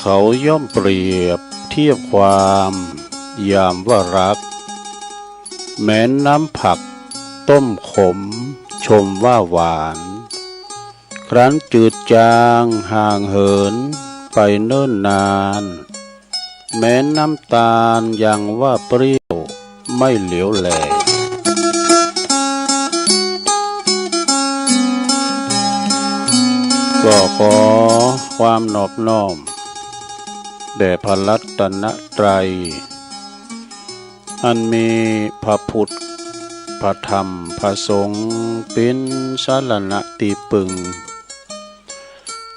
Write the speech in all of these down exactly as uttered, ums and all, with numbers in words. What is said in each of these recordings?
เขาย่อมเปรียบเทียบความยามว่ารัก แม้นน้ำผักต้มขมชมว่าหวาน ครั้นจืดจางห่างเหินไปเนิ่นนาน แม้นน้ำตาลยังว่าเปรี้ยวไม่เหลียวแล ก็ขอความนอบน้อมแด่พระรัตนตรัย อันมีพระพุทธ พระธรรม พระสงฆ์ เป๋นสรณะตี้ปึง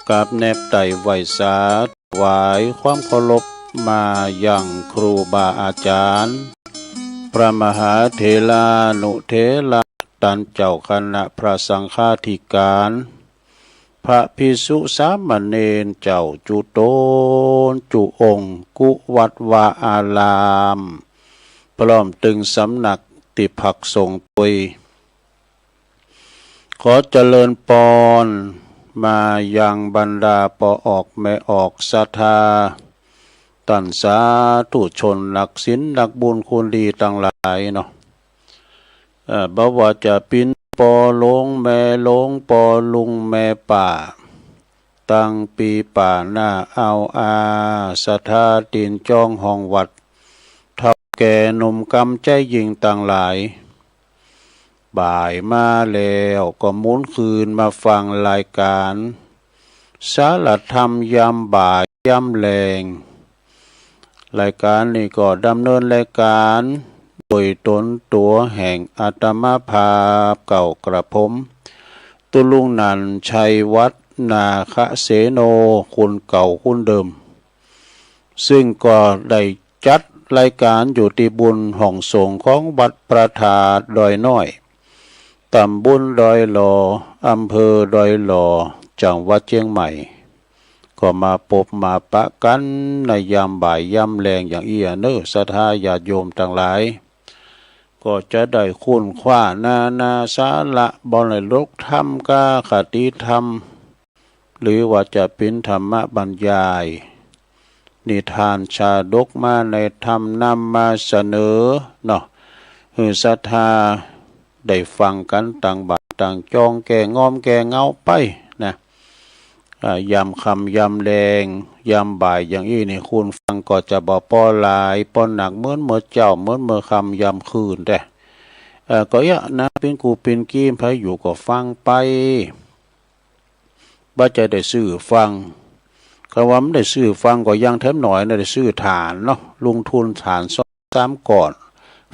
กราบแนบไต่ไหว้สา ถวายความเคารพมายังครูบาอาจารย์ พระมหาเถรานุเถระ ต้านเจ้าคณะพระสังฆาธิการ พ พระภิกษุสามเณรเจ้าจุ๊ต๋นจุ๊องค์ กู้วัดวาอาราม พร้อมตึงสำนักตี้พักสงฆ์ตวย ขอเจริญปอนมายังบรรดาป้อออกแม่ออกศรัทธา ต้านสาธุชนนักศีลนักบุญคุณดีตังหลายเนาะ เอ่อ บ่ว่าจะเป๋นป้อหลวงแม่หลวง ป้อลุงแม่ป้า ตังปี้ป้าน้าอาวอา ศรัทธาตี๋นจองห้องวัด เฒ่าแก่หนุ่มกำใจ๊ยิ่งตังหลาย บ่ายมาแล้วก็หมุนคืนมาฟังรายก๋านสารธรรมยามบ่ายยามแลง รายก๋านนี้ก็ดำเนินรายก๋านโดยต๋นตั๋วแห่งอาตมาภาพเก่ากระผม ตุ๊ลุงนันท์ ชัยวัฒน์ นาคเสโน คนเก่าคนเดิม ซึ่งก็ได้จัดรายก๋านอยู่ตี้บุญห้องสงฆ์ของวัดพระธาตุดอยน้อย ต๋ำบลดอยหล่อ อำเภอดอยหล่อ จังหวัดเจียงใหม่ ก็มาปบมาปะกั๋นในยามบ่ายยามแลงอย่างอี้เนาะ ศรัทธาญาติโยมตังหลาย ก็จะได้ค้นคว้านานาสาระ บ่ได้หลกธรรมกาคติธรรม หรือว่าจะเป๋นธรรมบรรยาย นิทานชาดกมาในธรรมนำมาเสนอเนาะ หื้อศรัทธาได้ฟังกั๋นต่างบ้านต่างจอง แก้งอมแก้เหงาไปนะ อ่า ยามค่ำยามแลง ยามบ่ายอย่างอี้นี่ คนฟังก็จะบ่ปอหลายปอหนักเหมือนเมื่อเจ๊า เหมือนเมื่อค่ำยามคืนแต๊ เอ่อ ก็เยียะนะ เป๋นกู้เป๋นกี้ ใผอยู่ก็ฟังไป บ่ใจ้ได้ซื้อฟัง กาว่าบ่ได้ซื้อฟังก็ยังแถมหน่อยนะ ได้ซื้อถ่านเนาะ ลงทุนถ่านสองสามก้อน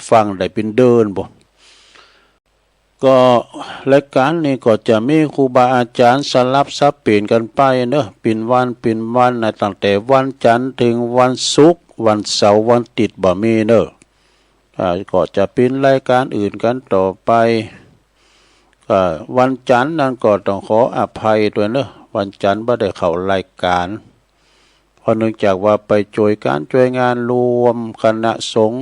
ฟังได้เป๋นเดือนบ่ ก็รายก๋านนี้ก็จะมีครูบาอาจ๋ารย์สลับสับเปลี่ยนกั๋นไปเนาะ เป๋นวันเป๋นวันนะ ตั้งแต่วันจันทร์เถิงวันศุกร์ วันเสาร์วันอาทิตย์บ่มีเนาะ อ่า ก็จะเป๋นรายก๋านอื่นกั๋นต่อไป อ่า วันจันทร์นั้นก็ต้องขออภัยตวยเนาะ วันจันทร์บ่ได้เข้ารายก๋าน เพราะเนื่องจากว่าไปจ้วยก๋านจ้วยงานรวมคณะสงฆ์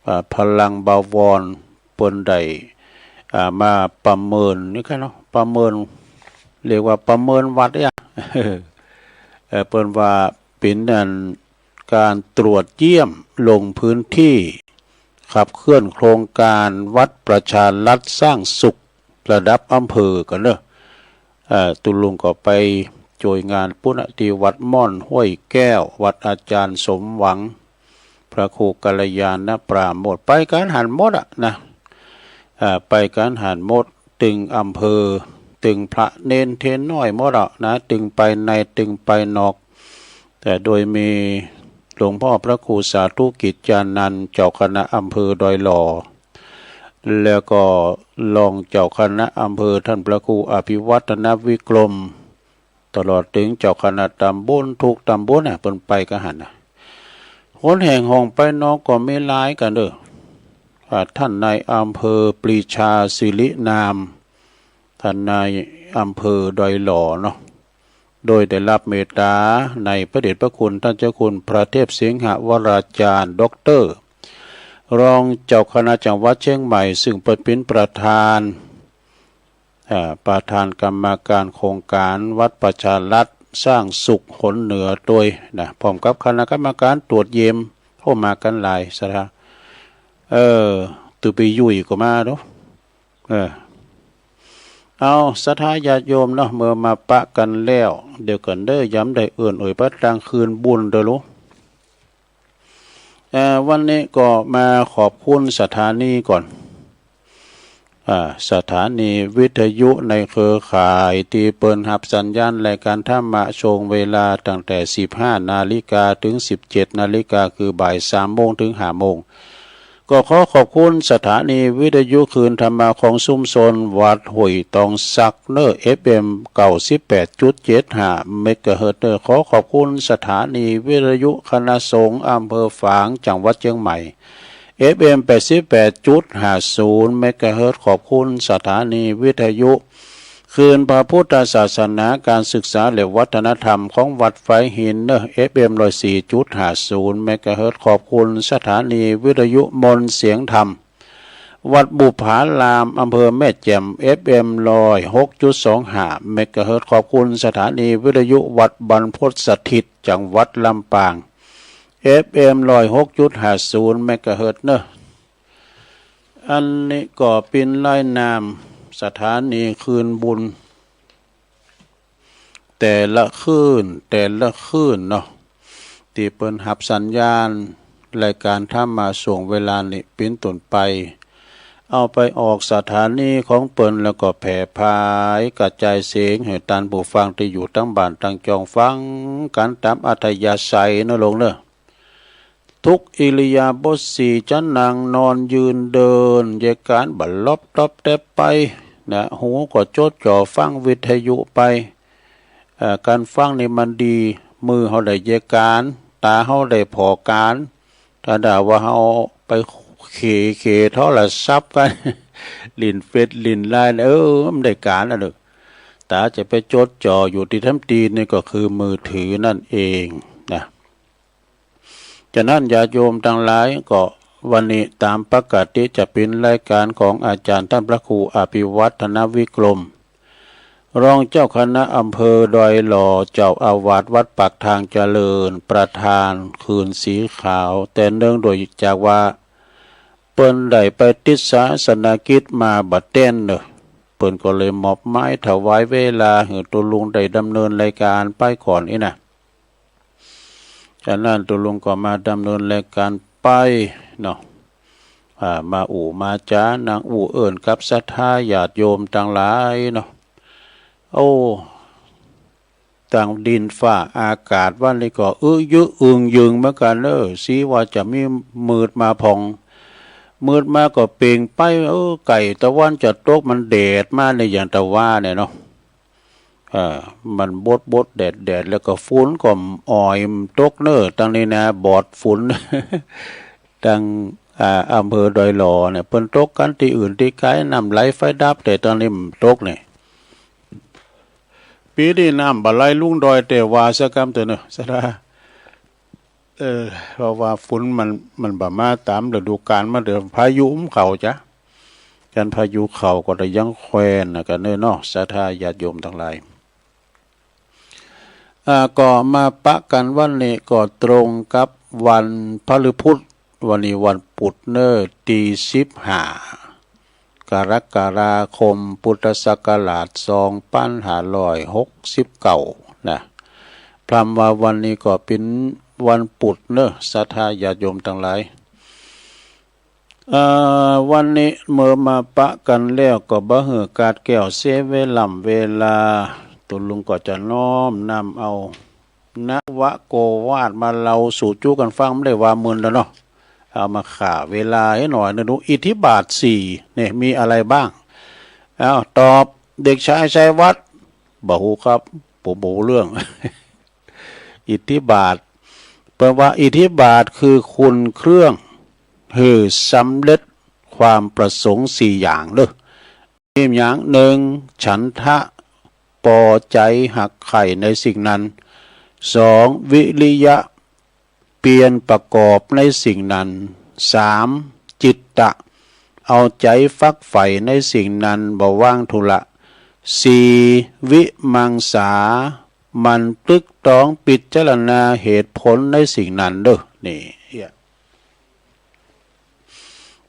อ่า พลังบวร เปิ้นได้ อ่า มาประเมินนี่ค่ะเนาะ ประเมิน เรียกว่าประเมินวัดเนี่ย เอ่อ เปิ้นว่าเป๋นอัน ก๋านตรวจเยี่ยมลงพื้นที่ ขับเคลื่อนโครงก๋านวัดประชารัฐสร้างสุขระดับอำเภอก่อเนาะ เอ่อ ตุ๊ลุงก็ไปจ้วยงานปุ้นน่ะ ตี้วัดม่อนห้วยแก้ว วัดอาจ๋ารย์สมหวัง พระครูกัลยาณปราโมทย์ ไปกั๋นหันหมดอะนะ อ่า ไปกั๋นหันหมด ตึงอำเภอ ตึงพระเณรเณรน้อยหมดอะนะ ตึงไปใน ตึงไปนอก แต่โดยมีหลวงพ่อพระครูสาธุกิจจานันท์ เจ้าคณะอำเภอดอยหล่อ แล้วก็รองเจ้าคณะอำเภอท่านพระครูอภิวัฒนวิกรม ตลอดเถิงเจ้าคณะต๋ำบล กู้ต๋ำบลน่ะ เปิ้นไปกั๋นหั้นน่ะ คนแห่งห้องไปนอกก็มีหลายกั๋นเด้อ อ่า ท่านนายอำเภอปรีชาสิรินาม ท่านนายอำเภอดอยหล่อเนาะ โดยได้รับเมตต๋าในพระเดชพระคุณท่านเจ้าคุณพระเทพสิงหวราจารย์ ด็อกเตอร์ รองเจ้าคณะจังหวัดเจียงใหม่ ซึ่งเปิ้นเป๋นประธาน อ่า ประธานกรรมการโครงการวัดประชารัฐสร้างสุขหนเหนือตวยนะ พร้อมกับคณะกรรมการตรวจเยี่ยม โอ้ มากั๋นหลายศรัทธา เออ ตุ๊ไปยุ่ยก็มาเนาะ เออ เอา ศรัทธาญาติโยมเนาะ เมื่อมาปะกั๋นแล้ว เดี๋ยวก่อนเด้อ ยามได้เอิ้นเอ่ยปะตางคืนบุญเด้อลูก เอ่อ วันนี้ก็มาขอบคุณสถานีก่อน อ่า สถานีวิทยุในเครือข่ายตี้เปิ้นฮับสัญญาณรายการธรรมะช่วงเวลาตั้งแต่สิบห้านาฬิกาเถิงสิบเจ็ดนาฬิกา คือบ่ายสามโมงเถิงห้าโมง ก็ขอขอบคุณสถานีวิทยุคลื่นธรรมะของชุมชนวัดห้วยตองสักเนอ เอฟเอ็ม เก้าสิบแปดจุดเจ็ดห้า เมกะเฮิรตซ์เนอ ขอขอบคุณสถานีวิทยุคณะสงฆ์อำเภอฝาง จังหวัดเจียงใหม่ เอฟเอ็ม แปดสิบแปดจุดห้าศูนย์ เมกะเฮิรตซ์ ขอบคุณสถานีวิทยุ คืนพระพุทธศาสนา การศึกษาและวัฒนธรรมของวัดฝายหินเนอะ เอฟเอ็ม ร้อยสี่จุดห้าศูนย์ เมกะเฮิรตซ์ ขอบคุณสถานีวิทยุมนต์เสียงธรรม วัดบุปผาราม อำเภอแม่แจ่ม เอฟเอ็ม ร้อยหกจุดสองห้า เมกะเฮิรตซ์ ขอบคุณสถานีวิทยุวัดบรรพตสถิต จังหวัดลำปาง เอฟเอ็ม ร้อยหกจุดห้าศูนย์ เมกะเฮิรตซ์ เนอะ อันนี้ก็เป๋นลายนามสถานีคืนบุญ แต่ละคืน แต่ละคืนเนาะ ตี้เปิ้นหับสัญญาณรายการธรรมะช่วงเวลานี้เป๋นต้นไป เอาไปออกสถานีของเปิ้น แล้วก็แผ่ผายกระจายเสียงหื้อต้านผู้ฟังตี้อยู่ตางบ้านตางจ่องฟังกั๋นต๋ามอัธยาศัยเนอะลุงเนอะ ทุกอิริยาบถสี่ จะนั่งนอนยืนเดิน เยียะก๋านบ่าลอบต๊อบแต๊บไปนะ หูก็จดจ่อฟังวิทยุไป เอ่อ ก๋านฟังนี่มันดี มือเฮาได้เยียะก๋าน ต๋าเฮาได้ผ่อก๋าน ถ้าหากว่าเฮาไปเขะเขะโทรศัพท์กั๋น เล่นเฟซเล่นไลน์ เออ มันได้ก๋านอะเนอะ ต๋าจะไปจดจ่ออยู่ตี้ตำตี้นี่ก็คือมือถือนั่นเองนะ ฉะนั้นญาติโยมตังหลาย ก็วันนี้ต๋ามปกติจะเป๋นรายการของอาจ๋ารย์ต้านพระครูอภิวัฒนวิกรม รองเจ้าคณะอำเภอดอยหล่อ เจ้าอาวาสวัดปากทางเจริญ ประธานคืนสีขาว แต่เนื่องโดยจากว่าเปิ้นได้ไปติดศาสนกิจมาบ่าแต๊นเนอะ เปิ้นก็เลยมอบหมายถวายเวลาหื้อตุ๊ลุงได้ดำเนินรายการไปก่อนอี้นะ ฉะนั้นตุ๊ลุงก็มาดำเนินรายการไปเนาะ อ่า มาอู้มาจ๋า นั่งอู้เอิ้นกับศรัทธาญาติโยมตังหลายเนาะ โอ้ ตางดินฟ้าอากาศวันนี้ก็อื้อยึอึงยึงเหมือนกั๋นเนอะ สีว่าจะมีมืดมาผ่อง มืดมาก็เปล่งไป เออ ใก้ตะวันจะตก มันแดดมาเนี่ย อย่างตะว่าเนี่ยเนาะ เอ่อ มันบดบดแดดแดด แล้วก็ฝุ่นก็อ่อยตกเนอะ ตางนี้นะ บอดฝุ่น ตาง อ่า อำเภอดอยหล่อเนี่ย เปิ้นตกกั๋นตี้อื่นตี้ไก๋ น้ำไหลไฟดับ แต่ตางนี้มันตกเนี่ย ปี๋นี้น้ำบ่ไหลลงดอย แต่ว่าซะกำเถอะเนอะ ศรัทธา เออ เพราะว่าฝนมัน มันบ่มาต๋ามฤดูกาล มันเดี๋ยวพายุมันเข้าจ๊ะ กั๋นพายุเข้าก็ได้ยังแควนนะกั๋นเนอะเนาะ ศรัทธาญาติโยมตังหลาย อ่า ก็มาปะกั๋นวันนี้ก็ตรงกับวันพฤหัส วันนี้วันปุธเนอะ ตี้สิบห้า กรกฎาคม พุทธศักราช สองปันห้าร้อยหกสิบเก้า นะ พร่ำว่าวันนี้ก็เป๋นวันปุธเนอะ ศรัทธาญาติโยมตังหลาย เอ่อ วันนี้เมื่อมาปะกั๋นแล้วก็บ่หื้อขาดแคลนเสียเวล่ำเวลา ตุ๊ลุงก็จะน้อมนำเอา นวโกวาทมาเล่าสู่จุกั๋นฟัง บ่ได้ว่ามึนแล้วเนาะ เอามาฆ่าเวลาหื้อหน่อยนึ่ง ดูอิทธิบาทสี่เนี่ยมีอะไรบ้าง เอา ตอบ เด็กชายชัยวัฒน์ บ่ฮู้ครับ ผมบ่ฮู้เรื่อง อิทธิบาท แปลว่าอิทธิบาทคือคุณเครื่องหื้อสำเร็จความประสงค์สี่อย่างเนอะ มีอย่างหนึ่ง ฉันทะ ปอใจ๋ฮักใค่ในสิ่งนั้น สอง วิริยะ เพียรประกอบในสิ่งนั้น สาม จิตตะ เอาใจ๋ฝักใฝ่ในสิ่งนั้น บ่วางทุละ สี่ วิมังสา หมั่นตรึกตรองพิจารณาเหตุผลในสิ่งนั้นเด้อ นี่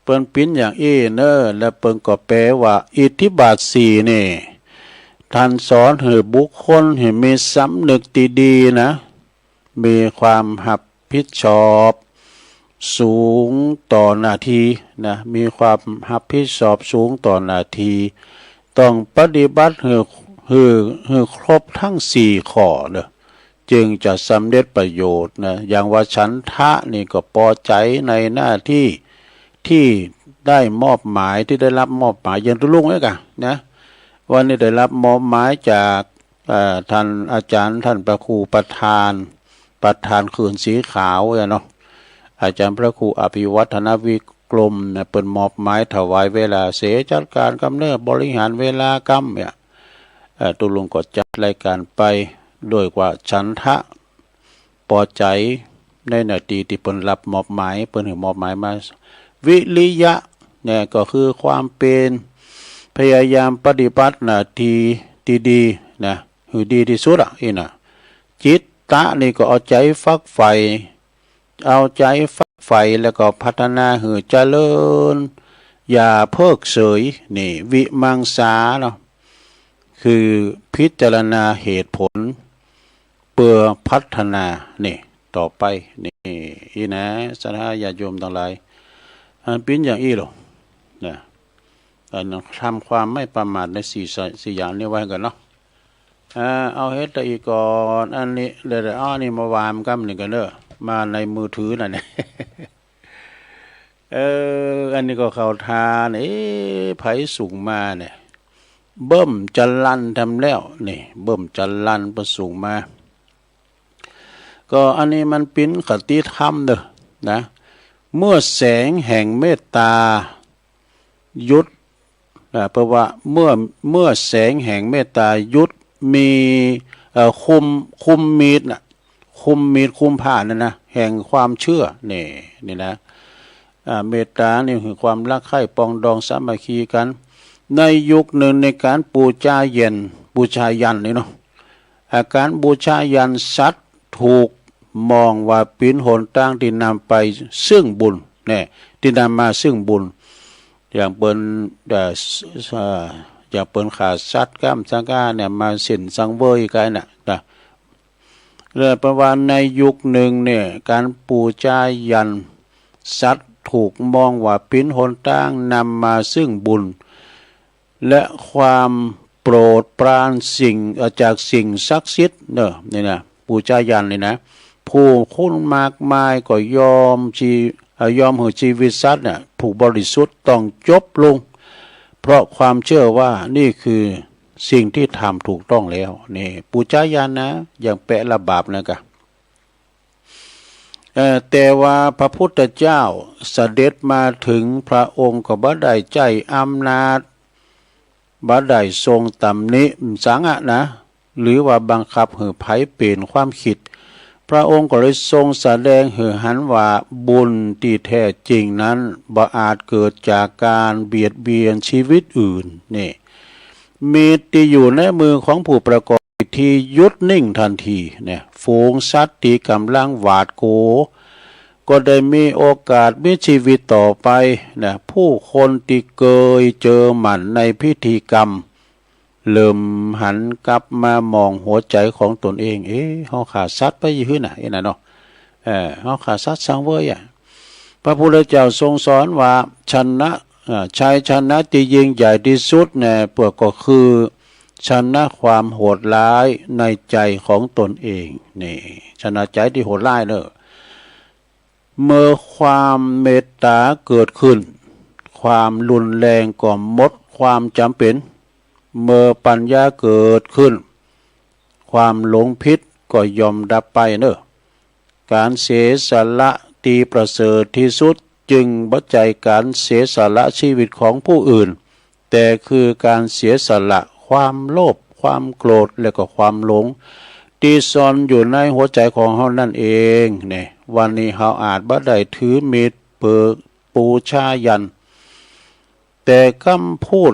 เปิ้นเป๋นอย่างอี้เนอะ และเปิ้นก็แปลว่าอิทธิบาทสี่นี่ ท่านสอนหื้อบุคคลหื้อมีสำนึกตี้ดีนะ มีความฮับผิดชอบสูงต่อหน้าตี้นะ มีความฮับผิดชอบสูงต่อหน้าตี้ ต้องปฏิบัติหื้อ หื้อ หื้อครบตึงสี่ข้อเนอะ จึงจะสำเร็จประโยชน์นะ อย่างว่าฉันทะนี่ก็ปอใจ๋ในหน้าตี้ ตี้ได้มอบหมาย ตี้ได้ฮับมอบหมาย อย่างตุ๊ลุงเนี่ยก่ะนะ วันนี้ได้ฮับมอบหมายจาก เอ่อ ต้านอาจ๋ารย์ ต้านพระครูประธาน ประธานคืนสีขาวเนี่ยเนาะ อาจ๋ารย์พระครูอภิวัฒนวิกรมเนี่ย เปิ้นมอบหมายถวายเวลาเสีย จัดก๋านกำเนิด บริหารเวลากำเนี่ย เอ่อ ตุ๊ลุงก็จัดรายก๋านไปโดยว่าฉันทะ ปอใจ๋ในหน้าตี้ตี้เปิ้นฮับมอบหมาย เปิ้นหื้อมอบหมายมา วิริยะเนี่ยก็คือความเพียร พยายามปฏิบัติหน้าตี้ตี้ดีนะ หื้อดีตี้สุดอะ อี้นะ จิตตะนี่ก็เอาใจ๋ฝักใฝ่ เอาใจ๋ฝักใฝ่แล้วก็พัฒนาหื้อเจริญ อย่าเพิกเฉย นี่ วิมังสาเนาะ คือพิจารณาเหตุผล เปื้อพัฒนา นี่ ต่อไป นี่ อี้นะ ศรัทธาญาติโยมตังหลาย อันเป๋นอย่างอี้ลอ นะ อันทำความไม่ประมาทในสี่ส- สี่อย่างนี้ไว้ก่อนเนาะ อ่า เอาเฮ็ดตะอี้ก่อน อันนี้ เดี๋ยวๆ เอาอันนี้มาว่ากั๋นนี่ก่อนเน่อ มาในมือถือนั่น เออ อันนี้ก็เข้าท่า เอ๊ะ ใผส่งมาเนี่ย เบิ่มจรัญแท้แล้ว นี่ เบิ่มจรัญเปิ้นส่งมา ก็อันนี้มันเป๋นคติธรรมเน่อ นะ เมื่อแสงแห่งเมตตาหยุด อ่า แปลว่าเมื่อ เมื่อแสงแห่งเมตตาหยุด มี เอ่อ คลุม คลุมมีดน่ะ คลุมมีด คลุมผ้านั่นนะ แห่งความเชื่อ นี่ นี่นะ อ่า เมตตานี่คือความรักใคร่ปรองดองสามัคคีกั๋น ในยุคนึ่งในก๋านปู๋จายัน ปู๋จายันนี่เนาะ อาก๋านปู๋จายันสัตว์ถูกมองว่าเป๋นหนตางตี้นำไปเซิ่งบุญ แน่ ตี้นำมาเซิ่งบุญ อย่างเปิ้น เอ่อ เอ่อ อย่างเปิ้นฆ่าสัตว์ก้ามสังฆาเนี่ย มาเส้นสังเวยกั๋นน่ะ นะ และประมาณในยุคนึ่งเนี่ย ก๋านปู๋จายันสัตว์ถูกมองว่าเป๋นหนตางนำมาเซิ่งบุญ และความโปรดปรานสิ่ง เอ่อ จากสิ่งศักดิ์สิทธิ์เน่อ นี่นะ ปู๋จายันนี่นะ ผู้คนมากมายก็ยอมชี- เอ่อ ยอมหื้อจีวิตสัตว์น่ะ ผู้บริสุทธิ์ต้องจบลง เพราะความเชื่อว่านี่คือสิ่งที่ทำถูกต้องแล้ว นี่ ปู๋จายันนะ อย่างแปะระบาบนะกะ เอ่อ แต่ว่าพระพุทธเจ้าเสด็จมาถึง พระองค์ก็บ่ได้ใจ๊อำนาจ บ่ได้ทรงตำหนิสังอะนะ หรือว่าบังคับหื้อใผเปลี่ยนความคิด พระองค์ก็เลยทรงแสดงหื้อหันว่าบุญตี้แท้จริงนั้นบ่อาจเกิดจากก๋านเบียดเบียนชีวิตอื่น นี่ มีดตี้อยู่ในมือของผู้ประกอบพิธีหยุดนิ่งทันที เนี่ย ฝูงสัตว์ตี้ก่ำลังหวาดกลัว ก็ได้มีโอกาสมีจีวิตต่อไป นะ ผู้คนตี้เกยเจอหมั่นในพิธีกรรม เริ่มหันกลับมามองหัวใจ๋ของตนเอง เอ๊ะ เฮาฆ่าสัตว์ไปอยู่หื้อน่ะ อี้นะเนาะ เออ เฮาฆ่าสัตว์สังเวยอะ พระพุทธเจ้าทรงสอนว่า ชนะ เอ่อ ชัยชนะตี้ยิ่งใหญ่ตี้สุดเนี่ย เปื้อก็คือ ชนะความโหดร้ายในใจ๋ของตนเอง นี่ ชนะใจ๋ตี้โหดร้ายเน่อ เมื่อความเมตตาเกิดขึ้น ความรุนแรงก็หมดความจ๋ำเป๋น เมื่อปัญญาเกิดขึ้น ความหลงผิดก็ย่อมดับไปเน่อ ก๋านเสียสละตี้ประเสริฐตี้สุดจึงบ่ใจ้ก๋านเสียสละจีวิตของผู้อื่น แต่คือก๋านเสียสละความโลภ ความโกรธ และก็ความหลง ตี้ซ่อนอยู่ในหัวใจ๋ของเฮานั่นเอง เนี่ย วันนี้เฮาอาจบ่ได้ถือมีดเปื้อปู๋จายัน แต่กำพูด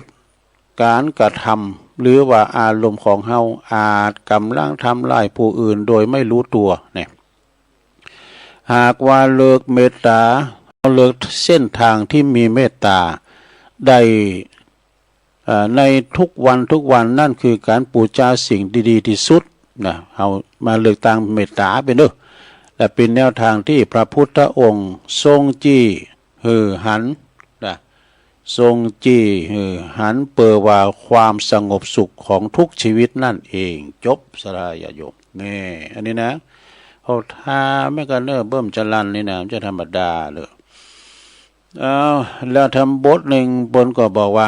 ก๋านกระทำ หรือว่าอารมณ์ของเฮาอาจก่ำลังทำร้ายผู้อื่นโดยไม่รู้ตั๋ว เนี่ย หากว่าเลือกเมตตา เฮาเลือกเส้นตางตี้มีเมตตาได้ เอ่อ ในทุกวันทุกวัน นั่นคือก๋านปู๋จาสิ่งตี้ดีตี้สุด นะ เฮามาเลือกตางเมตตาเป๋นเน่อ และเป๋นแนวตางตี้พระพุทธองค์ทรงจี้หื้อหัน นะ ทรงจี้หื้อหันเปื้อว่าความสงบสุขของทุกจีวิตนั่นเอง จบ ศรัทธาญาติโยม นี่ อันนี้นะ เฮาถามแม่กันเน่อ เบิ่มจรัญนี่นะ บ่ใจ้ธรรมดาเลย เอา แล้วแถมบทนึ่งเปิ้นก็บอกว่า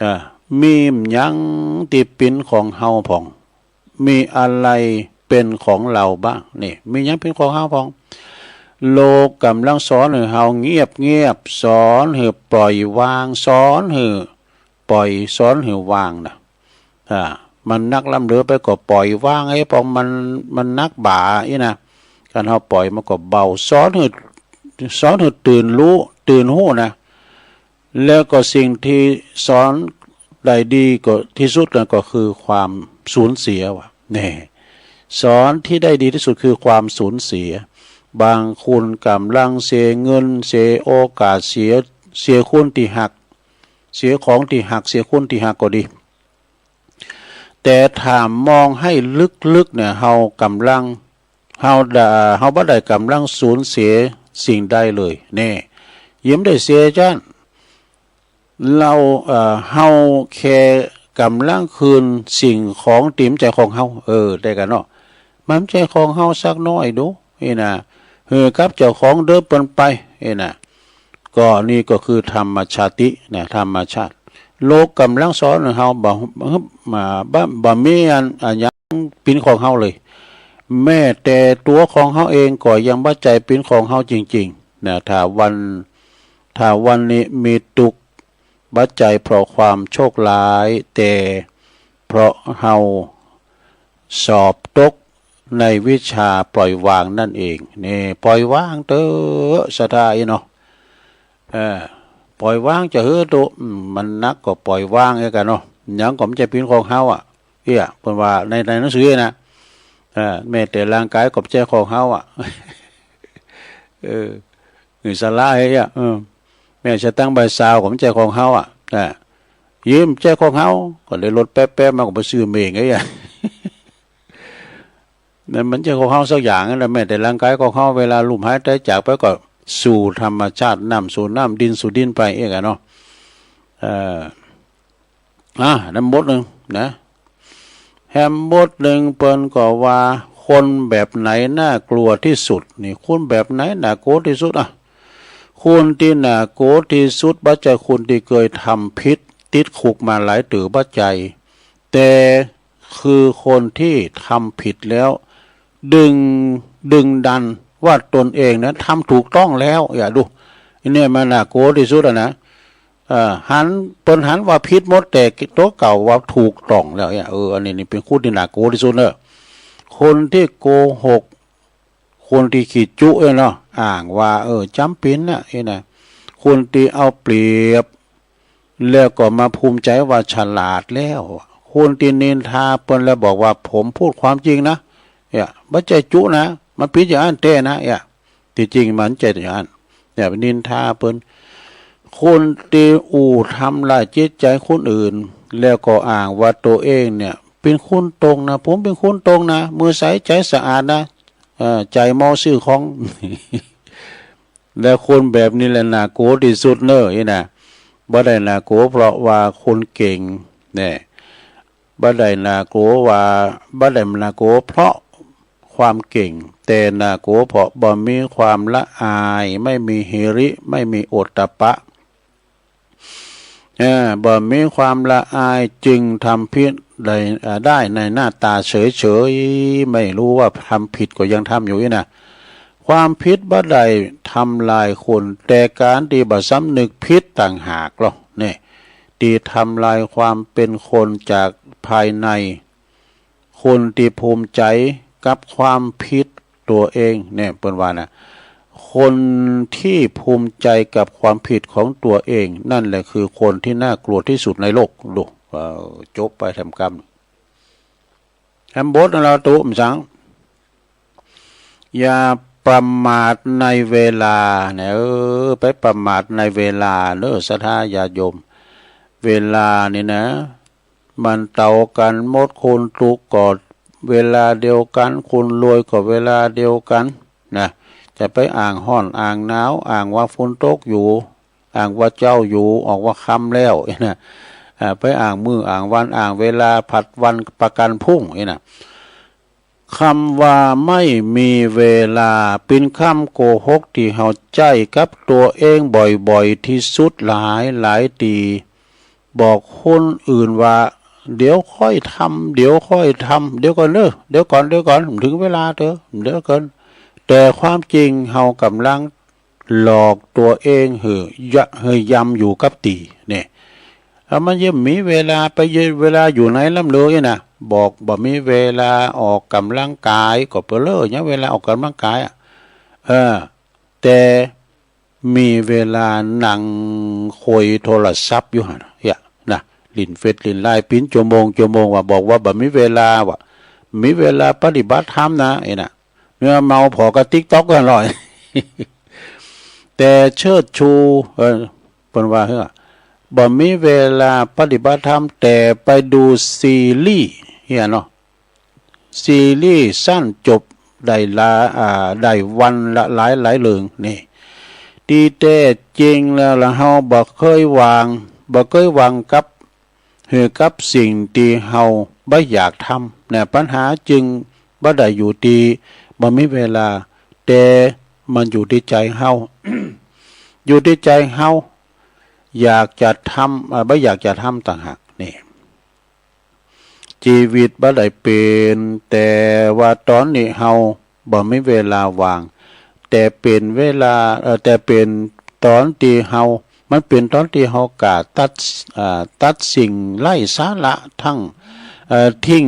อ่า มีหยังตี้เป๋นของเฮาพ่อง มีอะไรเป็นของเราบ้าง นี่ มีหยังเป๋นของเฮาพ่อง โลกก่ำลังสอนหื้อเฮาเงียบๆ สอนหื้อปล่อยวาง สอนหื้อปล่อย สอนหื้อวางนะ อ่า มันนักล้ำเหลือไปก็ปล่อยวางไอ้ปองมัน มันนักบ่าอี้นะ การเฮาปล่อยมันก็เบา สอนหื้อ สอนหื้อตื่นฮู้ ตื่นฮู้นะ แล้วก็สิ่งตี้สอนได้ดีก็ตี้สุดนั้นก็คือความสูญเสียว่ะ นี่ สอนตี้ได้ดีตี้สุดคือความสูญเสีย บางคนก่ำลังเสียเงิน เสียโอกาส เสีย เสียคนตี้ฮัก เสียของตี้ฮัก เสียคนตี้ฮักก็ดี แต่ถ้ามองหื้อลึกๆ เนี่ย เฮาก่ำลัง เฮาด่า เฮาบ่ได้ก่ำลังสูญเสียสิ่งใดเลย แน่ เยียะบ่ได้เสียจ้าน เฮา เอ่อ เฮาแค่ก่ำลังคืนสิ่งของตี้บ่ใจ้ของเฮา เออ ได้ก่ะเนาะ มันบ่ใจ้ของเฮาสักน้อย ดู อี้นะ หื้อกับเจ้าของเดิมเปิ้นไป อี้นะ ก็นี่ก็คือธรรมชาตินะ ธรรมชาติ โลกก่ำลังสอนหื้อเฮาบ่ บ่ บ่ บ่มีอัน อันหยังเป๋นของเฮาเลย แม้แต่ตั๋วของเฮาเองก็ยังบ่ใจ้เป๋นของเฮาจริงๆ นะ ถ้าวัน ถ้าวันนี้มีตุ๊กข์ บ่ใจ้เพราะความโชคร้าย แต่เพราะเฮาสอบตกในวิชาปล่อยวางนั่นเอง นี่ ปล่อยวางเต๊อะ ศรัทธาอี้เนาะ เออ ปล่อยวางจะหื้อโต อืม มันนักก็ปล่อยวางไอ้ก่ะเนาะ หยังก็บ่ใจ้เป๋นของเฮาอะ เอี้ย เปิ้นว่าใน ในหนังสือนะ เออ แม้แต่ร่างกายก็บ่ใจ้ของเฮาอะ เออ นี่สาระเฮ้ยอะ เออ แม้สตางค์ใบซาวก็บ่ใจ้ของเฮาอะ อ่า เยียะบ่ใจ้ของเฮา ก็ได้รถแป๊บๆ มาก็ไปซื้อเม้งไอ้อะ นั่นมันบ่ใจ้ของเฮาสักอย่างนั่นแหละ แม้แต่ร่างกายของเฮา เวลาล้มหายตายจากไปก็สู่ธรรมชาติ น้ำสู่น้ำ ดินสู่ดินไปเองอะเนาะ เอ่อ อ่ะ นั้นบทนึ่งนะ แหมบทนึ่งเปิ้นก็ว่า คนแบบไหนน่ากลัวที่สุด นี่ คนแบบไหนน่ากลัวที่สุดอะ คนตี้น่ากลัวที่สุดบ่ใจ้คนตี้เกยทำผิด ติดคุกมาหลายเตื้อ บ่ใจ้ แต่คือคนตี้ทำผิดแล้ว ดึง ดึงดันว่าตนเองนะทำถูกต้องแล้ว เอี้ย ดู เนี่ยมันน่ากลัวที่สุดอะนะ เอ่อ หัน เปิ้นหันว่าผิดหมด แต่ตั๋วเก่าว่าถูกต้องแล้ว เอี้ย เออ อันนี้นี่เป๋นคนตี้น่ากลัวที่สุดเนอะ คนตี้โกหก คนตี้ขี้จุ๊เนาะ อ้างว่า เออ จ๋ำเป๋นนะ อี้นะ คนตี้เอาเปรียบ แล้วก็มาภูมิใจ๋ว่าฉลาดแล้ว คนตี้นินทาเปิ้นแล้วบอกว่า "ผมพูดความจริงนะ" เอี้ย บ่ใจ้จุ๊นะ มันผิดอย่างอั้นแต๊นะ เอี้ย ตี้จริงมันบ่ใจ้อย่างอั้น เอี้ย ไปนินทาเปิ้น คนตี้อู้ทำร้ายจิตใจ๋คนอื่น แล้วก็อ้างว่าตั๋วเองเนี่ยเป๋นคนตรงนะ "ผมเป๋นคนตรงนะ มือใสใจ๋สะอาดนะ เอ่อ ใจ๋หม้อซื้อของ" และคนแบบนี้แหละน่ากลัวตี้สุดเน่อ อี้นะ บ่ได้น่ากลัวเพราะว่าคนเก่ง แน่ บ่ได้น่ากลัวว่า บ่ได้น่ากลัวเพราะความเก่ง แต่น่ากลัวเพราะบ่มีความละอาย ไม่มีหิริ ไม่มีโอตตัปปะ เออ บ่มีความละอายจึงทำผิดได้ เอ่อ ได้ในหน้าตาเฉยๆ ไม่รู้ว่าทำผิดก็ยังทำอยู่อี้นะ ความผิดบ่ได้ทำลายคน แต่การตี้บ่สำนึกผิดต่างหากเล่า เนี่ย ตี้ทำลายความเป๋นคนจากภายใน คนตี้ภูมิใจ๋กับความผิดตั๋วเอง เนี่ย เปิ้นว่านะ คนตี้ภูมิใจ๋กับความผิดของตั๋วเอง นั่นแหละคือคนตี้น่ากลัวตี้สุดในโลก ดู เออ จบไปแถมกำ แหมบทนั่นละตุ๊ มันสัง อย่าประมาทในเวลาเนี่ย เออ ไปประมาทในเวลาเน่อ ศรัทธาญาติโยม เวลานี่นะ มันเต้ากั๋นหมด คนตุ๊กก็เวลาเดียวกั๋น คนรวยก็เวลาเดียวกั๋นนะ จะไปอ้างฮ้อนอ้างหนาว อ้างว่าฝนตกอยู่ อ้างว่าเจ๊าอยู่ ออกว่าค่ำแล้วนะ อ่า ไปอ้างมื้ออ้างวัน อ้างเวลา ผัดวันประกั๋นพรุ่งนี่นะ กำว่าไม่มีเวลา เป๋นกำโกหกตี้เฮาใจ๊กับตั๋วเองบ่อยๆ ตี้สุดหลายหลายตี้ บอกคนอื่นว่า "เดี๋ยวค่อยทำ เดี๋ยวค่อยทำ เดี๋ยวก่อนเน่อ เดี๋ยวก่อน เดี๋ยวก่อน บ่เถิงเวลาเต๊อะ เดี๋ยวก่อน" แต่ความจริงเฮาก่ำลังหลอกตั๋วเองหื้อ ยะ หื้อยำอยู่กับตี้ เนี่ย เอ แล้วมันยังมีเวลาไปเยอะ เวลาอยู่ไหนล่ำเลยนะ บอกบ่มีเวลาออกกำลังกาย ก็เปล่าเล่อยังเวลาออกกำลังกายอะ เออ แต่มีเวลานั่งคุยโทรศัพท์อยู่หั่นเหียนะ เล่นเฟซเล่นไลน์เป๋นชั่วโมงชั่วโมง ว่าบอกว่าบ่มีเวลา ว่ามีเวลาปฏิบัติธรรมนะ ไอ้น่ะ เมื่อเมาผ่อก็ติ๊กต๊อกกันหน่อย แต่เชิดชู เออ เปิ้นว่าเฮ้อ บ่มีเวลาปฏิบัติธรรม แต่ไปดูซีรีส์เหียเนาะ ซีรีส์สั้นจบได้ละ อ่า ได้วันละหลายหลายเรื่องนี่ ตี้แต๊จริงแล้วละเฮาบ่เกยวาง บ่เกยวางกับ หื้อกับสิ่งตี้เฮาบ่อยากทำนะ ปัญหาจึงบ่ได้อยู่ตี้บ่มีเวลา แต่มันอยู่ตี้ใจ๋เฮา อยู่ตี้ใจ๋เฮา อยากจะทำ เอ่อ บ่อยากจะทำต่างหากนี่ จีวิตบ่ได้เป๋น แต่ว่าต๋อนนี้เฮาบ่มีเวลาว่าง แต่เป๋นเวลา เอ่อ แต่เป๋นต๋อนตี้เฮา มันเป๋นต๋อนตี้เฮากล้าตัด อ่า ตัดสิ่งไร้สาระตัง เอ่อ ทิ้ง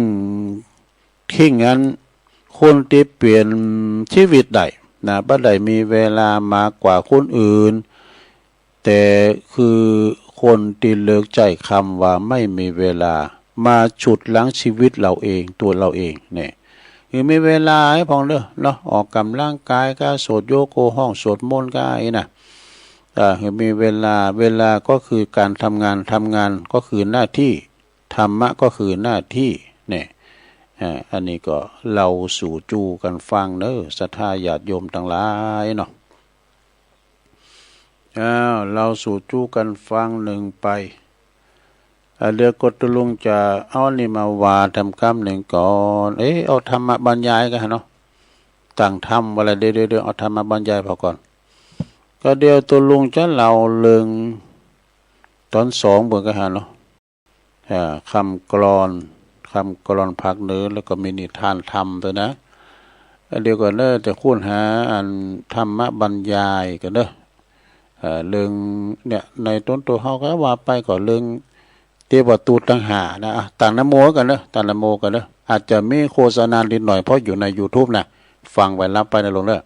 ทิ้งอันคนตี้เป๋นจีวิตได้นะ บ่ได้มีเวลามากกว่าคนอื่น แต่คือคนตี้เลิกใจ๊กำว่าไม่มีเวลา มาฉุดรั้งจีวิตเฮาเอง ตั๋วเฮาเองเนี่ย หื้อมีเวลาให้พ่องเด้อเนาะ ออกกำลังกายก้า สวดโยโก ฮ้องสวดมนต์ก้า อี้นะ อ่า หื้อมีเวลา เวลาก็คือก๋านทำงาน ทำงานก็คือหน้าตี้ ธรรมะก็คือหน้าตี้เนี่ย อ่า อันนี้ก็เล่าสู่จู้กั๋นฟังเน้อ ศรัทธาญาติโยมตังหลายเนาะ อ้าว เล่าสู่จู้กั๋นฟังนึ่งไป อ่า เดี๋ยวก็ตุ๊ลุงจะเอานี่มาว่าแถมกำนึ่งก่อน เอ๊ะ เอาธรรมบรรยายกั๋นเนาะ ตั้งธรรมไว้ละ เดี๋ยว เดี๋ยว เดี๋ยว เอาธรรมบรรยายผ่อก่อน ก็เดี๋ยวตุ๊ลุงจะเล่าเรื่องต๋อนสองเปิ้นกั๋นเนาะ อ่า คำกลอน คำกลอนภาคเหนือ แล้วก็มีนิทานธรรมตวยนะ เดี๋ยวก่อนเน้อ จะค้นหาอันธรรมบรรยายก่อนเน้อ เอ่อ เรื่องเนี่ย ในต๋นตั๋วเฮาก็ว่าไปก็เรื่องเตวะตูตตังห้านะ อ่ะ ตั้งนะโมก่อนเน้อ ตั้งนะโมก่อนเน้อ อาจจะมีโฆษณานิดหน่อย เพราะอยู่ในยูทูบนะ ฟังไว้รับไปนะลุงเน้อ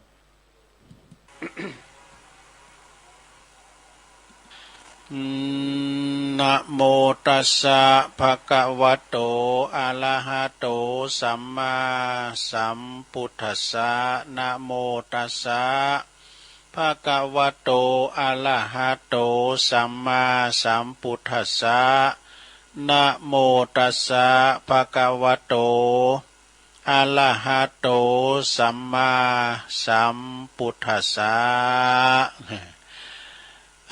นะโมตัสสะ ภะคะวะโต อะระหะโต สัมมาสัมพุทธัสสะ นะโมตัสสะ ภะคะวะโต อะระหะโต สัมมาสัมพุทธัสสะ นะโมตัสสะ ภะคะวะโต อะระหะโต สัมมาสัมพุทธัสสะ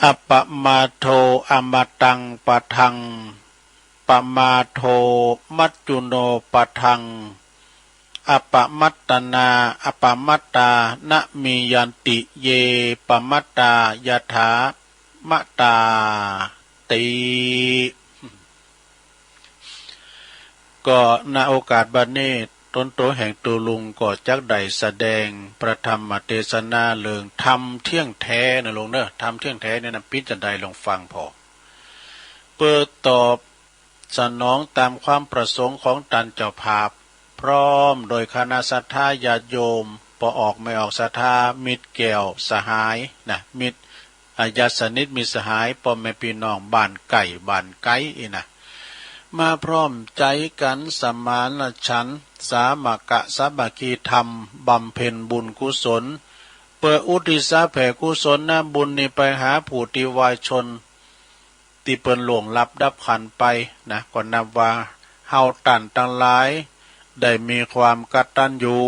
อะปะมาโท อะมะตัง ปะทัง ปะมาโท มัจจุโน ปะทัง อะปะมัตตะนา อะปะมัตตา นะมียันติ เย ปะมัตตา ยะถา มะตา ติ ก็ ณ โอกาสบัดนี้ ต๋นตั๋วแห่งตุ๊ลุงก็จักได้แสดงพระธรรมเตสนาเรื่องธรรมเตี้ยงแท้นะลุงเน้อ ธรรมเตี้ยงแท้เนี่ยนะ เป๋นจาใดลองฟังผ่อ เปื้อตอบสนองต๋ามความประสงค์ของต้านเจ้าภาพ พร้อมโดยคณะศรัทธาญาติโยม ป้อออกแม่ออกศรัทธา มิตรแก้วสหายนะ มิตร อา ญาติสนิทมิตรสหาย ป้อแม่ปี้น้องบ้านใก้บ้านไก๋อี้นะ มาพร้อมใจ๋กั๋นสมานฉันท์ สามัคคะสามัคคีธรรม บำเพ็ญบุญกุศล เปื้ออุทิศแผ่กุศลบุญนี้ไปหาผู้ตี้วายชน ตี้เปิ้นล่วงลับดับขันธ์ไปนะ ก็นับว่าเฮาต้านตังหลายได้มีความกตัญญู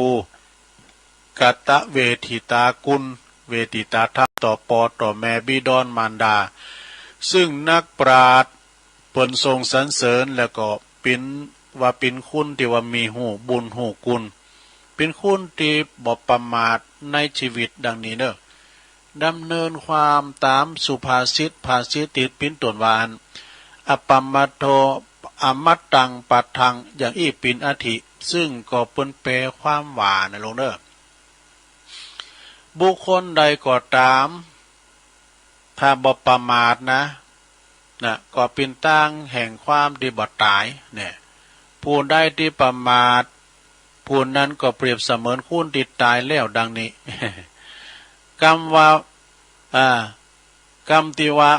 กตเวทิตาคุณ เวทิตาธรรม ต่อป้อต่อแม่บิดรมารดา ซึ่งนักปราชญ์เปิ้นทรงสรรเสริญ แล้วก็เป๋นว่าเป๋นคุณตี้ว่ามีฮู้บุญฮู้คุณ เป๋นคุณตี้บ่ประมาทในจีวิตดังนี้เน้อ ดำเนินความต๋ามสุภาษิต ภาษิตตี้เป๋นต้นว่าอั้น อะปะมาโท อะมะตัง ปะทัง อย่างอี้เป๋นอาทิ ซึ่งก็เปิ้นแปลความว่านะลุงเน้อ บุคคลใดก็ต๋าม ถ้าบ่ประมาทนะ นะ ก็เป๋นตางแห่งความตี้บ่ต๋ายเนี่ย ผู้ใดตี้ประมาท ผู้นั้นก็เปรียบเสมือนคนตี้ต๋ายแล้วดังนี้ กำว่า อ่า กำตี้ว่า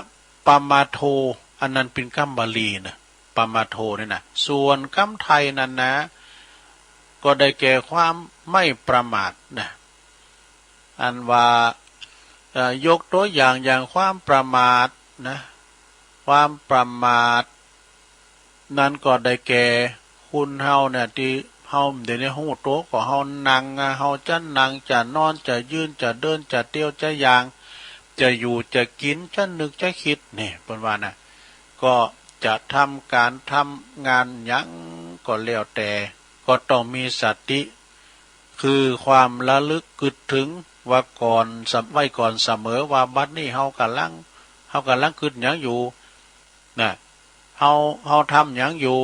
ปะมาโท อันนั้นเป๋นกำบาลีนะ ปะมาโทนี่นะ ส่วนกำไทยนั้นนะ ก็ได้แก่ความไม่ประมาทนะ อันว่า เอ่อ ยกตั๋วอย่าง อย่างความประมาทนะ ความประมาท นั้นก็ได้แก่คนเฮาเนี่ย ตี้เฮาเดี๋ยวนี้ฮู้ตั๋วก็เฮานั่งอะ เฮาจะนั่ง จะนอน จะยืน จะเดิน จะเตียว จะย่าง จะอยู่ จะกิ๋น จะนึก จะกึ๊ด นี่เปิ้นว่านะ ก็จะทำก๋านทำงานหยังก็แล้วแต่ ก็ต้องมีสติ คือความระลึกกึ๊ดเถิงว่าก่อน ไว้ก่อนเสมอว่าบัดนี้เฮาก่ำลัง เฮาก่ำลังกึ๊ดหยังอยู่ นะ เฮา เฮาทำหยังอยู่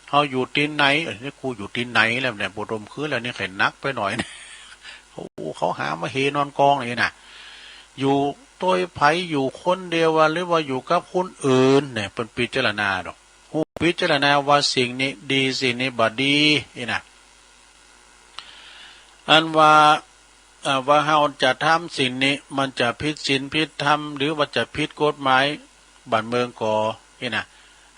เฮาอยู่ตี้ไหน เอ้ย นี่กูอยู่ตี้ไหนแล้วเนี่ย บ่ดมคืนแล้วนี่ ใค่หนักไปหน้อย โอ้ เขาหามาเหนอนกองนี่นะ อยู่ตวยใผ อยู่คนเดียววะ หรือว่าอยู่กับคนอื่นเนี่ย เปิ้นพิจารณาดอก ฮู้พิจารณาว่าสิ่งนี้ดี สิ่งนี้บ่ดี นี่นะ อันว่า อ่า ว่าเฮาจะทำสิ่งนี้ มันจะผิดศีลผิดธรรม หรือว่าจะผิดกฎหมายบ้านเมืองก่อ นี่นะ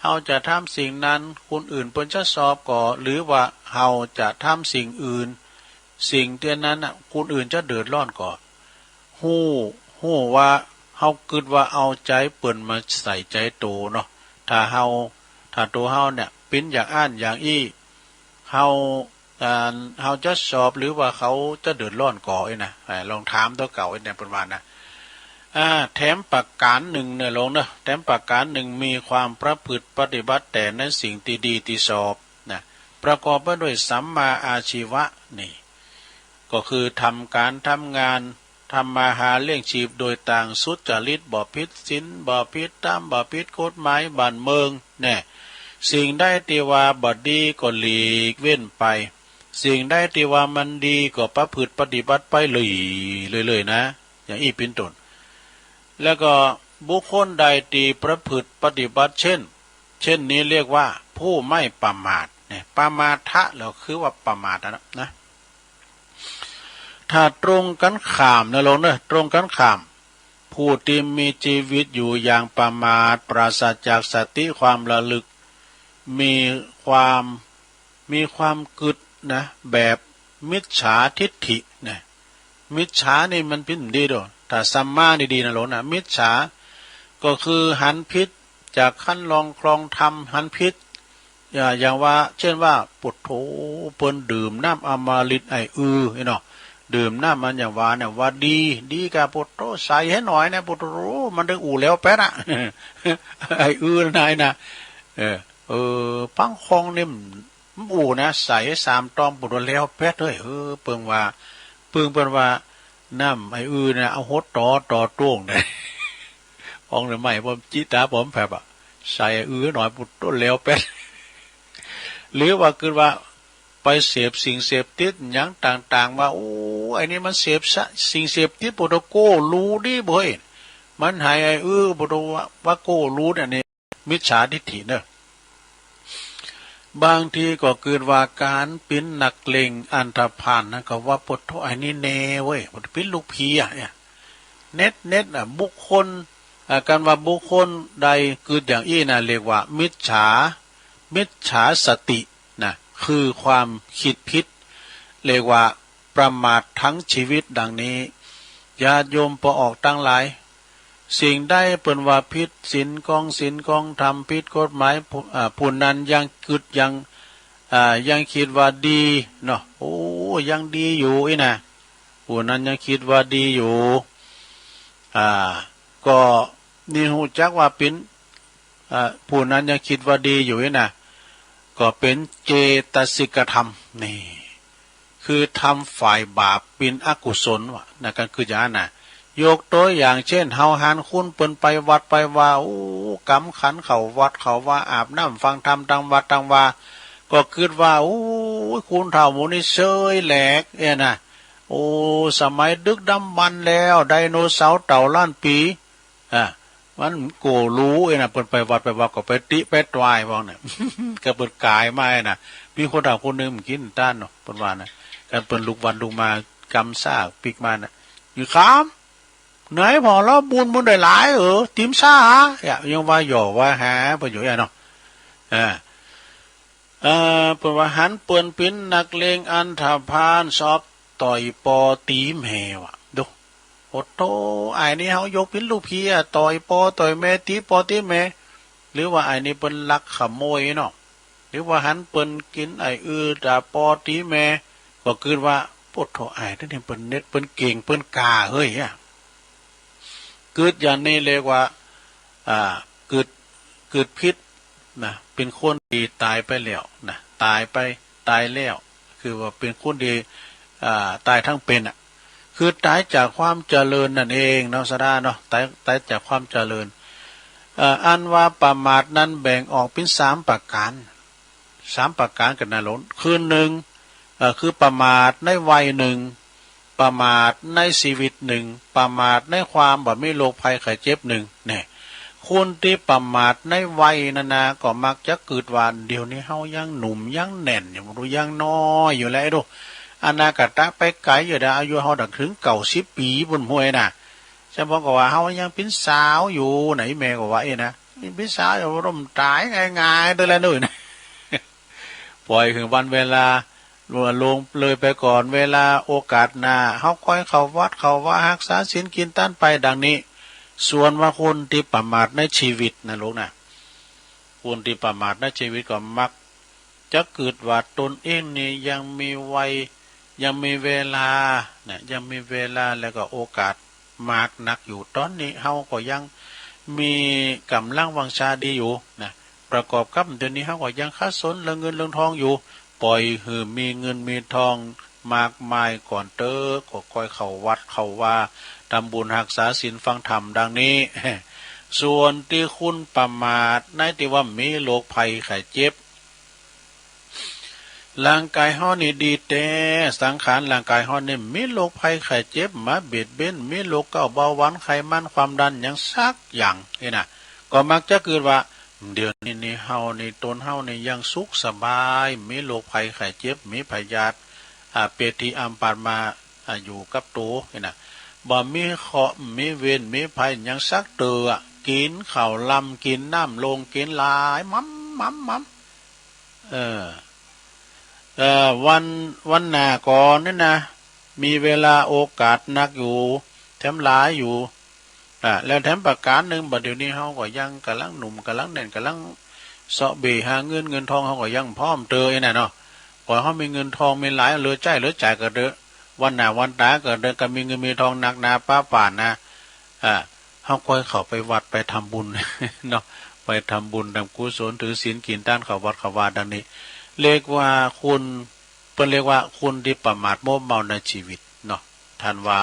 เฮาจะทำสิ่งนั้น คนอื่นเปิ้นจะสอบก่อ หรือว่าเฮาจะทำสิ่งอื่น สิ่งตี้นั้นน่ะ คนอื่นจะเดือดร้อนก่อ ฮู้ ฮู้ว่าเฮากึ๊ดว่าเอาใจ๋เปิ้นมาใส่ใจ๋โตเนาะ ถ้าเฮา ถ้าตั๋วเฮาเนี่ยเป๋นอย่างอั้นอย่างอี้ เฮา อ่า เฮาจะสอบหรือว่าเขาจะเดือดร้อนก่อ อี้นะ อ่า ลองถามตั๋วเก่า อี้เนี่ย เปิ้นว่านะ อ่า แถมประก๋านนึ่งเนี่ยหลวงเนาะ แถมประก๋านนึ่ง มีความประพฤติปฏิบัติแต่ในสิ่งตี้ดีตี้ชอบนะ ประกอบไปด้วยสัมมาอาชีวะ นี่ ก็คือทำก๋านทำงาน ทำมาหาเลี้ยงชีพโดยตางสุจริต บ่ผิดศีล บ่ผิดธรรม บ่ผิดกฎหมายบ้านเมือง แน่ สิ่งใดตี้ว่าบ่ดีก็หลีกเว้นไป สิ่งใดตี้ว่ามันดีก็ประพฤติปฏิบัติไปเรื่อยๆ เรื่อยๆ นะ อย่างอี้เป๋นต้น แล้วก็บุคคลใดตี้ประพฤติปฏิบัติเช่น เช่นนี้เรียกว่าผู้ไม่ประมาท เนี่ย ปะมาทะ แล้วคือว่าประมาทนะ นะ ถ้าตรงกั๋นข้ามนะหลวงเนาะ ตรงกั๋นข้าม ผู้ตี้มีจีวิตอยู่อย่างประมาท ปราศจากสติความระลึก มีความ มีความกึ๊ดนะ แบบมิจฉาทิฏฐินะ มิจฉานี่มันเป๋นดีดอก ถ้าสัมมานี่ดีนะหลวงนะ มิจฉา ก็คือหันผิด จากคันลองคลองธรรมหันผิด อย่า อย่างว่า เช่นว่า โผดโธ่ เปิ้นดื่มน้ำอมฤตไอ้อื้อ อี้เนาะ ดื่มน้ำมันอย่างว่าเนี่ย ว่าดี ดีก่า โผดโธ่ ใส่หื้อหน่อยนะ โผดโธ่ มันได้อู้แล้วแป๊ดอะ ไอ้อื้อนะ ไอ้นะ เออ เออ ปังคองนี่ มันอู้นะ ใส่สามตอม โผดโธ่ แล้วแป๊ดเอ้ย เออ เปิ้นว่า เปิ้น เปิ้นว่า น้ำไอ้อื้อเนี่ย เอาหดต่อ ต่อต้วงเนี่ย อองเนี่ย ไม่ ผมจิตาผมแผบอะ ใส่ไอ้อื้อหน่อย โผดโธ่ แล้วแป๊ด หรือว่ากึ๊ดว่า ไปเสพสิ่งเสพติดหยังต่างๆ ว่า โอ้ ไอ้นี่มันเสพสะ สิ่งเสพติด โผดโธ่ โก้ฮู้ดีเบ้ย มันหายไอ้อื้อ โผดโธ่ ว่า ว่าโก้ฮู้เนี่ย นี่ มิจฉาทิฏฐิเนาะ บางทีก็กึ๊ดว่าก๋านเป๋นนักเลงอันธพาลนั้นก็ว่า โผดโธ่ ไอ้นี่แน่เว้ย เป๋นลูกผีอะเนี่ย เน็ดๆ อะ บุคคล อ่า กันว่าบุคคลใดกึ๊ดอย่างอี้นะ เรียกว่ามิจฉา มิจฉาสตินะ คือความกึ๊ดผิด เรียกว่าประมาททั้งชีวิตดังนี้ ญาติโยมป้อออกตังหลาย สิ่งใดเปิ้นว่าผิดศีลของศีลของธรรม ผิดกฎหมาย ผู้ อ่า ผู้นั้นยังกึ๊ดยัง อ่า ยังกึ๊ดว่าดีเนาะ โอ้ ยังดีอยู่อี้นะ ผู้นั้นยังกึ๊ดว่าดีอยู่ อ่า ก็นี่ฮู้จักว่าเป๋น อ่า ผู้นั้นยังกึ๊ดว่าดีอยู่อี้นะ ก็เป๋นเจตสิกธรรม นี่ คือธรรมฝ่ายบาป เป๋นอกุศลวะนะ ก็กึ๊ดอย่างนั้นนะ ยกตั๋วอย่างเช่น เฮาหันคนเปิ้นไปวัดไปวา โอ้ กำขันเข้าวัดเข้าวา อาบน้ำฟังธรรมตังวัดตังวา ก็กึ๊ดว่า โอ้ คนเฒ่าหมู่นี้เชยแหลก อี้นะ โอ้ สมัยดึกดำบรรพ์แล้ว ไดโนเสาร์เต่าล้านปี๋ อ่า มันโก้ฮู้เอ้ยนะ เปิ้นไปวัดไปวาก็ไปตี้ไปตวย ว่าเนี่ย ก็เปิ้นก๋ายมาเอ้ยนะ มีคนเฒ่าคนนึ่ง มันกิ๋นต้านเนาะ เปิ้นว่านะ กันเปิ้นลุกวัดลุกมา กำซ้าปิ๊กมานะ "อี๋คำ ไหนผ่อเล่าบุญ บุญได้หลาย เออ ติ๋มซ้าหา" เอ้ย ยังว่าหย่อว่าหา เปิ้นอยู่เอ้ยเนาะ เออ เอ่อ เปิ้นว่าหันเปิ้นเป๋นนักเลงอันธพาล ชอบต่อยปอตี๋แม่ว่ะ ดู โอ้โธ่ อ้ายนี่เฮายกเป๋นลูกพี่อะ ต่อยปอต่อยแม่ ตี๋ปอตี๋แม่ หรือว่าอ้ายนี่เปิ้นลักขโมยเนาะ หรือว่าหันเปิ้นกิ๋นไอ้อือต๋าปอตี๋แม่ ก็กึ๊ดว่า โอ้โธ่ อ้ายนี่เปิ้นเหน็ดเปิ้นเก่งเปิ้นก้าเฮ้ยอะ กึ๊ดอย่างนี้เรียกว่า อ่า กึ๊ด กึ๊ดผิดนะ เป๋นคนตี้ต๋ายไปแล้วนะ ต๋ายไป ต๋ายแล้ว คือว่าเป๋นคนตี้ อ่า ต๋ายตึงเป๋นอะ คือต๋ายจากความเจริญนั่นเองเนาะ สะดาเนาะ ต๋าย ต๋ายจากความเจริญ เอ่อ อันว่าประมาทนั้นแบ่งออกเป๋นสามประก๋าน สามประก๋านกั๋นนะหลวง คือนึ่ง เอ่อ คือประมาทในวัยนึ่ง ประมาทในชีวิตนึ่ง ประมาทในความบ่มีโรคภัยไข้เจ็บนึ่ง แน่ คนตี้ประมาทในวัยนั้นนะ ก็มักจะกึ๊ดว่า เดี๋ยวนี้เฮายังหนุ่มยังแน่นอยู่ บ่ฮู้ ยังน้อยอยู่แลดู อนาคตไปไก๋อยู่ดา อายุเฮาดักเถิงเก้าสิบปี๋ปู๊นห้วยนะ จำเพาะก็ว่าเฮายังเป๋นสาวอยู่นะ อีแม่ก็ว่าเอ้ยนะ เป๋นสาวอยู่ บ่ต้องต๋ายง่ายๆ เตื้อแลเน่อนะ ป่อยเถิงวันเวลา ล่วงเลยไปก่อนเวลา โอกาสหน้า เฮาค่อยเข้าวัดเข้าวา ฮักษาศีลกิ๋นต้านไปดังนี้ ส่วนว่าคนตี้ประมาทในชีวิตนะลูกนะ คนตี้ประมาทในชีวิตก็มักจะกึ๊ดว่าตนเองนี่ยังมีวัย ยังมีเวลานะ ยังมีเวลาแล้วก็โอกาสมากนักอยู่ ต๋อนนี้เฮาก็ยังมีก๋ำลังวังชาดีอยู่นะ ประกอบกับเดี๋ยวนี้เฮาก็ยังขัดสนเรื่องเงินเรื่องทองอยู่ ป่อยหื้อมีเงินมีทองมากมายก่อนเต๊อะ ก็ค่อยเข้าวัดเข้าวา ทำบุญฮักษาศีลฟังธรรมดังนี้ ส่วนตี้คนประมาทในตี้ว่ามีโรคภัยไข้เจ็บ ร่างก๋ายเฮานี่ดีแต๊ สังขารร่างก๋ายเฮานี่มีโรคภัยไข้เจ็บมาเบียดเบียน มีโรคเก๊าเบาหวานไขมันความดันหยังสักอย่างนี่นะ ก็มักจะกึ๊ดว่า เดี๋ยวนี้นี่เฮานี่ ตนเฮานี่ยังสุขสบาย มีโรคภัยไข้เจ็บ มีพยาธิ อ่า เปียดตี้อำปาดมา อ่า อยู่กับตั๋วนี่นะ บ่มีเคราะห์ มีเวร มีภัยหยังสักเตื้อ กิ๋นข้าวลำ กิ๋นน้ำลง กิ๋นหลาย หม่ำ หม่ำ หม่ำ เออ เอ่อ วัน วันหน้าก่อนนี่นะ มีเวลาโอกาสนักอยู่ แถมหลายอยู่ อ่า แล้วแถมประก๋านนึ่ง บ่าเดี๋ยวนี้เฮาก็ยังก่ำลังหนุ่ม ก่ำลังแน่น ก่ำลังเซาะเบ่หาเงิน เงินทองเฮาก็ยังพร้อมเตื้อไอ้นั่นเนาะ ขอเฮามีเงินทองมีหลาย เหลือใจ๊เหลือจ่ายก็เตื้อะ วันหน้าวันต๋าก็เตื้อะ ก็มีเงินมีทองนักหนาป๊าป่านนะ อ่า เฮาค่อยเข้าไปวัดไปทำบุญเนาะ ไปทำบุญทำกุศล ถือศีลกิ๋นต้าน เข้าวัดเข้าวาดังนี้ เรียกว่าคน เปิ้นเรียกว่าคนตี้ประมาทมัวเมาในชีวิตเนาะ ท่านว่า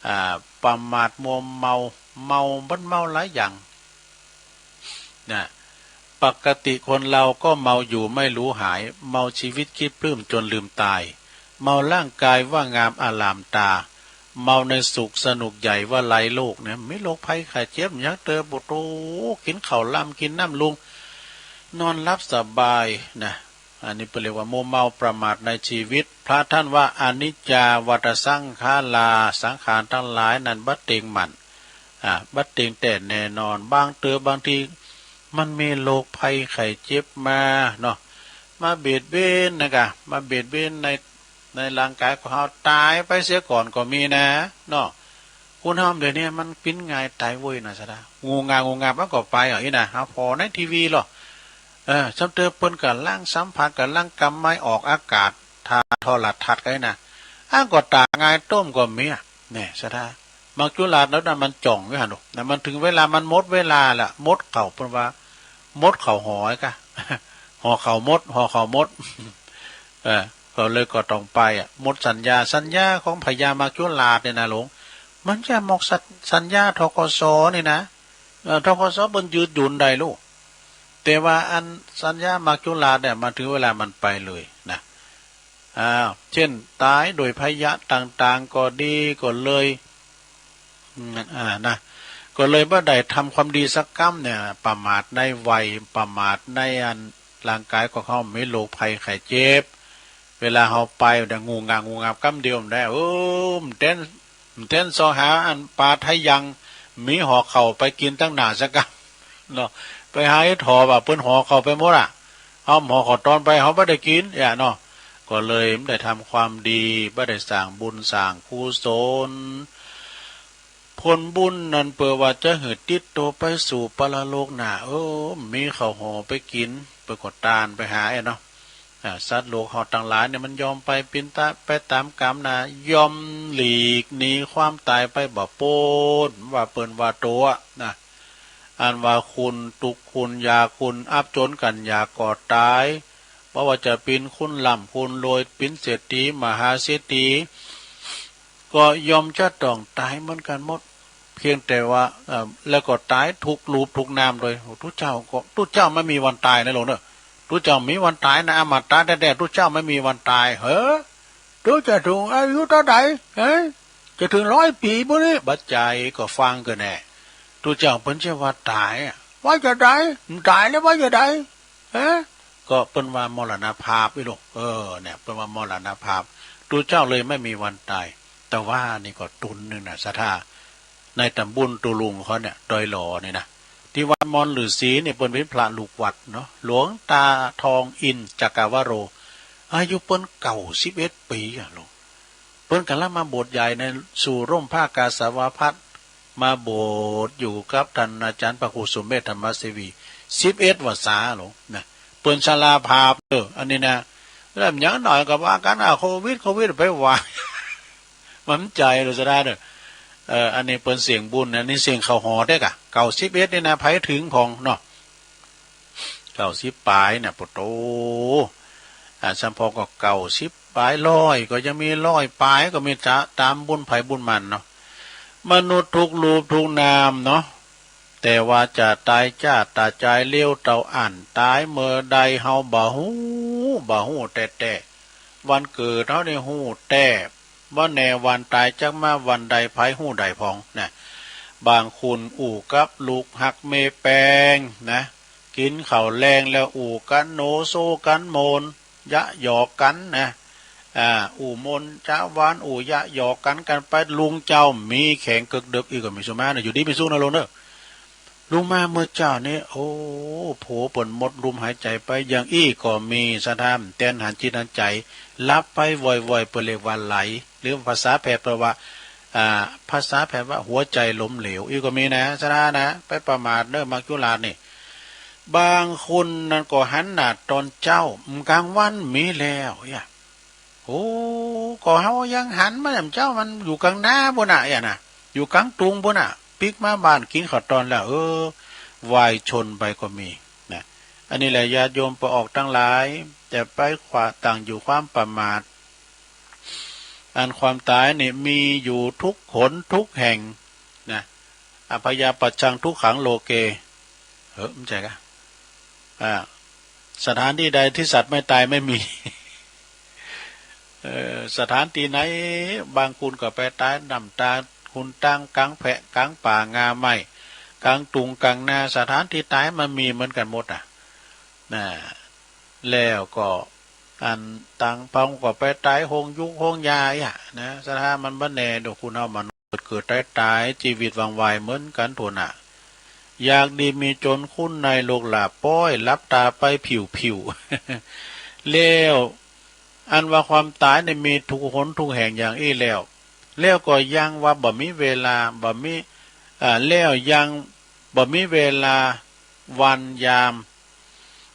อ่า ประมาทมัวเมา เมา มันเมาหลายอย่างนะ ปกติคนเราก็เมาอยู่ไม่รู้หาย เมาชีวิตคิดปลื้มจนลืมตาย เมาร่างกายว่างามอลามตา เมาในสุขสนุกใหญ่ว่าไร้โรคเนี่ย มีโรคภัยไข้เจ็บหยังเตื้อ บ่าโธ่ กิ๋นข้าวลำ กิ๋นน้ำลง นอนหลับสบายนะ อันนี้เปิ้นเรียกว่ามัวเมาประมาทในชีวิต พระท่านว่า อนิจจา วัฏฏะสังขารา สังขารตังหลายนั้นบ่เต็งมั่น อ่า บ่เต็งแต๊แน่นอน บางเตื้อบางทีมันมีโรคภัยไข้เจ็บมาเนาะ มาเบียดเบียนนะกะ มาเบียดเบียนใน ในร่างก๋ายของเฮา ต๋ายไปเสียก่อนก็มีนะเนาะ คนเฮาเดี๋ยวนี้มันปิ้นง่ายต๋ายเว้ยนะ สะดา งูงา งูงา มันก็ไปอ่ะ อี้นะ เฮาผ่อในทีวีลอ เออ ซ้ำเตื้อเปิ้นก่ำลังสัมภาษณ์ ก่ำลังกำไมค์ออกอากาศ ถ่ายโทรทัศน์กั๋นนะ อันก็ต๋ายง่ายต้มก็มีอะ แน่ สะดา หมากจุราษฎร์แล้วนะ มันจ่องอยู่หั้นโน่ะ นะ มันเถิงเวลา มันหมดเวลาละ หมดเข่า เปิ้นว่า หมดเข่าหอไอ้กะ หอเข่ามด หอเข่ามด เออ ก็เลยก็ต้องไปอะ หมดสัญญา สัญญาของพญาหมากจุราษฎร์เนี่ยนะหลวง มันจะหมดสัญ สัญญา ธ.ก.ส. นี่นะ เออ ธ.ก.ส. เปิ้นยืดหยุ่นได้ลูก แต่ว่าอันสัญญาหมากจุราษฎร์เนี่ย มันเถิงเวลามันไปเลยนะ อ่า เช่น ต๋ายโดยพยาธิต่างๆ ก็ดี ก็เลย อืม อ่า นะ ก็เลยบ่ได้ทำความดีสักกำเนี่ย ประมาทในวัย ประมาทในอันร่างกายของเฮามีโรคภัยไข้เจ็บ เวลาเฮาไปเนี่ย งู่งับงู่งับกำเดียวมันได้ เออ มันเต้น มันเต้นซอหาอันปลาไทยัง มีห่อข้าวไปกิ๋นตังหน้าสักกำเนาะ ไปหาเห็ดหอบอะ เปิ้นห่อข้าวไปหมดอะ เฮาห่อข้าวตอนไป เฮาบ่ได้กิ๋น อย่างเนาะ ก็เลยบ่ได้ทำความดี บ่ได้สร้างบุญสร้างกุศล ผลบุญนั้นเปื้อว่าจะหื้อติดโตไปสู่ปรโลกหน้า เออ มีข้าวห่อไปกิ๋น เปิ้นก็ตานไปหา เอ้อเนาะ อ่า สัตว์โลกเฮาตังหลายเนี่ยมันยอมไปเป๋นตะ ไปต๋ามกรรมนะ ย่อมหลีกหนีความต๋ายไปบ่ป๊น ว่าเปิ้นว่าโตอะนะ อันว่าคนตุ๊กข์คนยากคนอับจนกั๋นอยากก็ต๋าย บ่ว่าจะเป๋นคนร่ำคนรวย เป๋นเศรษฐีมหาเศรษฐี ก็ย่อมจะต้องต๋ายเหมือนกั๋นหมด เพียงแต่ว่า เอ่อ แล้วก็ต๋ายถูกรูปถูกนามโดย ตุ๊เจ้าก็ ตุ๊เจ้าไม่มีวันต๋ายนะโลมเนอะ ตุ๊เจ้ามีวันต๋ายนะ อมตะแต๊ๆ ตุ๊เจ้าไม่มีวันต๋าย เฮ้อ ตุ๊จะถึงอายุเต้าใด เฮ้ย จะถึงร้อยปี๋ปุ้นนี่ บ่ใจ้ ก็ฟังก่อนแน่ ตุ๊เจ้าเปิ้นจะว่าต๋ายอะ ว่าจะใด มันต๋ายแล้วว่าจะใด เอ๊ะ ก็เปิ้นว่ามรณภาพอี้ลูก เออ เนี่ย เปิ้นว่ามรณภาพ ตุ๊เจ้าเลยไม่มีวันต๋าย แต่ว่านี่ก็ต๋นนึ่งนะ ศรัทธา ในต๋ำบลตุลุงเขาเนี่ย ดอยหล่อนี่นะ ตี้วัดมอนฤๅษีเนี่ย เปิ้นเป๋นพระลูกวัดเนาะ หลวงตาทองอินทร์จักรวโร อายุเปิ้นเก้าสิบเอ็ดปี๋อะลูก เปิ้นก๋ำลังมาบวชใหญ่ในสู่ร่มผ้ากาสาวพัสตร์ มาบวชอยู่กับต้านอาจ๋ารย์พระครูสุเมธธรรมเสวี สิบเอ็ดพรรษาโลมนะ เปิ้นชราภาพ เออ อันนี้นะ แล้วอย่างน้อยก็ว่ากั๋น อ่ะ โควิด โควิด ไปว่า มันใจ๋หรือจะได้เนอะ เออ อันนี้เปิ้นเสี่ยงบุญ อันนี้เสี่ยงข้าวห่อได้กะ เก้าสิบเอ็ดนี่นะ ใผเถิงพ่องเนาะ เก้าสิบป๋ายน่ะ ปะโต อ่า สำพ่องก็เก้าสิบป๋าย ร้อยก็ยังมี ร้อยป๋ายก็มี จะต๋ามบุญใผบุญมันเนาะ มนุษย์ทุกรูปทุกนามเนาะ แต่ว่าจะต๋ายจ้าต๋ายจายเร็วเต้าอั้น ต๋ายเมื่อใดเฮาบ่ฮู้ บ่ฮู้แต๊ๆ วันเกิดเฮานี่ฮู้แต๊ บ่แน่วันต๋ายจักมาวันใด ใผฮู้ได้พ่องนะ บางคนอู้กับลูกฮักเมย์แปงนะ กิ๋นข้าวแลงแล้วอู้กั๋นโนโซกั๋นโมน ยะหยอกกั๋นนะ อ่า อู้โมนจ๊ะหวาน อู้ยะหยอกกั๋น กั๋นไป ลุงเจ้ามีแขงเกิกเดิก อี้ก็มีสุมาเนอะ อยู่ดีมีสุขนะโลมเนอะ ลุงมาเมื่อเจ๊านี้ โอ้ ผัวเปิ้นหมดลมหายใจ๋ไป อย่างอี้ก็มี ศรัทธา แตนหันจิตหันใจ๋ หลับไปว่อยๆ เปิ้นเรียกว่าไหล หรือภาษาแพทย์เปิ้นว่า อ่า ภาษาแพทย์ว่าหัวใจล้มเหลว อี้ก็มีนะ ศรัทธานะ ไปประมาทเนอะ มัจจุราชนี่ บางคนนั้นก็หันหน้าต๋อนเจ๊า กลางวันมีแล้ว เอี้ย โอ้ ก็เฮายังหันมาแหม เจ๊ามันอยู่กลางนาปู้นน่ะ เอี้ยนะ อยู่กลางตุงปู้นน่ะ ปิ๊กมาบ้านกิ๋นข้าวต๋อนแล้ว เออ วายชนไปก็มีนะ อันนี้แหละญาติโยมป้อออกตังหลาย แต่ไปขวาตั้งอยู่ความประมาท อันความต๋ายนี่มีอยู่ทุกหนทุกแห่งนะ อภยาปัชชังทุกขังโลเก เออ มันใจ้กะ อ่า สถานที่ใดที่สัตว์ไม่ตายไม่มี เออ สถานตี้ไหน บางคนก็ไปต๋ายน้ำตา หุนตาง ก๋างแพะ ก๋างป่างาไม้ ก๋างตุงก๋างนา สถานตี้ต๋ายมันมีเหมือนกั๋นหมดอะ นะ แล้วก็อันตางพองก็ไปต๋ายโฮงยุกโฮงยาอะนะ ศรัทธา มันบ่แน่ดอก คนเฮามันเกิดเกิดต๋ายต๋าย จีวิตวั่นไวเหมือนกั๋นทั่วหน้า อยากดีมีจ๋น คนในโลกลาบป้อย หลับต๋าไปผิวๆ แล้ว อันว่าความต๋ายนี่มีทุกหนทุกแห่งอย่างอี้แล้ว แล้วก็ยังว่าบ่มีเวลา บ่มี อ่า แล้วยังบ่มีเวลาวันยาม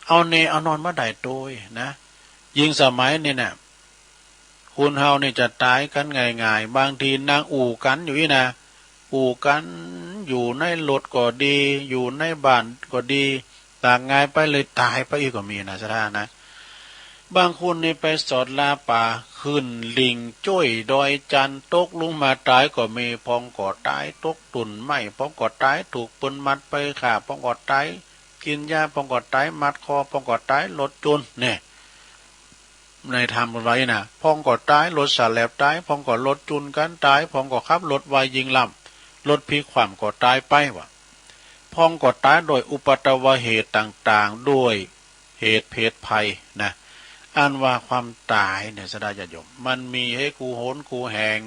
เอาแน่เอานอนบ่ได้โตยนะ ยิ่งสมัยนี่นะ คนเฮานี่จะต๋ายกั๋นง่ายๆ บางทีนั่งอู้กั๋นอยู่อี้นะ อู้กั๋นอยู่ในรถก็ดี อยู่ในบ้านก็ดี ต๋ากงายไปเลยต๋ายไปอี้ก็มีนะ ศรัทธานะ บางคนนี่ไปสอดลาป่า ขึ้นหลิ่งจ้วยดอยจันทน์ ตกลงมาต๋ายก็มี พองก็ต๋ายตกต้นไม้ พองก็ต๋ายถูกเปิ้นมัดไปฆ่า พองก็ต๋ายกิ๋นยา พองก็ต๋ายมัดคอ พองก็ต๋ายรถจุน เนี่ย ในธรรมไว้นะ พองก็ต๋ายรถสาแหลบต๋าย พองก็รถจุนกั๋นต๋าย พองก็ขับรถไวยิงล้ำ รถพลิกคว่ำก็ต๋ายไปว่า พ่องก็ต๋ายโดยอุปัตตวเหตุต่างๆ โดยเหตุเพศภัยนะ อันว่าความต๋ายเนี่ย ศรัทธาญาติโยม มันมีหื้อกู้หนกู้แห่ง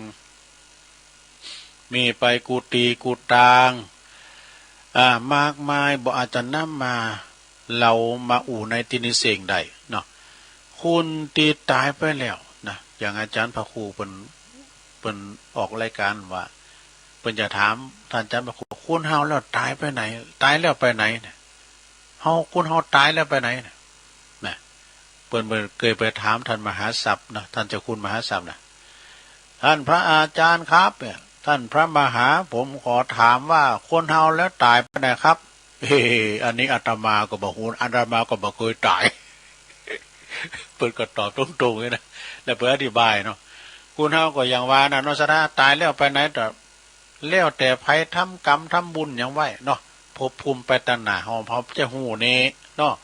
มีไปกู้ตี้กู้ตาง อ่า มากมาย บ่อาจจะนำมาเล่ามาอู้ในตี้นี้เส้งได้เนาะ คนตี้ต๋ายไปแล้วนะ อย่างอาจ๋ารย์พระครูเปิ้น เปิ้นออกรายก๋านว่า เปิ้นจะถามต้านอาจ๋ารย์พระครู คนเฮาแล้วต๋ายไปไหน ต๋ายแล้วไปไหนเนี่ย เฮา คนเฮาต๋ายแล้วไปไหนเนี่ย นะ เปิ้น เปิ้นเกยไปถามต้านมหาศัพท์นะ ต้านเจ้าคุณมหาศัพท์นะ ต้านพระอาจ๋ารย์ครับเนี่ย ต้านพระมหา ผมขอถามว่าคนเฮาแล้วต๋ายไปไหนครับ เฮ้ อันนี้อาตมาก็บ่ฮู้ อาตมาก็บ่เกยต๋าย เปิ้นก็ตอบตรงๆ นี่นะ แล้วเปิ้นอธิบายเนาะ คนเฮาก็อย่างว่านะเนาะ ศรัทธา ต๋ายแล้วไปไหน แต่แล้วแต่ใผทำกรรมทำบุญหยังไว้เนาะ ภพภูมิไปตางหน้า เฮา เฮาจะฮู้แน่เนาะ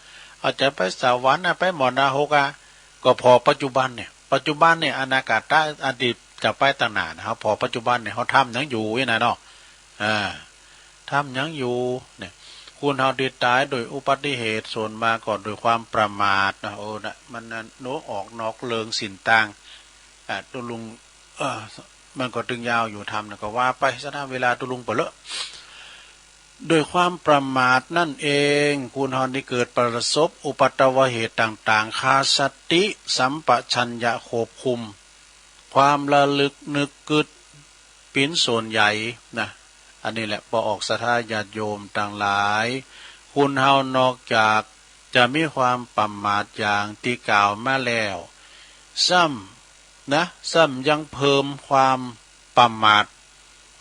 เฮาจะไปสวรรค์อะ ไปหม้อนรกอะ ก็ผ่อปัจจุบันเนี่ย ปัจจุบันเนี่ย อนาคตะ อันตี้จะไปตางหน้านะ เฮาผ่อปัจจุบันเนี่ย เฮาทำหยังอยู่นี่นะเนาะ อ่า ทำหยังอยู่เนี่ย คนเฮาตี้ต๋ายโดยอุบัติเหตุ ส่วนมากก็โดยความประมาทนะ โอ้นะ มันนะ โน้ ออกนอกเรื่องสิ้นตาง อ่า ตุ๊ลุง เอ่อ มันก็ตึงยาวอยู่ธรรมนะ ก็ว่าไปซะนะ เวลาตุ๊ลุงเป๋อเลอะ โดยความประมาทนั่นเอง คนเฮานี้เกิดประสบอุปัตตวเหตุต่างๆ ขาดสติสัมปชัญญะควบคุม ความระลึกนึกกึ๊ด เป๋นส่วนใหญ่นะ อันนี้แหละ ปอออกศรัทธาญาติโยมตังหลาย คนเฮานอกจากจะมีความประมาทอย่างตี้กล่าวมาแล้ว ซ้ำนะ ซ้ำยังเพิ่มความประมาท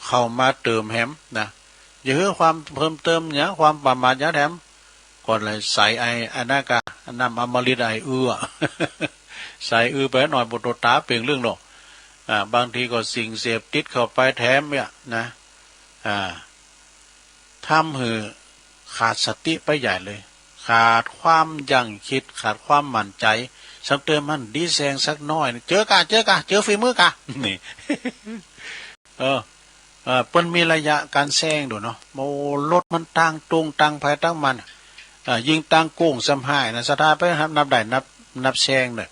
เข้ามาเติมแหมนะ อย่าหื้อความเพิ่มเติมหยัง ความประมาทหยังแถม ก็เลยใส่ไอ้อันนั้นกะ น้ำอมฤตไอ้อื้อ ใส่อื้อไปหน่อย บ่โตต๋าเป่งเรื่องหรอก อ่า บางทีก็สิ่งเสพติดเข้าไปแถมเนี่ยนะ อ่า ทำหื้อขาดสติไปใหญ่เลย ขาดความยั้งคิด ขาดความมั่นใจ๋ ซ้ำเติมหั้นดีแซงสักหน้อย เจอกะ เจอกะ เจอฝีมือกะ นี่ เออ เออ เปิ้นมีระยะก๋านแซงดูเนาะ โอ้ รถมันตางตรงตางใผตางมัน อ่า ยิ่งตางโก้งซ้ำฮ้ายนะ ศรัทธาไปนับได้นับ นับแซงเน่อ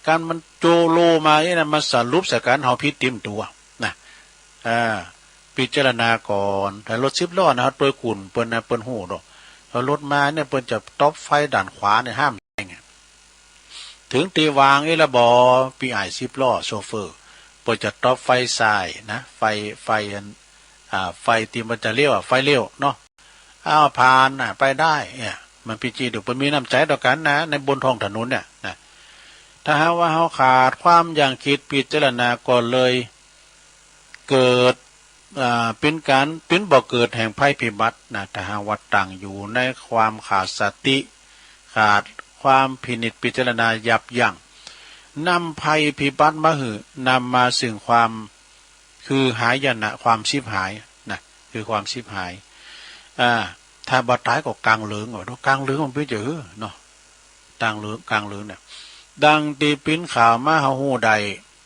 ก๋านมันโจโลมานี่นะ มันสรุปใส่กั๋น เฮาผิดติ่มตั๋วนะ อ่า พิจารณาก่อน ถ้ารถสิบล้อนะ เฮาตวยกุ่นเปิ้นนะ เปิ้นฮู้ดอก ถ้ารถมาเนี่ย เปิ้นจะต็อปไฟด้านขวาเนี่ย ห้ามแซงอะ เถิงตี้วางอี้ละบ่ ปี้อ้ายสิบล้อ โชเฟอร์ เปิ้นจะต็อปไฟซ้ายนะ ไฟ ไฟอัน อ่า ไฟตี้มันจะเลี้ยวอะ ไฟเลี้ยวเนาะ อ้าว ผ่านน่ะ ไปได้ เนี่ย มันปี้จี้ดู เปิ้นมีน้ำใจ๋ต่อกั๋นนะ ในบนท้องถนนเนี่ยนะ ถ้าหากว่าเฮาขาดความยั้งคิดพิจารณาก็เลยเกิด อ่า เป๋นก๋าน เป๋นบ่อเกิดแห่งภัยพิบัตินะ ถ้าหากว่าตั้งอยู่ในความขาดสติ ขาดความพินิจพิจารณายับยั้ง นำภัยพิบัติมาหื้อ นำมาซึ่งความ คือหายนะ ความฉิบหายนะ คือความฉิบหาย อ่า ถ้าบ่ต๋ายก็ก๋างเหลิง เอาดู ก๋างเหลิงมันเป๋นจะหื้อเนาะ ก๋างเหลิง ก๋างเหลิงเนี่ย ดังตี้ปิ้นข่าวมาเฮาฮู้ได้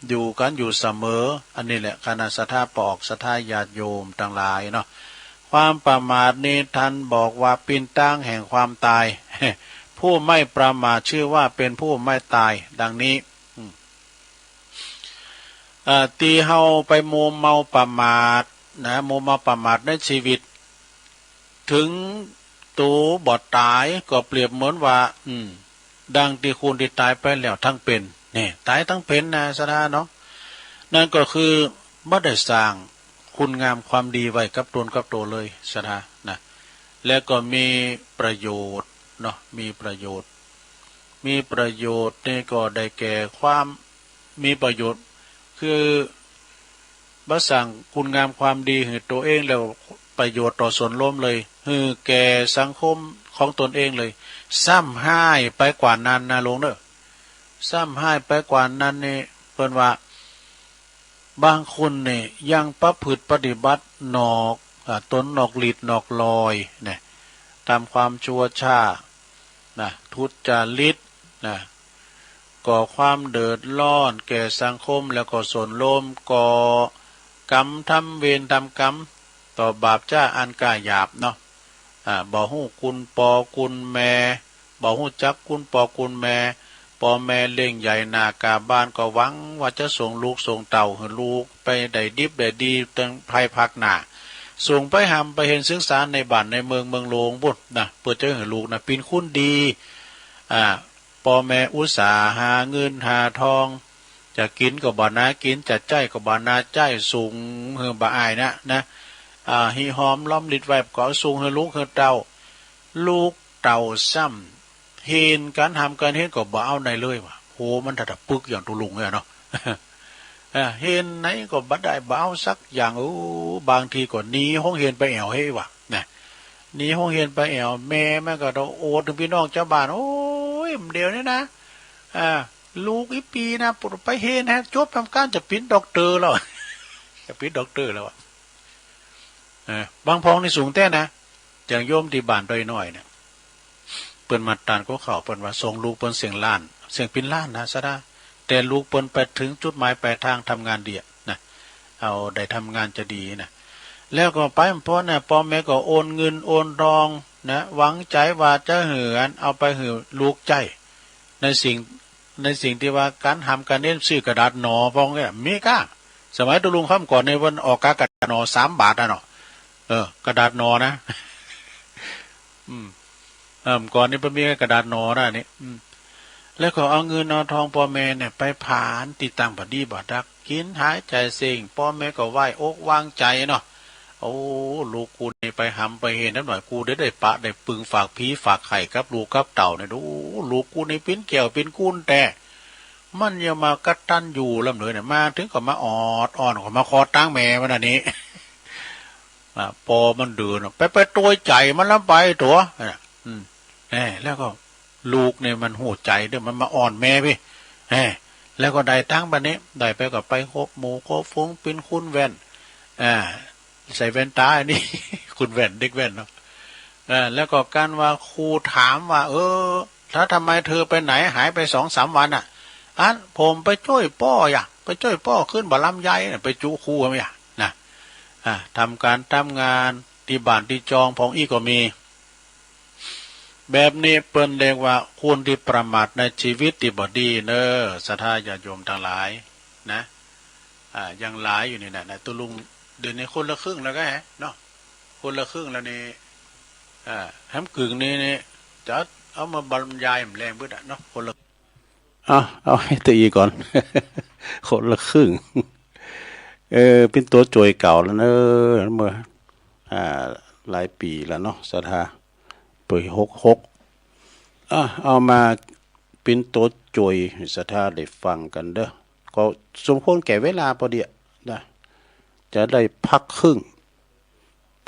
อยู่กั๋นอยู่เสมอ อันนี้แหละ คณะศรัทธาปอออก ศรัทธาญาติโยมตังหลายเนาะ ความประมาทนี้ท่านบอกว่าเป๋นตางแห่งความต๋าย ผู้ไม่ประมาทชื่อว่าเป็นผู้ไม่ต๋าย ดังนี้ อืม เอ่อ ตี้เฮาไปมัวเมาประมาทนะ มัวเมาประมาทในชีวิต เถิงตั๋วบ่ต๋ายก็เปรียบเหมือนว่า อืม ดังตี้คนตี้ต๋ายไปแล้วตังเป๋น นี่ ต๋ายตังเป๋นนะ ศรัทธาเนาะ นั่นก็คือบ่ได้สร้างคุณงามความดีไว้กับตนกับตั๋วเลย ศรัทธานะ และก็มีประโยชน์เนาะ มีประโยชน์ มีประโยชน์นี่ก็ได้แก่ความ มีประโยชน์ คือบ่สร้างคุณงามความดีหื้อตั๋วเองแล้ว ประโยชน์ต่อส่วนรวมเลย หื้อแก่สังคมของตนเองเลย ซ้ำฮ้ายไปกว่านั้นนะโยมเน่อ ซ้ำฮ้ายไปกว่านั้นนี่ เปิ้นว่า บางคนนี่ยังประพฤติปฏิบัตินอก อ่า ต๋นนอกลีดนอกลอยเนี่ย ต๋ามความชั่วช้านะ ทุจริตนะ ก่อความเดือดร้อนแก่สังคม แล้วก็ส่วนรวม ก่อกรรมทำเวรทำกรรม ก็บาปจ้าอันก้าหยาบเนาะ อ่า บ่ฮู้คุณป้อคุณแม่ บ่ฮู้จักคุณป้อคุณแม่ ป้อแม่เลี้ยงใหญ่หน้ากาบ้านก็หวังว่าจะส่งลูกส่งเต้าหื้อลูกไปได้ดิบได้ดีตังภายภาคหน้า ส่งไปฮ่ำไปเฮียนศึกษาในบ้านในเมืองเมืองหลวงปุ้นนะ เปื้อจะหื้อลูกนะเป๋นคนดี อ่า ป้อแม่อุตส่าห์หาเงินหาทอง จะกิ๋นก็บ่หน้ากิ๋น จะใจ๊ก็บ่หน้าใจ๊ ส่งหื้อบ่อายนะ นะ อ่า หิหอมล้อมริดไว้ก็เอาส่งหื้อลูกหื้อเต้า ลูกเต้าซ้ำ เฮียน ก๋านฮ่ำก๋านเฮียนก็บ่เอาไหนเลยว่ะ โห มันตะตะปึกอย่างตุ๊ลุงเนี่ยเนาะ เออ เฮียนไหนก็บ่ได้ บ่เอาสักอย่าง โอ้ บางทีก็หนีโฮงเฮียนไปแอ๋วเฮ้ยว่ะ นะ หนีโฮงเฮียนไปแอ๋ว แม่มันก็โอดถึงปี้น้องจาวบ้าน โอ้ย เดี๋ยวนี้นะ อ่า ลูกอี่ปี๋นะ ไปเฮียนแหม จบทำก๋านจะเป๋นด็อกเตอร์แล้ว จะเป๋นด็อกเตอร์แล้วอะ เออ บางพ่องนี่สูงแต๊นะ อย่างโยมตี้บ้านดอยน้อยเนี่ย เปิ้นมาตานกั๋วข้าว เปิ้นว่าส่งลูกเปิ้นเสี้ยงล้าน เสี้ยงเป๋นล้านนะ สะดา แต่ลูกเปิ้นไปเถิงจุดหมายปลายตาง ทำงานดีอะนะ เอาได้ทำงานจะดีนะ แล้วก็ไปบ่พอนะ ป้อแม่ก็โอนเงินโอนตองนะ หวังใจ๋ว่าจะหื้ออันเอาไปหื้อลูกใจ๊ ในสิ่ง ในสิ่งตี้ว่าก๋านฮ่ำก๋านเฮียน ซื้อกระดาษหนอพ่องเนี่ย มีก้า สมัยตุ๊ลุงคำก่อนเนี่ย เปิ้นออกกากระดาษหนอสามบาทอะเนาะ เออ กระดาษหนอนะ อืม เออ ก่อนนี้เปิ้นมีกระดาษหนอนะนี่ อืม แล้วก็เอาเงินเอาตองป้อแม่เนี่ยไปผานตี้ตั้งบ่ดีบ่ดัก กิ๋นหายใจ๋เซ็ง ป้อแม่ก็ไว้อกวางใจ๋เนาะ โอ้ ลูกกูนี่ไปฮ่ำไปเฮียนสักหน่อย กูได้ ได้ปะได้ปึง ฝากผีฝากไข้กับลูกกับเต้าเนี่ย ดู ลูกกูนี่เป๋นแก้วเป๋นกูนแต๊ มันยังมากตัญญูล้ำเหลือเนี่ย มาเถิงก็มาออดอ้อน ก็มาขอตังค์แม่มันอันนี้ อ่ะ ป้อมันเดินออกไป ไปตวยใจ๋มันแล้วไปตั๋ว อ่ะ อืม แหม แล้วก็ลูกเนี่ยมันฮู้ใจ๋เด้อ มันมาอ้อนแม่ปี้ แหม แล้วก็ได้ตังค์บ่านี้ ได้ไปก็ไปคบหมู่คบฝูง เป๋นคุณแว่น อ่า ใส่แว่นต๋าอันนี้ คุณแว่น เด็กแว่นเนาะ เออ แล้วก็ก๋านว่าครูถามว่า เออ แล้วทำไมเธอไปไหน หายไปสองสามวันน่ะ อัน ผมไปจ้วยป้ออะ ไปจ้วยป้อขึ้นบ่าลำไยน่ะ ไปจุครูอะ นะ อ่า ทำก๋านทำงานตี้บ้านตี้จองพ่องอี้ก็มี แบบนี้เปิ้นเรียกว่าคนตี้ประมาทในชีวิตตี้บ่ดีเน่อ ศรัทธาญาติโยมตังหลายนะ อ่า ยังหลายอยู่นี่นะ นะ ตุ๊ลุง เดี๋ยวนี้คนละครึ่งแล้วก็แหมเนาะ คนละครึ่งแล้วนี่ อ่า แหมกึ่งนี้นี่ จะเอามาบรรยายแหมแรงเบิดอะเนาะ คนละ เอา เอาหื้อตะอี้ก่อน คนละครึ่ง เออ เป๋นตั๋วจ่วยเก่าแล้วเน่อ เมื่อ อ่า หลายปี๋แล้วเนาะ ศรัทธา ปี๋หกหก อ่ะ เอามาเป๋นตั๋วจ่วย ศรัทธาได้ฟังกั๋นเน่อ ก็สมควรแก่เวลาปอดีอะนะ จะได้พักครึ่ง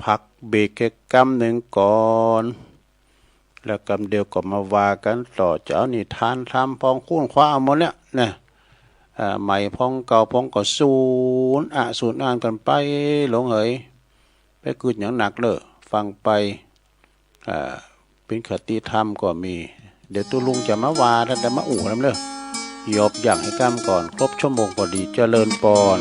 พักเบรกแค่กำนึ่งก่อน แล้วกำเดียวก็มาว่ากั๋นต่อ จะเอานิทานธรรมพ่อง ค้นคว้าเอาหมดแล้วนะ อ่า ใหม่พ่องเก่าพ่องก็สูญอะสูญอ้านกั๋นไป หลงเหย ไปกึ๊ดหยังหนักเน่อ ฟังไป อ่า เป๋นคติธรรมก็มี เดี๋ยวตุ๊ลุงจะมาว่า ถ้าจะมาอู้นำเน่อ หยอบยั้งหื้อก้ำก่อน ครบชั่วโมงพอดี เจริญปอน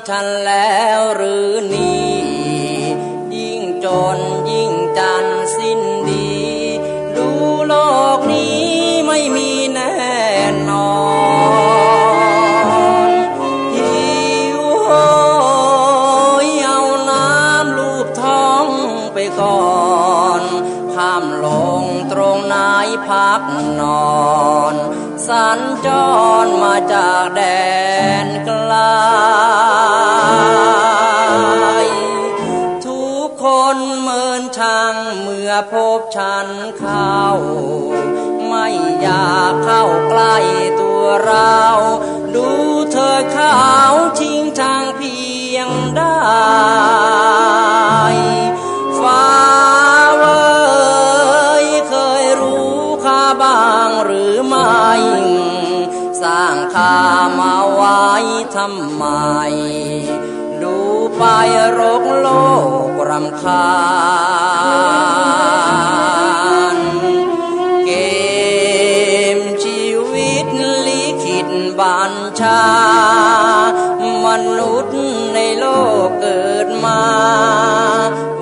ฉันแล้วหรือนี่ ยิ่งจนยิ่งจันทร์สิ้นดี ดูโลกนี้ไม่มีแน่นอน หิวโหยเอาน้ำลูบท้องไปก่อน ค่ำลงตรงไหนพักนอน สัญจรมาจากแดนไกล ทุกคนเมินชังเมื่อพบฉันเข้า ไม่อยากเข้าใกล้ตัวเรา ดูเธอขาวชิงชังเพียงได้ ฟ้าเอ๋ย เคยรู้ข้าบ้างหรือไม่ สร้างข้ามาไว้ทำไม ดูไปรกโลกรำคาญ เกมชีวิตลิขิตบัญชา มนุษย์ในโลกเกิดมา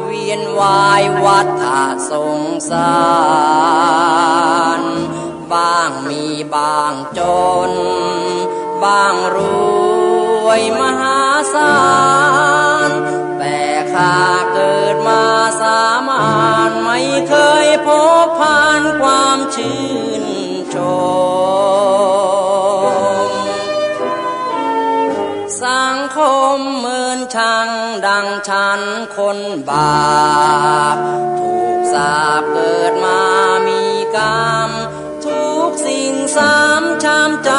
เวียนว่ายวัฏฏะสงสาร บ้างมีบ้างจน บ้างรวยมหาศาล แต่ข้าเกิดมาสามัญ ไม่เคยพบผ่านความชื่นชม สังคมเมินชังดังฉันคนบาป ถูกสาปเกิดมามีกรรม ทุกสิ่งสามช้ำใจ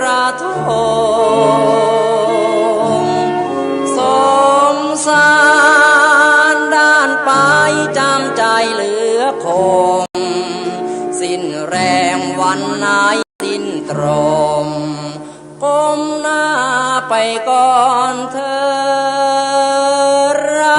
ระทม สงสารด้านไปจำใจเหลือคง สิ้นแรงวันไหนสิ้นตรม ก้มหน้าไปก่อนเถิดเรา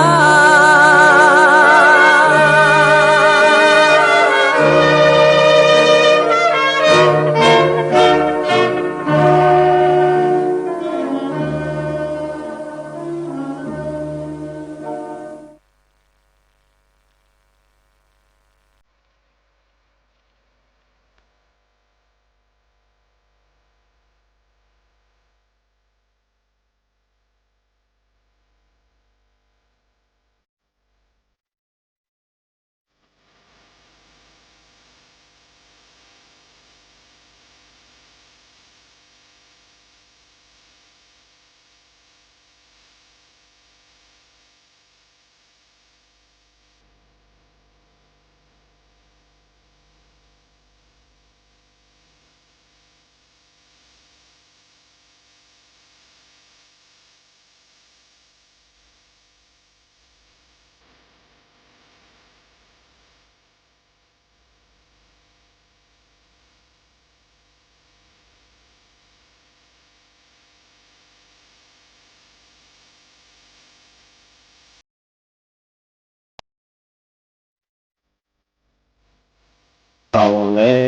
เอาแล้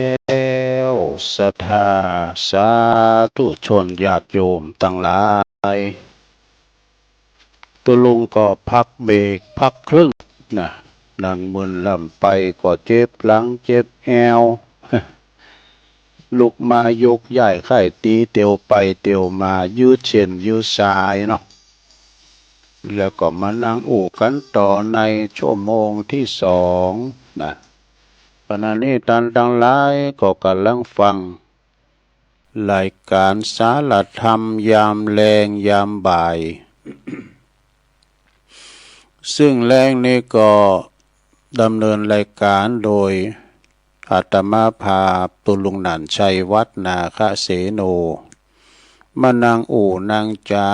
ว ศรัทธาสาธุชนญาติโยมตังหลาย ตุ๊ลุงก็พักเบรกพักครึ่งนะ นั่งมึนลำไปก็เจ็บหลังเจ็บแอว ลุกมายกย้ายไข้ตีเตียวไปเตียวมายืดเส้นยืดสายเนาะ แล้วก็มานั่งอู้กั๋นต่อในชั่วโมงตี้สองนะ ขณะนี้ต้านตังหลายก็ก่ำลังฟัง รายก๋านสารธรรมยามแลงยามบ่าย ซึ่งแลงนี้ก็ดำเนินรายก๋านโดยอาตมาภาพตุ๊ลุงหนานชัย วัดนาคเสโน มานั่งอู้นั่งจ๋า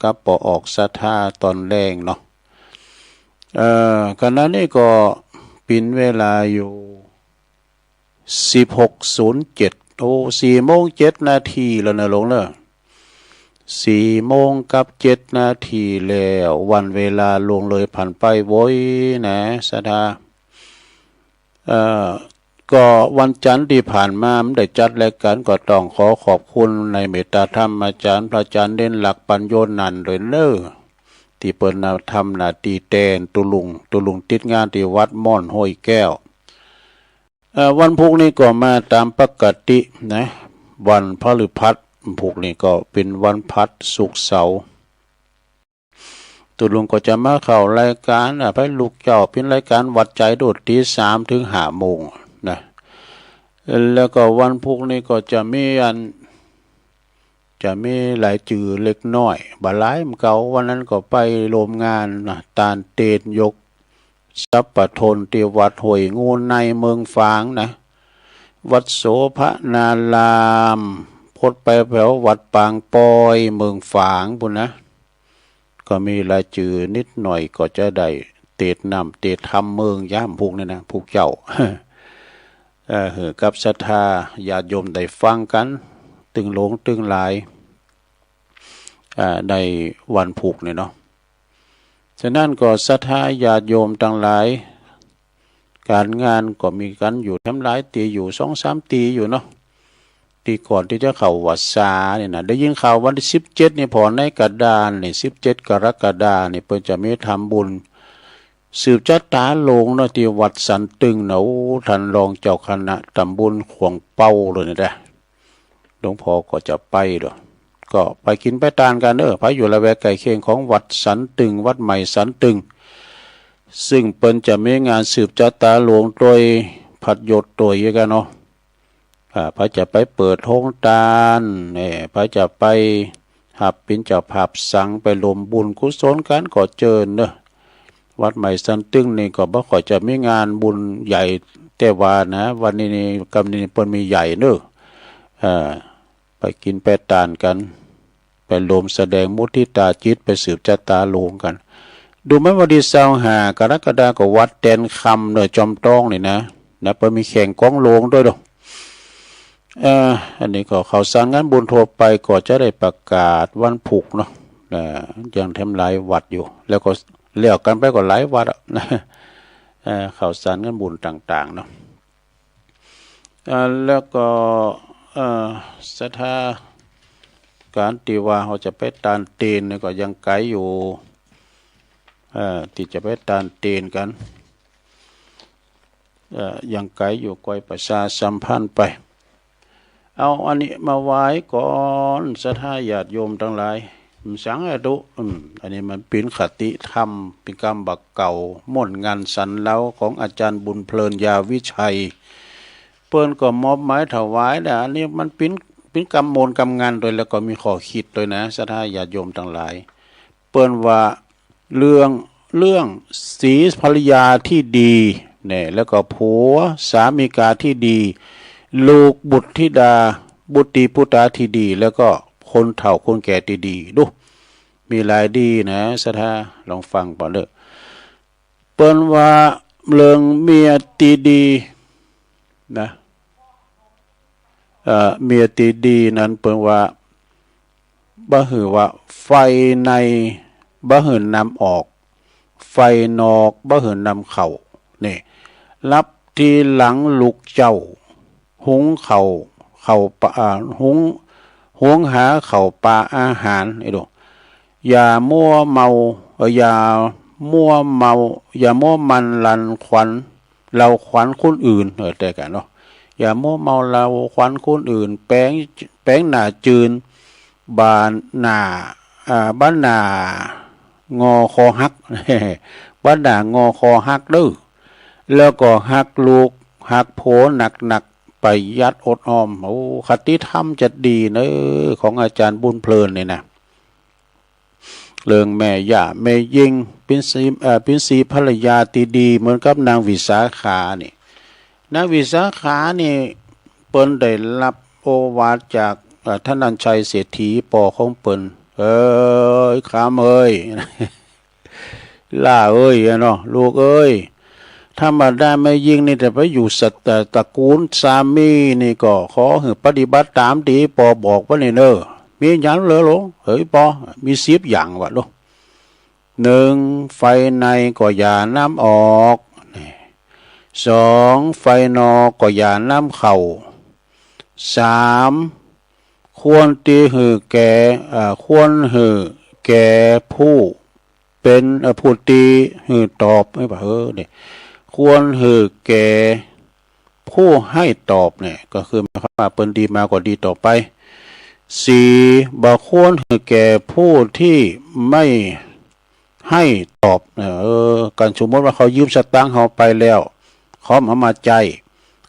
กับป้อออกศรัทธาต๋อนแลงเนาะ เอ่อ ขณะนี้ก็เป๋นเวลาอยู่ สิบหกศูนย์เจ็ด โอ้ สี่โมงเจ็ดนาทีแล้วเน่อลุงเน่อ สี่โมงกับเจ็ดนาทีแล้ว วันเวลาล่วงเลยผ่านไปไวนะ ศรัทธา เอ่อ ก็วันจันทร์ตี้ผ่านมามันได้จัดรายก๋าน ก็ต้องขอขอบคุณในเมตตาธรรมอาจ๋ารย์ พระอาจ๋ารย์เณรหลัก ปัญโญนันท์ โดยเน้อ ตี้เปิ้นนำทำหน้าตี้แตนตุ๊ลุง ตุ๊ลุงติดงานตี้วัดม่อนห้วยแก้ว เอ่อ วันพูกนี้ก็มาต๋ามปกตินะ วันพฤหัส พูกนี้ก็เป๋นวันพฤหัส ศุกร์ เสาร์ ตุ๊ลุงก็จะมาเข้ารายก๋าน อ่ะ ไปลุกเจ๊า เป๋นรายก๋านวัดใจ๋โดด ตี๋สามเถิงห้าโมงนะ แล้วก็วันพูกนี้ก็จะมีอัน จะมีหลายจื้อเล็กน้อย บ่หลายเหมือนเก่า วันนั้นก็ไปร่วมงานนะ ตานเตนยกสัพพะทนตี้วัดห้วยงูในเมืองฝางนะ วัดโสภณาราม พดไปแผววัดปางปอยเมืองฝางปู้นนะ ก็มีหลายจื้อนิดหน่อย ก็จะได้เตสน์น้ำเตสน์ธรรมเมืองยามพูกนี้นะ พูกเจ๊า เอ่อ หื้อกับศรัทธาญาติโยมได้ฟังกั๋น ตึงหลวงตึงหลาย อ่า ในวันพูกนี้เนาะ ฉะนั้นก็ศรัทธาญาติโยมตังหลาย ก๋านงานก็มีกั๋นอยู่แถมหลายตี้อยู่ สองสามตี้อยู่เนาะ ตี้ก่อนตี้จะเข้าวัสสานี่นะ ได้ยินข่าววันตี้สิบเจ็ดนี่ ผ่อในกระดานนี่ สิบเจ็ดกรกฎานี่ เปิ้นจะมีทำบุญสืบจะต๋าโลงเนาะ ตี้วัดสันตึงนะ โอ้ ต้านรองเจ้าคณะต๋ำบลขวางเปาเลยนะ หลวงพ่อก็จะไปด้วย ก็ไปกิ๋นไปตานกั๋นเน้อ ใผอยู่ละแวกใก้เคียงของวัดสันตึง วัดใหม่สันตึง ซึ่งเปิ้นจะมีงานสืบจะต๋าโลงโตยพัดยศโตยกั๋นเนาะ อ่า ใผจะไปเปิดโฮงตาน เอ่อ ใผจะไปฮับเป๋นเจ้าภาพสัง ไปร่วมบุญกุศลกั๋น ก็เจิญเน้อ วัดใหม่สันตึงนี่ก็บ่ค่อยจะมีงานบุญใหญ่ แต่ว่านะ วันนี้นี่ กำนี้เปิ้นมีใหญ่เน้อ เอ่อ ไปกิ๋นไปตานกั๋น ไปร่วมแสดงมุทิตาจิต ไปสืบจะต๋าโลงกั๋น ดูเหมือนวันตี้ซาวห้ากรกฎาก็วัดแตนคำเน้อ จอมตองนี่นะ นะ เปิ้นมีแข่งก๋องโลงโตยเนาะ เอ่อ อันนี้ก็ข่าวสารงานบุญทั่วไปก็จะได้ประกาศวันพูกเนาะ นะ ยังแถมหลายวัดอยู่ แล้วก็แล้วกั๋นไปก็หลายวัดอะนะ เอ่อ ข่าวสารงานบุญต่างๆ เนาะ เอ่อ แล้วก็ เอ่อ ศรัทธา ก๋านตี้ว่าเฮาจะไปตานเตนนี่ก็ยังไก๋อยู่ เอ่อ ตี้จะไปตานเตนกั๋น เอ่อ ยังไก๋อยู่ ก้อยประชาสัมพันธ์ไป เอาอันนี้มาไหว้ก่อน ศรัทธาญาติโยมตังหลาย มันสังอะตุ อืม อันนี้มันเป๋นคติธรรม เป๋นกำบ่าเก่า ม่วนงานสรรเล้าของอาจ๋ารย์บุญเพลิน ยาวิชัย เปิ้นก็มอบหมายถวายนะ อันนี้มันเป๋น เป๋นกำม่วนกำงานโตย แล้วก็มีข้อคิดโตยนะ ศรัทธาญาติโยมตังหลาย เปิ้นว่า เรื่อง เรื่องสตรีภริยาตี้ดีเนี่ย แล้วก็ผัวสามีกาตี้ดี ลูกบุตรธิดา บุตรีปุตตาตี้ดี แล้วก็คนเฒ่าคนแก่ตี้ดี ดู มีหลายดีนะ ศรัทธาลองฟังก่อนเด้อ เปิ้นว่าเรื่องเมียตี้ดีนะ เอ่อ เมียตี้ดีนั้นเปิ้นว่า บ่หื้อว่า ไฟในบ่หื้อนำออก ไฟนอกบ่หื้อนำเข้า นี่ ลับตี้หลังลูกเจ้า หุงข้าว ข้าวปลา อ่า หุง หุงหาข้าวปลาอาหาร ไอ้ดู อย่ามัวเมา เอ่อ อย่ามัวเมา อย่ามัวหมั้นหลั่นขวัญ เล่าขวัญคนอื่น เออ แต่กันเนาะ อย่ามัวเมาเล่าขวัญคนอื่น แป๋ง แป๋งหน้าจืน บ่าหน้า อ่า บ่าหน้างอคอหัก บ่าหน้างอคอหักเด้อ แล้วก็ฮักลูกฮักผัวนักๆ ประหยัดอดออม โอ้ คติธรรมจะดีเน้อ ของอาจ๋ารย์บุญเพลินนี่นะ เรื่องแม่หญ้าแม่ญิง เป๋นสตรี เอ่อ เป๋นสตรีภริยาตี้ดี เหมือนกับนางวิสาขานี่ นางวิสาขานี่ เปิ้นได้ฮับโอวาทจาก เอ่อ ธนัญชัยเศรษฐี ป้อของเปิ้น เอ้ย คำเอ้ย หล้าเอ้ย อะเนาะ ลูกเอ้ย ธรรมดาแม่ญิงนี่ถ้าไปอยู่สะ เอ่อ ตระกูลสามีนี่ก็ขอหื้อปฏิบัติต๋ามตี้ป้อบอกไว้นี่เน้อ มีหยังเหลือหลง เฮ้ย ป้อ มีสิบอย่างวะลูก หนึ่ง ไฟในก็อย่านำออก นี่ สอง ใฝ่หน่อก็อย่าน้ำเข่า สาม ควรตี้หื้อแก่ อ่า ควรหื้อแก่ผู้ เป๋น เอ่อ ผู้ตี้หื้อตอบ เอ้ย ว่า เออ เนี่ย ควรหื้อแก่ผู้หื้อตอบเนี่ย ก็คือหมายความว่าเปิ้นดีมาก็ดีต่อไป สี่ บ่ควรหื้อแก่ผู้ตี้ไม่หื้อตอบ เออ กันสมมติว่าเขายืมสตางค์เฮาไปแล้ว เขาบ่เอามาใจ๊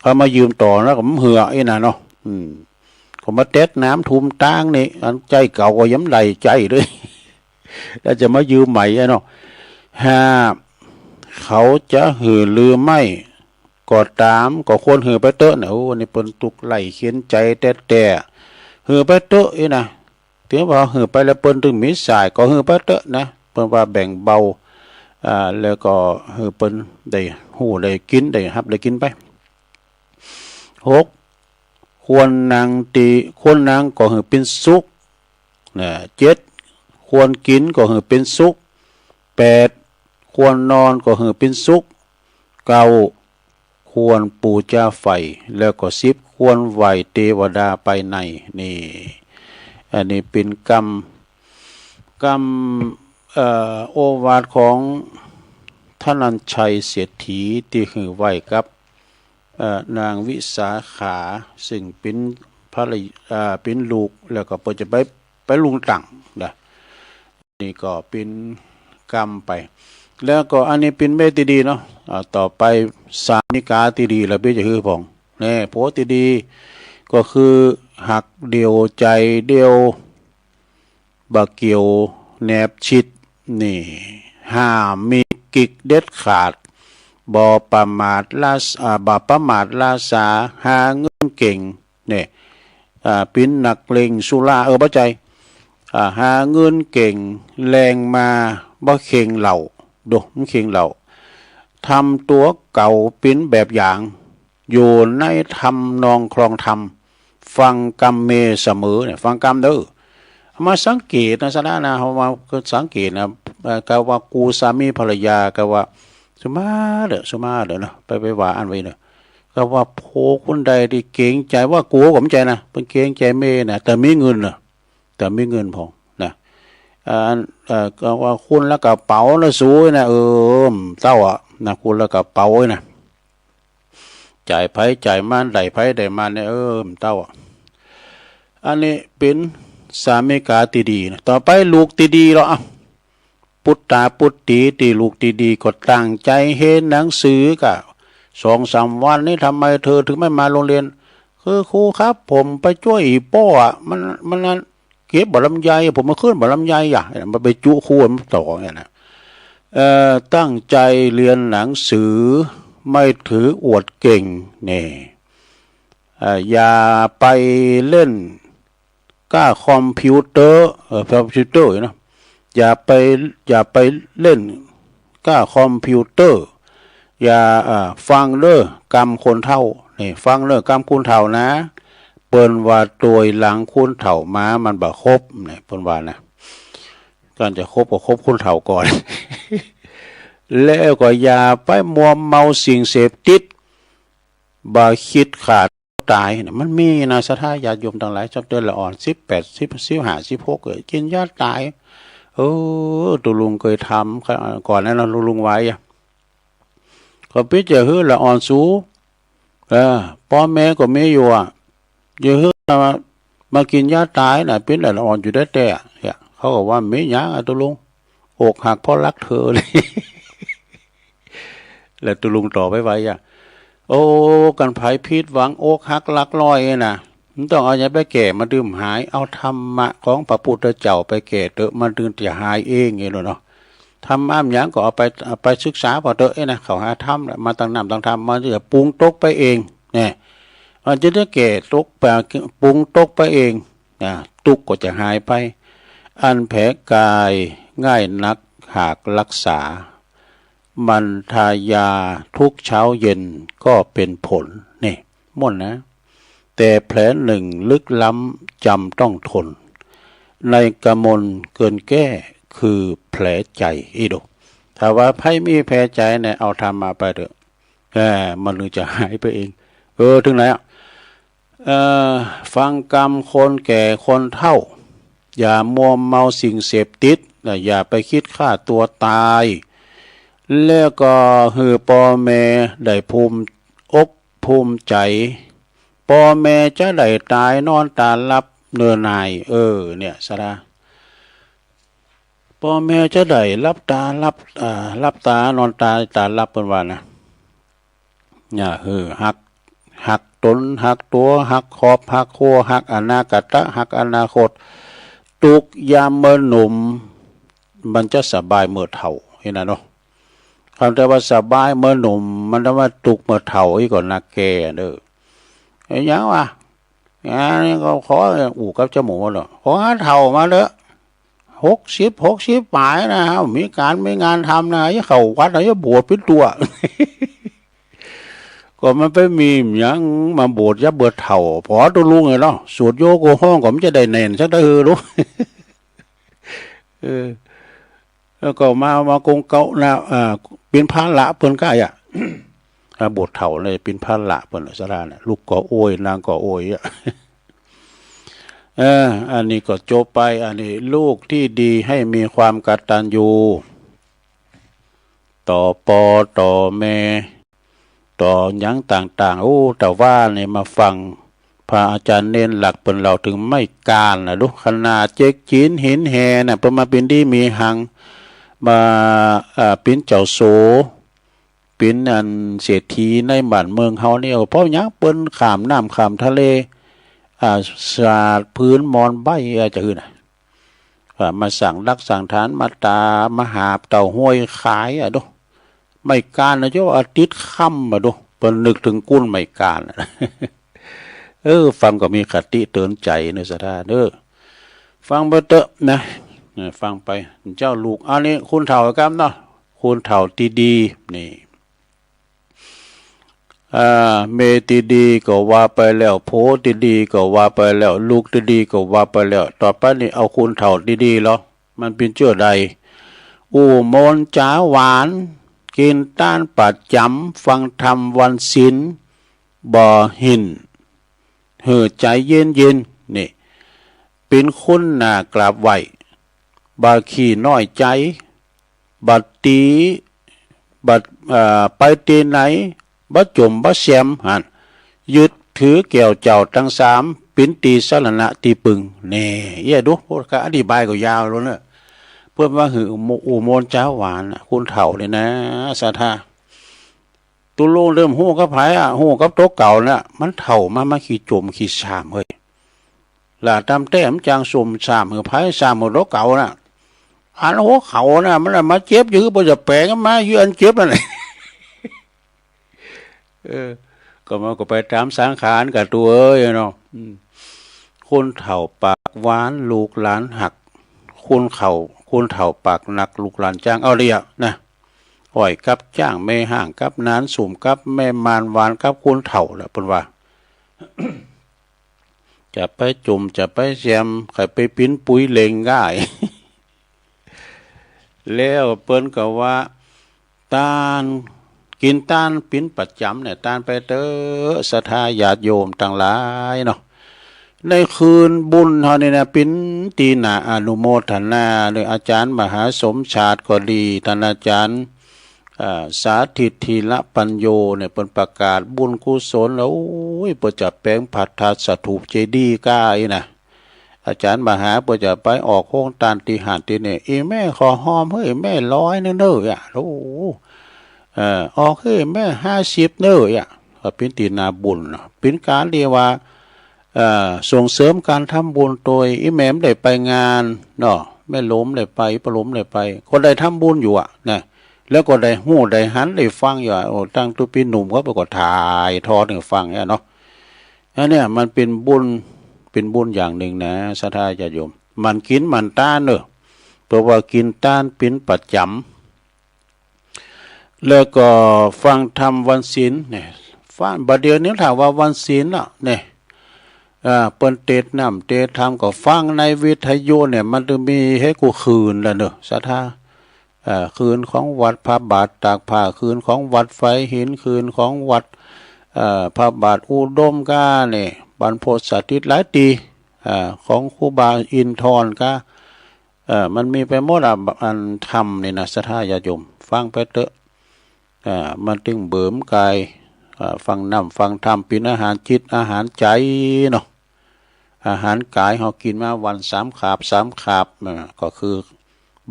เขามายืมต่อแล้วก็บ่หื้ออี้นะเนาะ อืม ก็มาเต็ดน้ำท่วมตางนี่ อันใจ๊เก่าก็ยังบ่ได้ใจ๊เลย แล้วจะมายืมใหม่อะเนาะ ห้า เขาจะหื้อหรือไม่ก็ต๋าม ก็ควรหื้อไปเต๊อะนะ โอ้ นี่เปิ้นตุ๊กข์ใล้เข็ญใจ๋แต๊ๆ หื้อไปเต๊อะอี้นะ เถิงว่าหื้อไปแล้วเปิ้นตึงมีสาย ก็หื้อไปเต๊อะนะ เปิ้นว่าแบ่งเบา อ่า แล้วก็หื้อเปิ้นได้ฮู้ได้กิ๋น ได้ฮับได้กิ๋นไป หก ควรนั่งตี้ ควรนั่งก็หื้อเป๋นสุข นะ เจ็ด ควรกิ๋นก็หื้อเป๋นสุข แปด ควรนอนก็หื้อเป๋นสุข เก้า ควรปู๋จาไฟ แล้วก็สิบ ควรไหว้เตวดาไปใน นี่ อันนี้เป๋นกำ กำ เอ่อ โอวาทของธนัญชัยเศรษฐีตี้หื้อไว้กับ เอ่อ นางวิสาขา ซึ่งเป๋นภรรย- เอ่อ เป๋นลูก แล้วก็เปิ้นจะไป ไปลุงตั๋งนะ นี่ก็เป๋นกำไป แล้วก็อันนี้เป๋นเมตตี้ดีเนาะ อ่า ต่อไปสามิกาตี้ดี ละเบ้ยจะหื้อผ่อง แน่ ผัวตี้ดี ก็คือหักเดี่ยวใจ๋เดี่ยว บ่เกี่ยวแนบชิด นี่ ห้ามมีกิจเด็ดขาด บ่ประมาทละ- อ่า บ่ประมาทละสา หาเงินเก่ง เนี่ย อ่า เป๋นนักเล่งสุรา เออ บ่ใจ้ อ่า หาเงินเก่ง แล่งมา บ่เข่งเหล้า ดู บ่เข่งเหล้า ทำตั๋วเก่าเป๋นแบบอย่าง อยู่ในทำนองครองธรรม ฟังกำเมเสมอ เนี่ย ฟังกำเด้อ มาสังเกตนะ สาระนะ เฮามาสังเกตนะ เอ่อ กาว่ากูสามีภรรยา กาว่า สุมาเถอะ สุมาเถอะเนาะ ไป ไปว่าอั้นไว้เนาะ กาว่าผัวคนใดตี้เกรงใจ๋ ว่ากูก็บ่ใจ้นะ เปิ้นเกรงใจ๋เมียนะ แต่มีเงินเนาะ แต่มีเงินผ่องนะ อ่า อัน เอ่อ กาว่าคนละกระเป๋านะสูนะ เออ เต้าอะนะ คนละกระเป๋านะ จ่ายไผจ่ายมัน ได้ไผได้มันเนี่ย เออ เต้าอะ อันนี้เป๋นสามิกาตี้ดีนะ ต่อไปลูกตี้ดีเลาะ อ่ะ ปุตตาปุตตีตี้ลูกตี้ดี ก็ตั้งใจ๋เฮียนหนังสือก้า สองสามวันนี้ทำไมเธอถึงไม่มาโรงเรียน คือครูครับ ผมไปจ้วยอี่ป้ออะ มัน มันนั่น เก็บบ่าลำไย ผมมาขึ้นบ่าลำไยอะ มันไปจุครูมันต่อเนี่ยนะ เอ่อ ตั้งใจ๋เฮียนหนังสือ ไม่ถืออวดเก่ง นี่ เอ่อ อย่าไปเล่นก้าคอมพิวเตอร์ เอ่อ คอมพิวเตอร์เนาะ อย่าไป อย่าไปเล่นก้าคอมพิวเตอร์ อย่า อ่า ฟังเด้อกำคนเฒ่า นี่ ฟังเด้อกำคนเฒ่านะ เปิ้นว่าตวยหลังคนเฒ่ามามันบ่ครบ นี่ เปิ้นว่านะ การจะคบก็คบคนเฒ่าก่อน แล้วก็อย่าไปมัวเมาสิ่งเสพติด บ่าคิดฆ่าต๋ายนะ มันมีนะ ศรัทธาญาติโยมตังหลาย จักเตื้อละอ่อน สิบแปด สิบ สิบห้า สิบหก เออ กิ๋นยาต๋าย เออ ตุ๊ลุงเกยทำ ก่อนนั้นนะ ตุ๊ลุงไหวอะ ก็เป๋นจะหื้อละอ่อนสู เออ ป้อแม่ก็มีอยู่อะ จะหื้อมา มากิ๋นยาต๋ายนะ เป๋นละอ่อนอยู่แต๊ๆ เนี่ย เขาก็ว่ามีหยังอะตุ๊ลุง อกหักเพราะรักเธอ แล้วตุ๊ลุงตอบไวๆ อะ โอ้ กันใผผิดหวังอกหักหลักร้อยนะ มันต้องเอาหยังไปแก้มันตึงหาย เอาธรรมะของพระพุทธเจ้าไปแก้เต๊อะ มันตึงจะหายเองไงเนาะ ธรรมะหยังก็เอาไป เอาไปศึกษาผ่อเต๊อะ เอ้ยนะ เข้าหาธรรมแหละ มาตั้งน้ำตั้งธรรม มันจะปรุงตกไปเอง เนี่ย มันจะได้แก้ตกไป ปรุงตกไปเอง นะ ตุ๊กข์ก็จะหายไป อันแผลกายง่ายนักหากรักษา มันทายาทุกเช้าเย็นก็เป็นผล นี่ ม่วนนะ แต่แผลหนึ่งลึกล้ำจำต้องทน ในกมลเกินแก้คือแผลใจ อี้ดู ถ้าว่าใผมีแผลใจเนี่ย เอาธรรมะไปเต๊อะ เออ มันเลยจะหายไปเอง เออ ถึงไหนอะ เอ่อ ฟังกำคนแก่คนเฒ่า อย่ามัวเมาสิ่งเสพติดนะ อย่าไปคิดฆ่าตัวตาย แล้วก็หื้อป้อแม่ได้ภูมิอกภูมิใจ๋ ป้อแม่จะได้ต๋ายนอนต๋าหลับเน่อหน่าย เออ เนี่ย สาระ ป้อแม่จะได้หลับต๋าหลับ อ่า หลับต๋านอนต๋า ต๋าหลับ เปิ้นว่านะ เนี่ย เออ ฮัก ฮักต๋น ฮักตั๋ว ฮักครอบ ฮักครัว ฮักอนาคต ฮักอนาคต ตุ๊กยามเมื่อหนุ่ม มันจะสบายเมื่อเฒ่า หันน่ะเนาะ คำแต่ว่าสบายเมื่อหนุ่ม มันจะว่าตุ๊กเมื่อเฒ่า อี้ก่อนนะแก่เด้อ ไอ้หยังวะ งานนี้ก็ขออู้กับจาหมูเนาะ ขอหาเฒ่ามาเถอะ หกสิบ หกสิบป๋ายนะ มีก๋านมีงานทำนะ อย่าเข้าวัดนะ อย่าบวชเป๋นตั๋ว ก็มันไปมีหยังมาบวชยามเมื่อเฒ่า ปอตุ๊ลุงไงเนาะ สวดโยโกฮ้องก็มันจะได้แน่นสักเตื้อหื้อลูก เออ แล้วก็มา มากงเก๊านะ อ่า เป๋นภาระเปิ้นก้าอะ อ่า บวชเฒ่าเลยเป๋นภาระเปิ้น สาระเนี่ย ลูกก็โอย นางก็โอยอะ เออ อันนี้ก็จบไป อันนี้ลูกที่ดีให้มีความกตัญญู ต่อปอต่อแม่ ต่อหยังต่างๆ โอ้ แต่ว่าเนี่ยมาฟังพระอาจารย์เณรหลักเปิ้นเล่าเถิงไม้ก้านนะลูก ขนาดเจ๊กจีนหินแห่น่ะ เปิ้นมาเป๋นดีมีหัง มา อ่า เป๋นเจ้าโส เป๋นอันเศรษฐีในบ้านเมืองเฮาเนี่ย เพราะหยังเปิ้นข้ามน้ำข้ามทะเล อ่า สาดพื้นหมอนใบ้ อาจจะหื้อนะ ว่ามาสั่งรักสั่งฐาน มาต๋า มาหาบเต้าห้วยขายอะดู ไม้ก้านนะเจ้า อาทิตย์ค่ำอะดู เปิ้นนึกเถิงกุ้นไม้ก้าน เออ ฟังก็มีคติเตือนใจ๋เนอะ ศรัทธาเนอะ ฟังไปเต๊อะนะ เออ ฟังไป เจ้าลูก อันนี้คนเฒ่าครับเนาะ คนเฒ่าตี้ดี นี่ อ่า เมียตี้ดีก็ว่าไปแล้ว ผัวตี้ดีก็ว่าไปแล้ว ลูกตี้ดีก็ว่าไปแล้ว ต่อไปนี่เอาคนเฒ่าตี้ดีลอ มันเป๋นเจ้าใด อู้มนต์จ๋าหวาน กิ๋นตานประจ๋ำ ฟังธรรมวันศีล บ่หิ้น หื้อใจ๋เย็นๆ นี่ เป๋นคนน่ากราบไหว้ บ่ขี้น้อยใจ๋ บ่ตี๋ บ่ เอ่อ ไปตี้ไหน บ่จ่มบ่แซม หั้น ยึดถือแก้วเจ้าตังสาม เป๋นตี้สรณะตี้ปึง แน่ เอี้ยดู พวกข้าอธิบายก็ยาวแล้วเนอะ เปิ้นว่าหื้ออู้มนต์จ๋าหวานน่ะ คนเฒ่านี่นะ ศรัทธา ตุ๊ลุงเริ่มฮู้กับใผอะ ฮู้กับตั๋วเก่าน่ะ มันเฒ่ามา มันขี้จ่มขี้ส่ำเฮ้ย ละตำแต้มจางส้มส่ำหื้อใผ ส่ำหื้อตั๋วเก่าน่ะ อันหัวเข่าน่ะ มันน่ะมาเจ็บอยู่ บ่จะแป๋งมาอยู่อันเจ็บนั่นแหละ เออ ก็มันก็ไปต๋ามสังขารก่าตั๋วเอ้ยเนาะ อืม คนเฒ่าปากหวานลูกหลานฮัก คนเฒ่า คนเฒ่าปากหนักลูกหลานจ้าง เอาเลยอะนะ อ้อยกับจ้าง แม่ฮ้างกับหนาน ส้มกับแม่ม่าน หวานกับคนเฒ่าแหละ เปิ้นว่า จะไปจ่ม จะไปแซม ใค่ไปปิ๊นปุ๋ยเหล็งก้าย แล้วเปิ้นก็ว่า ตาน กิ๋นตานเป๋นประจ๋ำเนี่ย ตานไปเต๊อะ ศรัทธาญาติโยมตังหลายเนาะ ในคืนบุญเฮานี่นะ เป๋นตี้น่าอนุโมทนาเลย อาจ๋ารย์มหาสมชาติก็ดี ต้านอาจ๋ารย์ อ่า สาธิตธีระปัญโญเนี่ย เปิ้นประกาศบุญกุศลแล้ว โอ้ย เปิ้นจะแป๋งพระธาตุสถูปเจดีย์ก้าอี้นะ อาจ๋ารย์มหาเปิ้นจะไปออกโฮงตานตี้หั้นตี้นี่ อี่แม่ขอฮอมหื้อแม่ร้อยนึ่งเน่ออะ โอ้ เอ่อ ออกหื้อแม่ห้าสิบเน่ออะ ก็เป๋นตี้น่าบุญเนาะ เป๋นก๋านตี้ว่า เอ่อ ส่งเสริมก๋านทำบุญโตย อี่แม่บ่ได้ไปงานเนาะ แม่หลวงบ่ได้ไป ป้าหลวงบ่ได้ไป ก็ได้ทำบุญอยู่อะนะ แล้วก็ได้ฮู้ได้หันได้ฟังอยู่อะ โอ้ ตั้งแต่เป๋นหนุ่มก็ไปก็ถ่ายทอดหื้อฟังเนี่ยเนาะ อันเนี้ยมันเป๋นบุญ เป๋นบุญอย่างนึ่งนะ ศรัทธาญาติโยม หมั่นกิ๋นหมั่นตานเน่อ เพราะว่ากิ๋นตานเป๋นประจ๋ำ แล้วก็ฟังธรรมวันศีลเนี่ย ฟัง บ่าเดี่ยวนี้ถ้าว่าวันศีลน่ะเนี่ย อ่า เปิ้นเตสน์น้ำเตสน์ธรรมก็ฟังในวิทยุเนี่ย มันจะมีหื้อกู้คืนละเน่อ ศรัทธา เอ่อ คืนของวัดพระบาทตากผ้า คืนของวัดไฟหิน คืนของวัด เอ่อ พระบาทอุดมก้าเนี่ย บรรพตสถิตหลายตี้ เอ่อ ของครูบาอินทร์ก้า เอ่อ มันมีไปหมดอะ อันธรรมนี่นะ ศรัทธาญาติโยม ฟังไปเต๊อะ เอ่อ มันตึงเบิมกาย เอ่อ ฟังน้ำฟังธรรม เป๋นอาหารจิตอาหารใจ๋เนาะ อาหารกายเฮากิ๋นมาวันสามขาบ สามขาบ เอ่อ ก็คือ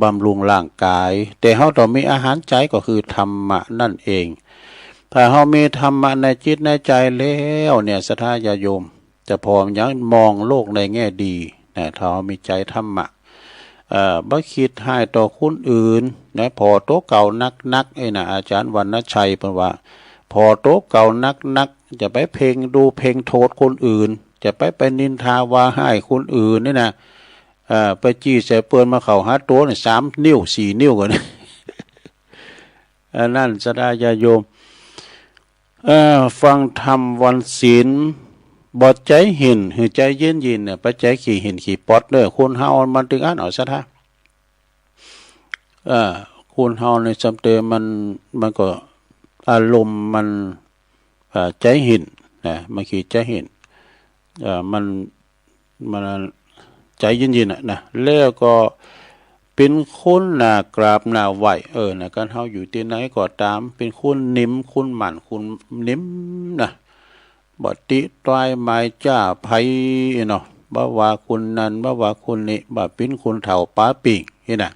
บำรุงร่างกาย แต่เฮาต้องมีอาหารใจ๋ ก็คือธรรมะนั่นเอง ถ้าเฮามีธรรมะในจิตในใจ๋แล้วเนี่ย ศรัทธาญาติโยม จะผ่อหยัง มองโลกในแง่ดีนะ ถ้าเฮามีใจ๋ธรรมะ เอ่อ บ่คิดฮ้ายต่อคนอื่นนะ ผ่อตั๋วเก่านักๆ ไอ้น่ะ อาจ๋ารย์วรรณชัยเปิ้นว่า ผ่อตั๋วเก่านักๆ จะไปเพ่งดูเพ่งโทษคนอื่น จะไป ไปนินทาว่าฮ้ายคนอื่นนี่นะ เอ่อ ไปจี้ใส่เปิ้นมาเข้าหาตั๋วนี่ สามนิ้ว สี่นิ้วกั๋น อันนั้นศรัทธาญาติโยม เอ่อ ฟังธรรมวันศีล บ่ใจ๋เห็นหื้อใจ๋เย็นๆ เนี่ย ไปใจ๋ขี้เห็นขี้ป๊อดเน่อ คนเฮามันตึงอั้น เอาศรัทธา เอ่อ คนเฮาในสำเตอมัน มันก็อารมณ์มัน เอ่อ ใจ๋เห็นนะ มันขี้ใจ๋เห็น เอ่อ มัน มันใจ๋เย็นๆ น่ะนะ แล้วก็เป๋นคนหน้ากราบหน้าไหว้ เออ นะ คันเฮาอยู่ตี้ไหนก็ต๋าม เป๋นคนนิ่ม คนหมั่น คนนิ่มนะ บ่ติตรายหมายจ้าใผเนาะ บ่ว่าคนนั้น บ่ว่าคนนี้ บ่าเป๋นคนเฒ่าป๋าปิ่งนี่นะ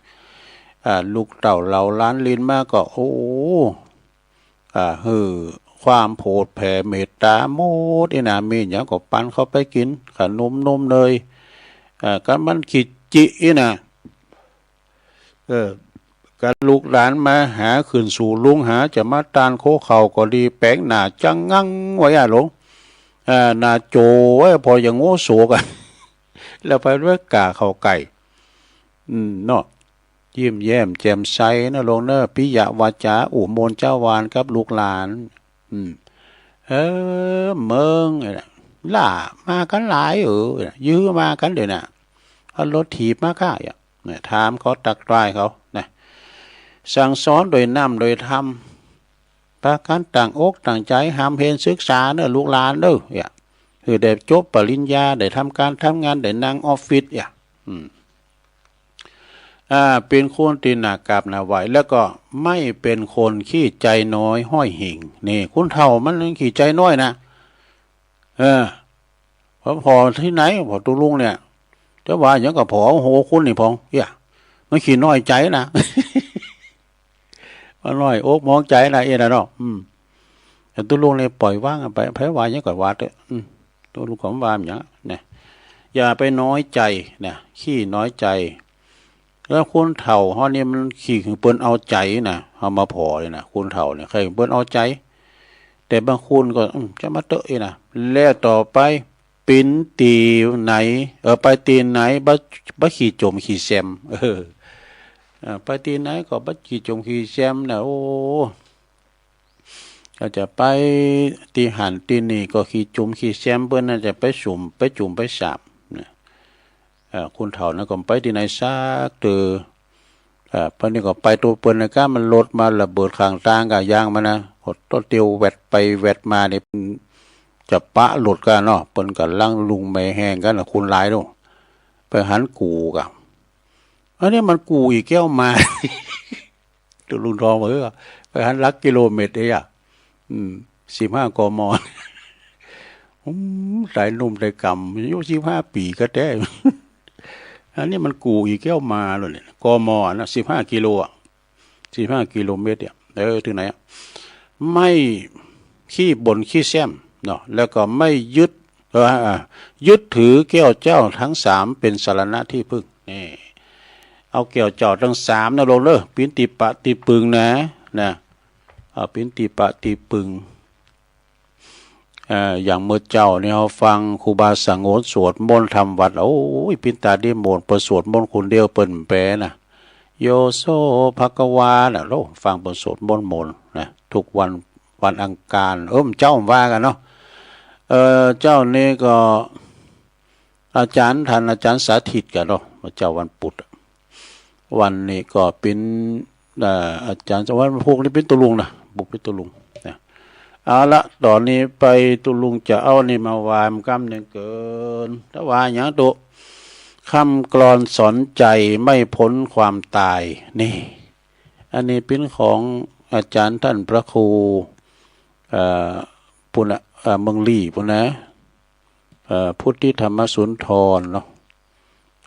อ่า ลูกเต้าเหล่าหลานหลิ้นมาก็ โอ้ อ่า หื้อความโผดแผ่เมตต๋าหมดนี่นะ มีหยังก็ปันเข้าไปกิ๋น ขนมนมเนย อ่า คันมันขี้จินี่นะ เออ คันลูกหลานมาหา ขึ้นสู่ลุงหา จะมาต้านโคเข่าก็ดี แป๋งหน้าจั้งงั่งไว้อะหลวง อ่า หน้าโจ๋ไว้ ผ่อหยังโง่โสกั๋น แล้วไปด้วยก่าเข้าใก้ อืม เนาะ ยิ้มแย้มแจ่มใสนะหลวงเน่อ ปิยวาจ๋า อู้ม่วนจ๊าวานกับลูกหลาน อืม เออ เมิง หล้ามากั๋นหลาย เออ ยื้อมากั๋นเดี๋ยวนะ เอารถถีบมาก้า เนี่ย ถามเขา ตักตรายเขานะ สั่งสอนโดยน้ำโดยธรรม ปากั๋นตั้งอกตั้งใจ๋ ฮำเพ็ญศึกษาเน่อลูกหลานเน่อ เนี่ย หื้อได้จบปริญญา ได้ทำก๋านทำงาน ได้นั่งออฟฟิศ เนี่ย อืม อ่า เป๋นคนตี้หน้ากราบหน้าไหว้ แล้วก็ไม่เป็นคนขี้ใจ๋น้อยห้อยหิง นี่ คนเฒ่ามันขี้ใจ๋น้อยนะ เออ ผ่อ ผ่อตี้ไหน ผ่อตุ๊ลุงเนี่ย จะว่าหยังก็ผ่อ โอ้โห คนนี่ผ่อง เอี้ย มันขี้น้อยใจ๋นะ มันน้อยอกน้อยใจ๋นะ เอี้ยนะเนาะ อืม แต่ตุ๊ลุงนี่ปล่อยว่างไป ใผว่าหยังก็ว่าเต๊อะ อืม ตุ๊ลุงก็บ่ว่าหยังนะ อย่าไปน้อยใจ๋นะ ขี้น้อยใจ๋ แล้วคนเฒ่าเฮานี่มันขี้หื้อเปิ้นเอาใจ๋นะ เฮามาผ่อนี่นะ คนเฒ่าเนี่ย ใค่หื้อเปิ้นเอาใจ๋ แต่บางคนก็ อืม จะมาเต๊อะอี้นะ แล้วต่อไป เป๋นตี้ไหน เออ ไปตี้ไหน บ่ บ่ขี้จ๋มขี้แซม เออ เออ ไปตี้ไหนก็บ่ขี้จ๋มขี้แซมนะ โอ้ ก็จะไปตี้หั้นตี้นี่ก็ขี้จ๋มขี้แซม เปิ้นน่าจะไปสุม ไปจุ่มไปสาบนะ เอ่อ คนเฒ่านั้นก็ไปตี้ไหนสักเตื้อ เอ่อ ปานนี้ก็ไปตั๋วเปิ้นนะ ก้ามันรถมาระเบิดข้างตางก้า ยางมันนะ ก็ต้องเตียวแวดไปแวดมานี่ จะปะรถก้าเนาะ เปิ้นก่ำลังลุงแม่แฮงกั๋นนะ คนหลายโน่น ไปหันกู่ก้า อันนี้มันกู่อีกแก้วมา ตุ๊ลุงทองว่า เออ ไปหันหลักกิโลเมตรเองอะ อืม สิบห้า กม. อืม ต๋ายหนุ่มต๋ายก่ำ อายุสิบห้าปี๋ก็แต๊ อันนี้มันกู่อีกแก้วมาแล้วเนี่ย กม นะ สิบห้า กิโลอะ สิบห้า กิโลเมตรเนี่ย เออ เถิงไหนอะ ไม่ขี้บ่นขี้แซมเนาะ แล้วก็ไม่ยึด เออ อ่า ยึดถือแก้วเจ้าทั้งสามเป็นสรณะที่พึ่ง นี่ เอาแก้วเจ้าทั้งสามนะหลวงเน่อ เป๋นตี้ปะตี้ปึงนะ นะ เอาเป๋นตี้ปะตี้ปึง เอ่อ อย่างเมื่อเจ๊านี่เฮาฟังครูบาสงวนสวดมนต์ทำวัตร โอ้ย เป๋นต๋าดีหมด เปิ้นสวดมนต์คนเดียวเปิ้นแป๋นะ โยโสภะคะวานะ โอ้ ฟังเปิ้นสวดมนต์มนต์นะ ทุกวัน วันอังคาร เออ เจ๊าว่ากั๋นเนาะ เอ่อ เจ๊านี่ก็ อาจ๋ารย์ ต้านอาจ๋ารย์สาธิตกั๋นเนาะ เจ๊าวันปุธอะ วันนี้ก็เป๋น อ่า อาจ๋ารย์สวัสดิ์ ปลุกนี่เป๋นตุ๊ลุงนะ ปลุกเป๋นตุ๊ลุงนะ เอาละ ต๋อนนี้ไปตุ๊ลุงจะเอานี่มาว่าก้ำนึ่งเกิน ถ้าว่าหยังตุ๊ คำกลอนสอนใจไม่พ้นความตาย นี่ อันนี้เป๋นของอาจ๋ารย์ต้านพระครู เอ่อ ปุ้นน่ะ เอ่อ เมืองลี้ปุ้นนะ เอ่อ พุทธิธรรมสุนทรเนาะ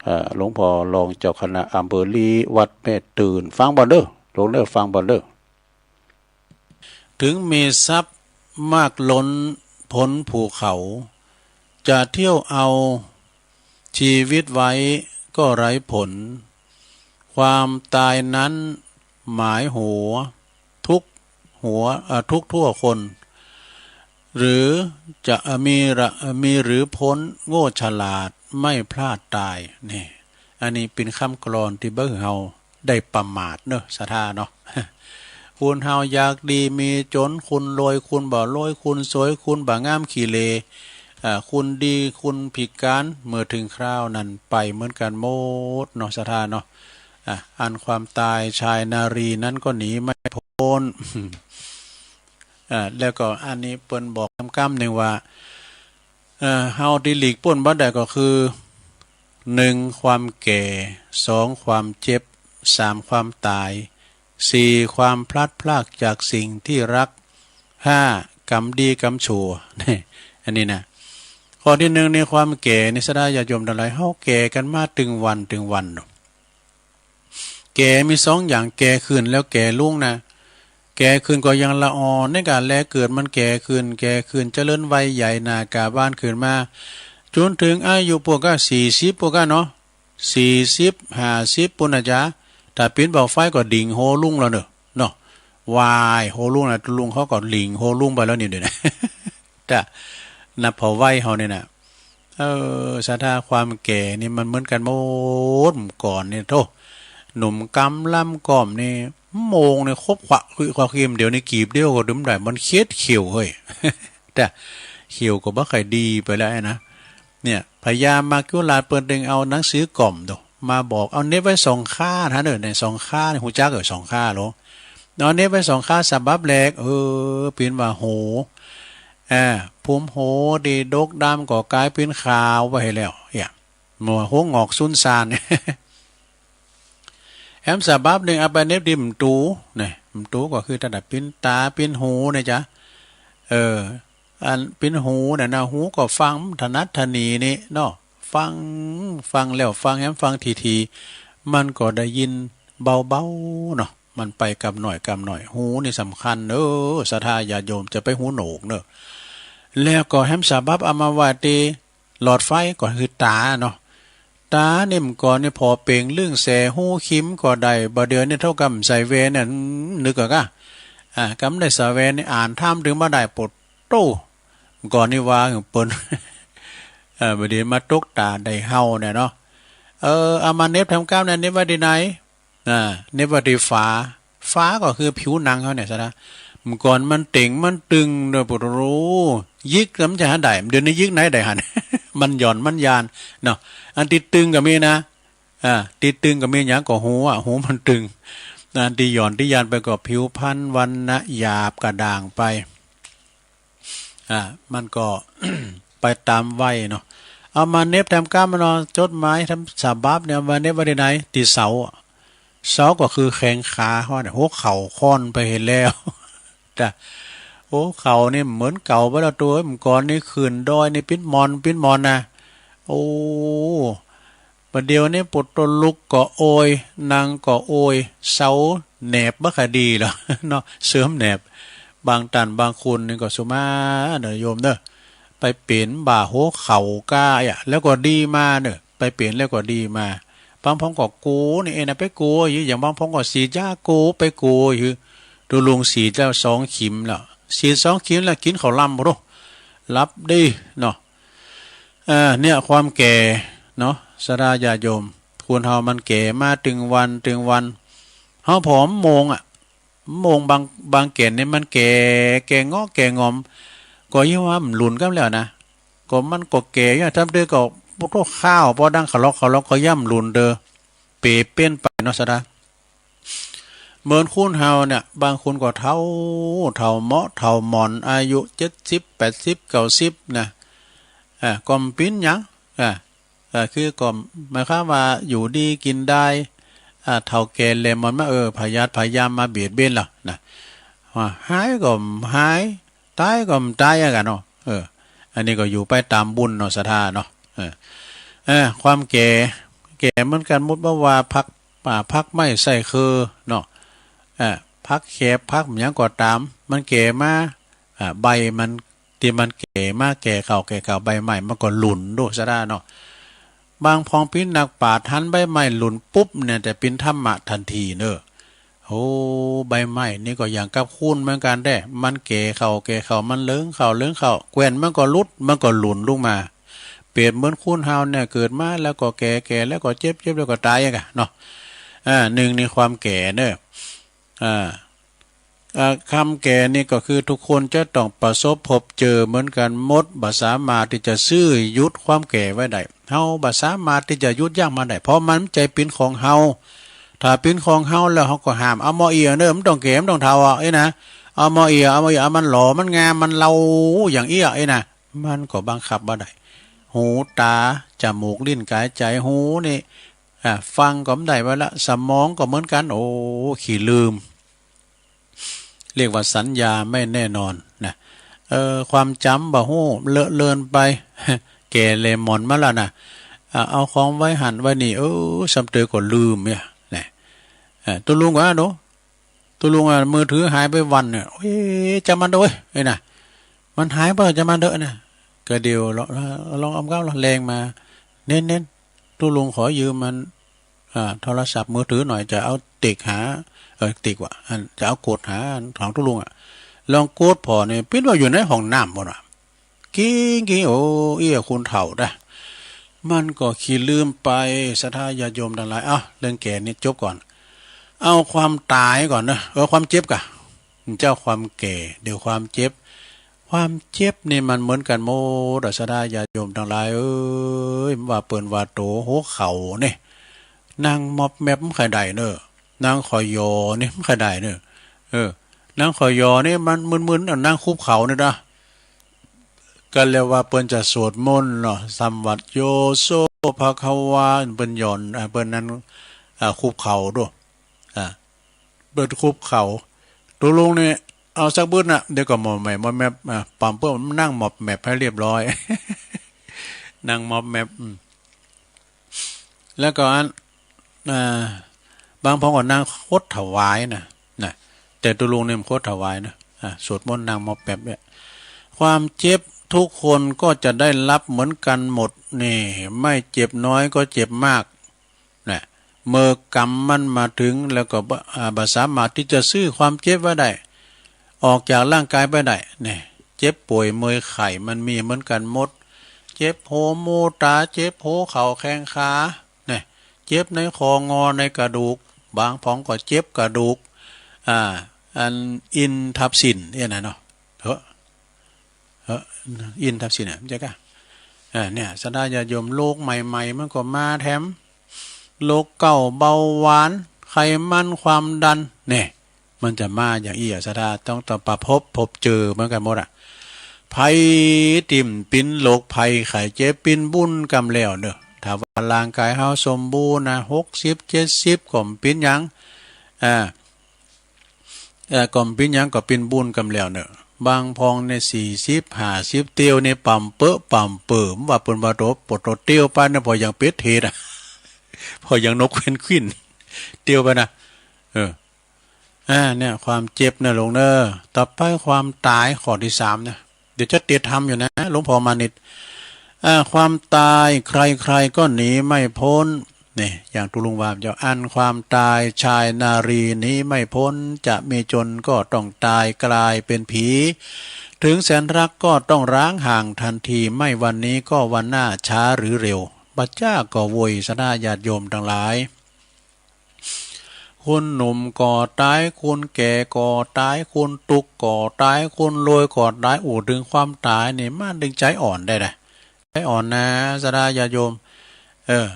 เอ่อ หลวงพ่อรองเจ้าคณะอำเภอลี้ วัดแม่ตื่น ฟังบ่อนเน่อ หลวงเน่อ ฟังบ่อนเน่อ ถึงมีทรัพย์มากล้นพ้นภูเขา จะเที่ยวเอาชีวิตไว้ก็ไร้ผล ความตายนั้นหมายหัวทุกหัว เอ่อ ทุกทั่วคน หรือจะ เอ่อ มีละ เอ่อ มีหรือพ้นโง่ฉลาดไม่พลาดตาย นี่ อันนี้เป๋นคำกลอนตี้บ่หื้อเฮาได้ประมาทเน่อ ศรัทธาเนาะ คนเฮาอยากดีมีจ๋น คนรวยคนบ่รวย คนสวยคนบ่งามขี้เหร่ อ่า คนดีคนพิก๋าน เมื่อเถิงคราวนั้นไปเหมือนกั๋นหมดเนาะ ศรัทธาเนาะ อ่า อันความตายชายนารีนั้นก็หนีไม่พ้น อ่า แล้วก็อันนี้เปิ้นบอกก้ำนึ่งว่า เอ่อ เฮาตี้หลีกป๊นบ่ได้ก็คือ หนึ่ง ความแก่ สอง ความเจ็บ สาม ความตาย สี่ ความพลัดพรากจากสิ่งที่รัก ห้า ก๋รรมดีก๋รรมชั่ว อันนี้นะ ข้อตี้หนึ่งนี่ ความแก่นี่ ศรัทธาญาติโยมตังหลาย เฮาแก่กั๋นมาตึงวันตึงวันเนาะ แก่มีสองอย่าง แก่ขึ้นแล้วแก่ลุงนะ แก่ขึ้นก็ยังละอ่อน ในก๋านแลเกิดมันแก่ขึ้น แก่ขึ้น เจริญวัยใหญ่หน้ากล้าบานขึ้นมา จ๋นเถิงอายุปวกก้า สี่สิบปวกก้าเนาะ สี่สิบ ห้าสิบปุ้นน่ะจ๊ะ ถ้าปี๋นบ่าไฟก็ดิ่งโฮลุงแล้วเน่อ เนาะ วาย โฮลุงนะ ตุ๊ลุงเขาก็ดิ่งโฮลุงไปแล้วนี่เดี๋ยวนี้ ถ้านับผ่อวัยเฮานี่นะ เออ ศรัทธา ความแก่นี่มันเหมือนกั๋นหมด ก่อนนี่โธ่ หนุ่มกำลำก่อมนี่ โมงนี่คบขวะคุยขวะครีม เดี๋ยวนี้กีบเดียวก็ดึมได้ มันเคียดเขียวเฮ้ย แต่เขียวก็บ่ใค่ดีไปแล้วนะ เนี่ย พญามัจจุราชเปิ้นตึงเอาหนังสือก่อมโธ่ มาบอก เอาเหน็บไว้สองข้านะเน่อ ในสองข้านี่ ฮู้จักเน่อ สองข้าโล เอาเหน็บไว้สองข้า สะบับแรก เออ ปี๋นว่าโฮ อ่า ภูมิโฮตี้ดกดำก็ก๋ายเป๋นขาวไปแล้ว เนี่ย มัวหัวหงอกสุนซาน แหมสะบับนึ่งเอาไปเหน็บตี้หมู่ตู๋ เนี่ย หมู่ตู๋ก็คือตังแต่เป๋นต๋าเป๋นหูเนี่ยจ๊ะ เออ อันเป๋นหูเนี่ยนะ หูก็ฟังถนัดถนีนี่เนาะ ฟัง ฟังแล้วฟังแหมฟังถี่ๆ มันก็ได้ยินเบาๆ เนาะ มันไปกำหน่อยกำหน่อย หูนี่สำคัญเน่อ ศรัทธาญาติโยม จะไปหูโหนวกเน่อ แล้วก็แหมสะบับเอามาไว้ตี้หลอดไฟก็คือต๋าเนาะ ต๋านี่เมื่อก่อนนี่ผ่อเป๋งลึ่งแส ฮู้คิมก็ได้ บ่าเดี่ยวนี้เต้าก้ำใส่แว่นเนี่ย นึกก่อก้า อ่า ก้ำได้ใส่แว่นนี่อ่านธรรมตึงบ่ได้ โผดโต้ เมื่อก่อนนี่ว่าหื้อเปิ้น เออ บ่าเดี่ยวมาตกต๋าได้เฮาเนี่ยเนาะ เออ เอามาเหน็บแถมก้ำเนี่ย เหน็บไว้ตี้ไหน อ่า เหน็บไว้ตี้ฝา ฝาก็คือผิวหนังเฮาเนี่ยซะนะ เมื่อก่อนมันเต่งมันตึงเน่อ โผดโต้ หยิกแล้วมันจะหาได้ เดี๋ยวนี้หยิกไหนได้หัน มันหย่อนมันยานเนาะ อันตี้ตึงก็มีนะ อ่า ตี้ตึงก็มี หยังก็หูอะ หูมันตึง อันตี้หย่อนตี้ยานไปก็ผิวพรรณวรรณะหยาบกระด่างไป อ่า มันก็ ไปต๋ามวัยเนาะ เอามาเหน็บแถมก้ำเนาะ จดหมายแถมสะบับเนี่ย เอามาเหน็บไว้ตี้ไหน ตี้เสาอะ เสาก็คือแข้งขาเฮาเนี่ย หัวเข่าค่อนไปหั้นแล้ว จ้ะ หัวเข่านี่เหมือนเก่าไปแล้ว โต้เอ้ย เมื่อก่อนนี่ขึ้นดอยนี่ปิ๊นหม่อนปิ๊นหม่อนนะ โอ้ บ่าเดี่ยวนี้โผดโต้ ลุกก็โอย นั่งก็โอย เสาแหนบบ่ค่อยดีแล้วเนาะ เสื่อมแหนบ บางต้านบางคนนี่ก็สุมาเน่อโยมเน่อ ไปเป๋นบ่าหัวเข่าก้าอะ แล้วก็ดีมาเน่อ ไปเป๋นแล้วก็ดีมา บางพ่องก็โกนี่เองนะ ไปโกอยู่ อย่างบางพ่องก็สีดยาโก ไปโกอยู่ ตุ๊ลุงสีดแล้วสองเข็มแล้ว สีดสองเข็มแล้ว กิ๋นข้าวหลามบ่ฮู้ หลับดีเนาะ เออ เนี่ย ความแก่เนาะ ศรัทธาญาติโยม คนเฮามันแก่มาตึงวันตึงวัน เฮาผ่อมโมงอะ โมงบาง บางแก่นนี่มันแก่ แก่งอกแก่งอม ก็ยังว่าบ่หลุนก้ำแล้วนะ ก็มันก็แก่อยู่ ทำเตื้อก็โผดโต้ ข้าว ปอดังขะลอกขะลอกก็ยังบ่หลุนเตื้อ เป๋เป้นไปเนาะ ศรัทธา เหมือนคนเฮาเนี่ย บางคนก็เฒ่า เฒ่าเหมาะ เฒ่าหมอน อายุเจ็ดสิบ แปดสิบ เก้าสิบ นะ อ่า ก็บ่เป๋นหยัง อ่า อ่า คือก็หมายความว่าอยู่ดีกิ๋นดาย อ่า เฒ่าแก่แหล่หมอนมา เออ พยาธิพยายามมาเบียดเบียนแล้วนะ ว่าหายก็บ่หาย ต๋ายก็บ่ต๋ายอะกั๋นเนาะ เออ อันนี้ก็อยู่ไปต๋ามบุญเนาะ ศรัทธาเนาะ เออ เออ ความแก่ แก่เหมือนกั๋นหมด บ่ว่าพัก อ่า พักไม้ใส้เคือเนาะ อ่า ผักแขบ ผักหยังก็ต๋าม มันแก่มา อ่า ใบมัน ตี้มันแก่มา แก่เข้า แก่เข้า ใบไม้มันก็หลุนโด ศรัทธาเนาะ บางพ่องเป๋นนักปราชญ์ หันใบไม้หลุนปุ๊บเนี่ย จะเป๋นธรรมะตันทีเนาะ โอ้ ใบไม้นี่ก็อย่างกับคนเหมือนกั๋นแต๊ มันแก่เข้า แก่เข้า มันเหลืองเข้า เหลืองเข้า แก่นมันก็หลุด มันก็หลุนลงมา เปรียบเหมือนคนเฮาเนี่ย เกิดมาแล้วก็แก่ แก่แล้วก็เจ็บ เจ็บแล้วก็ต๋ายอะกั๋นเนาะ อ่า นึ่งในความแก่เนาะ อ่า อ่า ความแก่นี่ก็คือทุกคนจะต้องประสบพบเจอเหมือนกั๋นหมด บ่สามารถตี้จะซื้อหยุดความแก่ไว้ได้ เฮาบ่สามารถตี้จะหยุดยั้งมันได้ เพราะมันบ่ใจ้เป๋นของเฮา ถ้าเป๋นของเฮาแล้ว เฮาก็ห้าม เอาหม่อเอี้ยเนาะ บ่ต้องแก่ บ่ต้องเฒ่าอะ เอ้ยนะ เอาหม่อเอี้ย เอาหม่อเอี้ย เอามันหล่อ มันงาม มันเลาอย่างเอี้ย เอ้ยนะ มันก็บังคับบ่ได้ หู ต๋า จมูก ลิ้น ก๋าย ใจ๋ หูนี่ อ่า ฟังก็บ่ได้ไว้ละ สมองก็เหมือนกั๋น โอ้ ขี้ลืม เรียกว่าสัญญาไม่แน่นอนนะ เออ ความจ๋ำบ่ฮู้ เลอะเลือนไป แก่แหล่หมอนมาแล้วนะ อ่า เอาของไว้หั้นไว้นี่ เออ ซ้ำเตอก็ลืมเนี่ยนะ อ่า ตุ๊ลุงว่าเนาะ ตุ๊ลุงอะ มือถือหายไปวันเนี่ย โอ้ย จำมันเต๊อะเว้ย เอ้ยนะ มันหายไป จำมันเต๊อะนะ ก็เดี๋ยวลอง ลองเอาก้าวแรงมา เน้นๆ ตุ๊ลุงขอยืมมัน อ่า โทรศัพท์มือถือหน่อย จะเอาติ๊กหา เออ ติ๊กว่ะ อัน จะเอากดหาของตุ๊ลุงอะ ลองกดผ่อนี่ เป๋นว่าอยู่ในห้องน้ำพุ้นว่ะ กิ้งๆ โอ้ เอี้ย คนเฒ่านะ มันก็ขี้ลืมไป ศรัทธาญาติโยมตังหลาย เอ้า เรื่องแก่นี่จบก่อน เอาความต๋ายก่อนเนาะ เออ ความเจ็บก่ะ เจ้าความแก่ เดี๋ยวความเจ็บ ความเจ็บนี่มันเหมือนกั๋นหมดอะ ศรัทธาญาติโยมตังหลายเอ้ย ว่าเปิ้นว่าโตหัวเข่านี่ นั่งมอบแมบบ่ใค่ได้เนาะ นั่งขอยอนี่บ่ใค่ได้เนาะ เออ นั่งขอยอนี่มันมึนๆ นั่งคุกเข่านี่นะ ก็เรียกว่าเปิ้นจะสวดมนต์เนาะ สัมวัตโยโสภะคะวา เปิ้นหย่อน อ่า เปิ้นนั้น อ่า คุกเข่าโด อ่า เปิ้นคุกเข่า ตุ๊ลุงนี่ เอาสักบึดน่ะ เดี๋ยวก็หมอบแมบ หมอบแมบ อ่า ปำเปิ้นนั่งหมอบแมบหื้อเรียบร้อย นั่งหมอบแมบ อืม แล้วก็อัน อ่า บางพ่องก็นั่งคดถวายนะ นะ แต่ตุ๊ลุงนี่บ่คดถวายนะ อ่า สวดมนต์นั่งหมอบแมบเนี่ย ความเจ็บทุกคนก็จะได้รับเหมือนกั๋นหมดนี่ ไม่เจ็บน้อยก็เจ็บมาก นะ เมื่อกรรมมันมาถึงแล้วก็บ่ อ่า บ่สามารถตี้จะซื้อความเจ็บไว้ได้ ออกจากร่างก๋ายไปได้ เนี่ย เจ็บป่วยเมื่อยไข้มันมีเหมือนกั๋นหมด เจ็บหัวหมู่ต๋า เจ็บหัวเข่าแข้งขา เนี่ย เจ็บในข้องอในกระดูก บางพ่องก็เจ็บกระดูก อ่า อันเอ็นทับเส้นเนี่ยนะเนาะ เฮ้อ เฮ้อ เอ็นทับเส้นน่ะ บ่ใจ้ก่ะ อ่า เนี่ย ศรัทธาญาติโยม โรคใหม่ๆ มันก็มาแถม โรคเก้า เบาหวาน ไขมัน ความดัน เนี่ย มันจะมาอย่างอี้อะ ศรัทธา ต้อง ต้องประพบ พบเจอเหมือนกั๋นหมดอะ ภัยตี้บ่เป๋นโรคภัยไข้เจ็บเป๋นบุญกำแล้วเนาะ ถ้าว่าร่างก๋ายเฮาสมบูรณ์นะ หกสิบ เจ็ดสิบ ก็บ่เป๋นหยัง อ่า เอ่อ ก็บ่เป๋นหยัง ก็เป๋นบุญกำแล้วเนาะ บางพ่องเนี่ย สี่สิบ ห้าสิบ เตียวเนี่ย ปำเป๊อะปำเป๋อ ว่าเปิ้นว่าโต ปวดโตเตียวไปเนี่ย พอยังเป็ดเทศอะ พอยังนกเพนกวิน เตียวไปนะ เออ อ่า เนี่ย ความเจ็บนะลุงเนาะ ต่อไปความต๋าย ข้อตี้สามนะ เดี๋ยวจะติดต๋ามอยู่นะ หลวงพ่อมานิต อ่า ความต๋ายใครๆ ก็หนีไม่พ้น เนี่ย อย่างตุ๊ลุงว่าเจ้า อันความต๋ายชายนารีหนีไม่พ้น จะมีจนก็ต้องต๋ายกลายเป็นผี ถึงแสนรักก็ต้องร้างห่างทันที ไม่วันนี้ก็วันหน้าช้าหรือเร็ว บ่จ๊ากก็โวย ศรัทธาญาติโยมตังหลาย คนหนุ่มก็ต๋าย คนแก่ก็ต๋าย คนตุ๊กข์ก็ต๋าย คนรวยก็ต๋าย อู้ถึงความต๋ายนี่ มันตึงใจ๋อ่อนได้นะ ใจ๋อ่อนนะ ศรัทธาญาติโยม เออ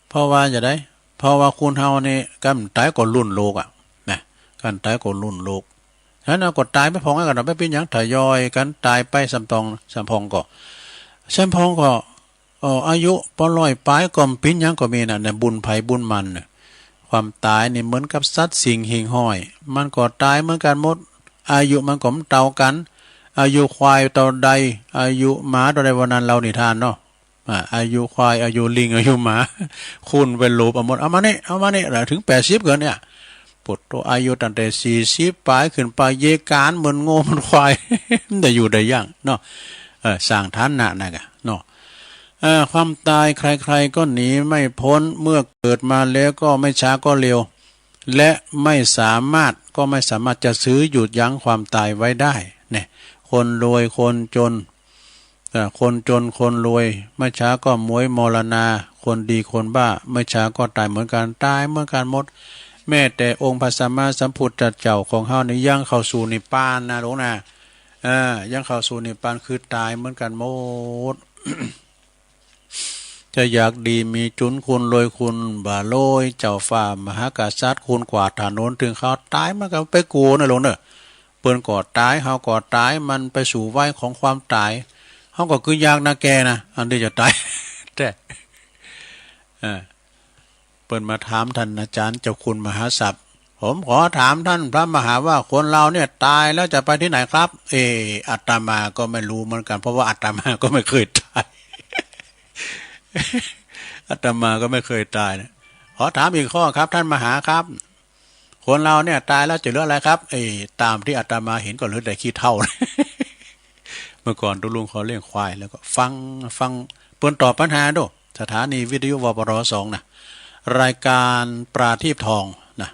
เพราะว่าจะใด เพราะว่าคนเฮานี่ กำต๋ายก็ลุ่นโลกอะ นะ ปันต๋ายก็รุ่นลูก หันเอาก็ต๋ายไปพ่องกั๋น เอาไปเป๋นหยัง ทยอยกั๋นต๋ายไป สำปอง สำปองก็ สำปองก็ เอ่อ อายุปอร้อยป๋ายก็เป๋นหยังก็มีน่ะ เนี่ย บุญใผบุญมันน่ะ ความต๋ายนี่เหมือนกับสัตว์สิ่งหิ่งห้อย มันก็ต๋ายเหมือนกั๋นหมด อายุมันก็บ่เต้ากั๋น อายุควายเต้าใด อายุหมาเต้าใด ว่านั้นเล่านิทานเนาะ อ่า อายุควาย อายุลิง อายุหมา คูณไปโหลบเอาหมด เอามานี่ เอามานี่ แล้วเถิงแปดสิบกั๋นเนี่ย ปุโต อายุตั้งแต่สี่สิบป๋ายขึ้นไป เยกานเหมือนงัวเหมือนควาย ได้อยู่ได้ยั้งเนาะ เออ สร้างฐานะนะกะเนาะ เอ่อ ความต๋ายใครๆ ก็หนีไม่พ้น เมื่อเกิดมาแล้วก็ไม่ช้าก็เร็ว และไม่สามารถ ก็ไม่สามารถจะซื้อหยุดยั้งความต๋ายไว้ได้ เนี่ย คนรวย คนจน เอ่อ คนจน คนรวย ไม่ช้าก็หมวยมรณา คนดี คนบ้า ไม่ช้าก็ต๋ายเหมือนกั๋น ต๋ายเหมือนกั๋นหมด แม้แต่องค์พระสัมมาสัมพุทธเจ้าของเฮานี่ยังเข้าสู่นิพพานนะลูกนะ เออ ยังเข้าสู่นิพพาน คือต๋ายเหมือนกั๋นหมด จะอยากดีมีจุน คุณรวยคุณบ่รวย เจ้าฟ้ามหากษัตริย์ คุณกวาดถนน เถิงคราวต๋ายมันก็ไปกู้นะลูกเนอะ เปิ้นก็ต๋าย เฮาก็ต๋าย มันไปสู่วัยของความต๋าย เฮาก็คืออยากนาแก่นะ อันตี้จะต๋าย แต๊ เออ เปิ้นมาถามต้านอาจ๋ารย์เจ้าคุณมหาศัพย์ ผมขอถามต้านพระมหาว่า คนเราเนี่ยต๋ายแล้วจะไปตี้ไหนครับ เออ อาตมาก็ไม่รู้เหมือนกั๋น เพราะว่าอาตมาก็ไม่เคยต๋าย อาตมาก็ไม่เคยต๋ายนะ ขอถามอีกข้อครับ ต้านมหาครับ คนเราเนี่ยต๋ายแล้วจะเหลืออะไรครับ เออ ต๋ามตี้อาตมาเห็นก็เหลือแต่ขี้เถ้า เมื่อก่อนตุ๊ลุงเขาเลี้ยงควาย แล้วก็ฟัง ฟัง เปิ้นตอบปัญหาดู สถานีวิทยุ วปร สอง นะ รายการประทีปทองนะ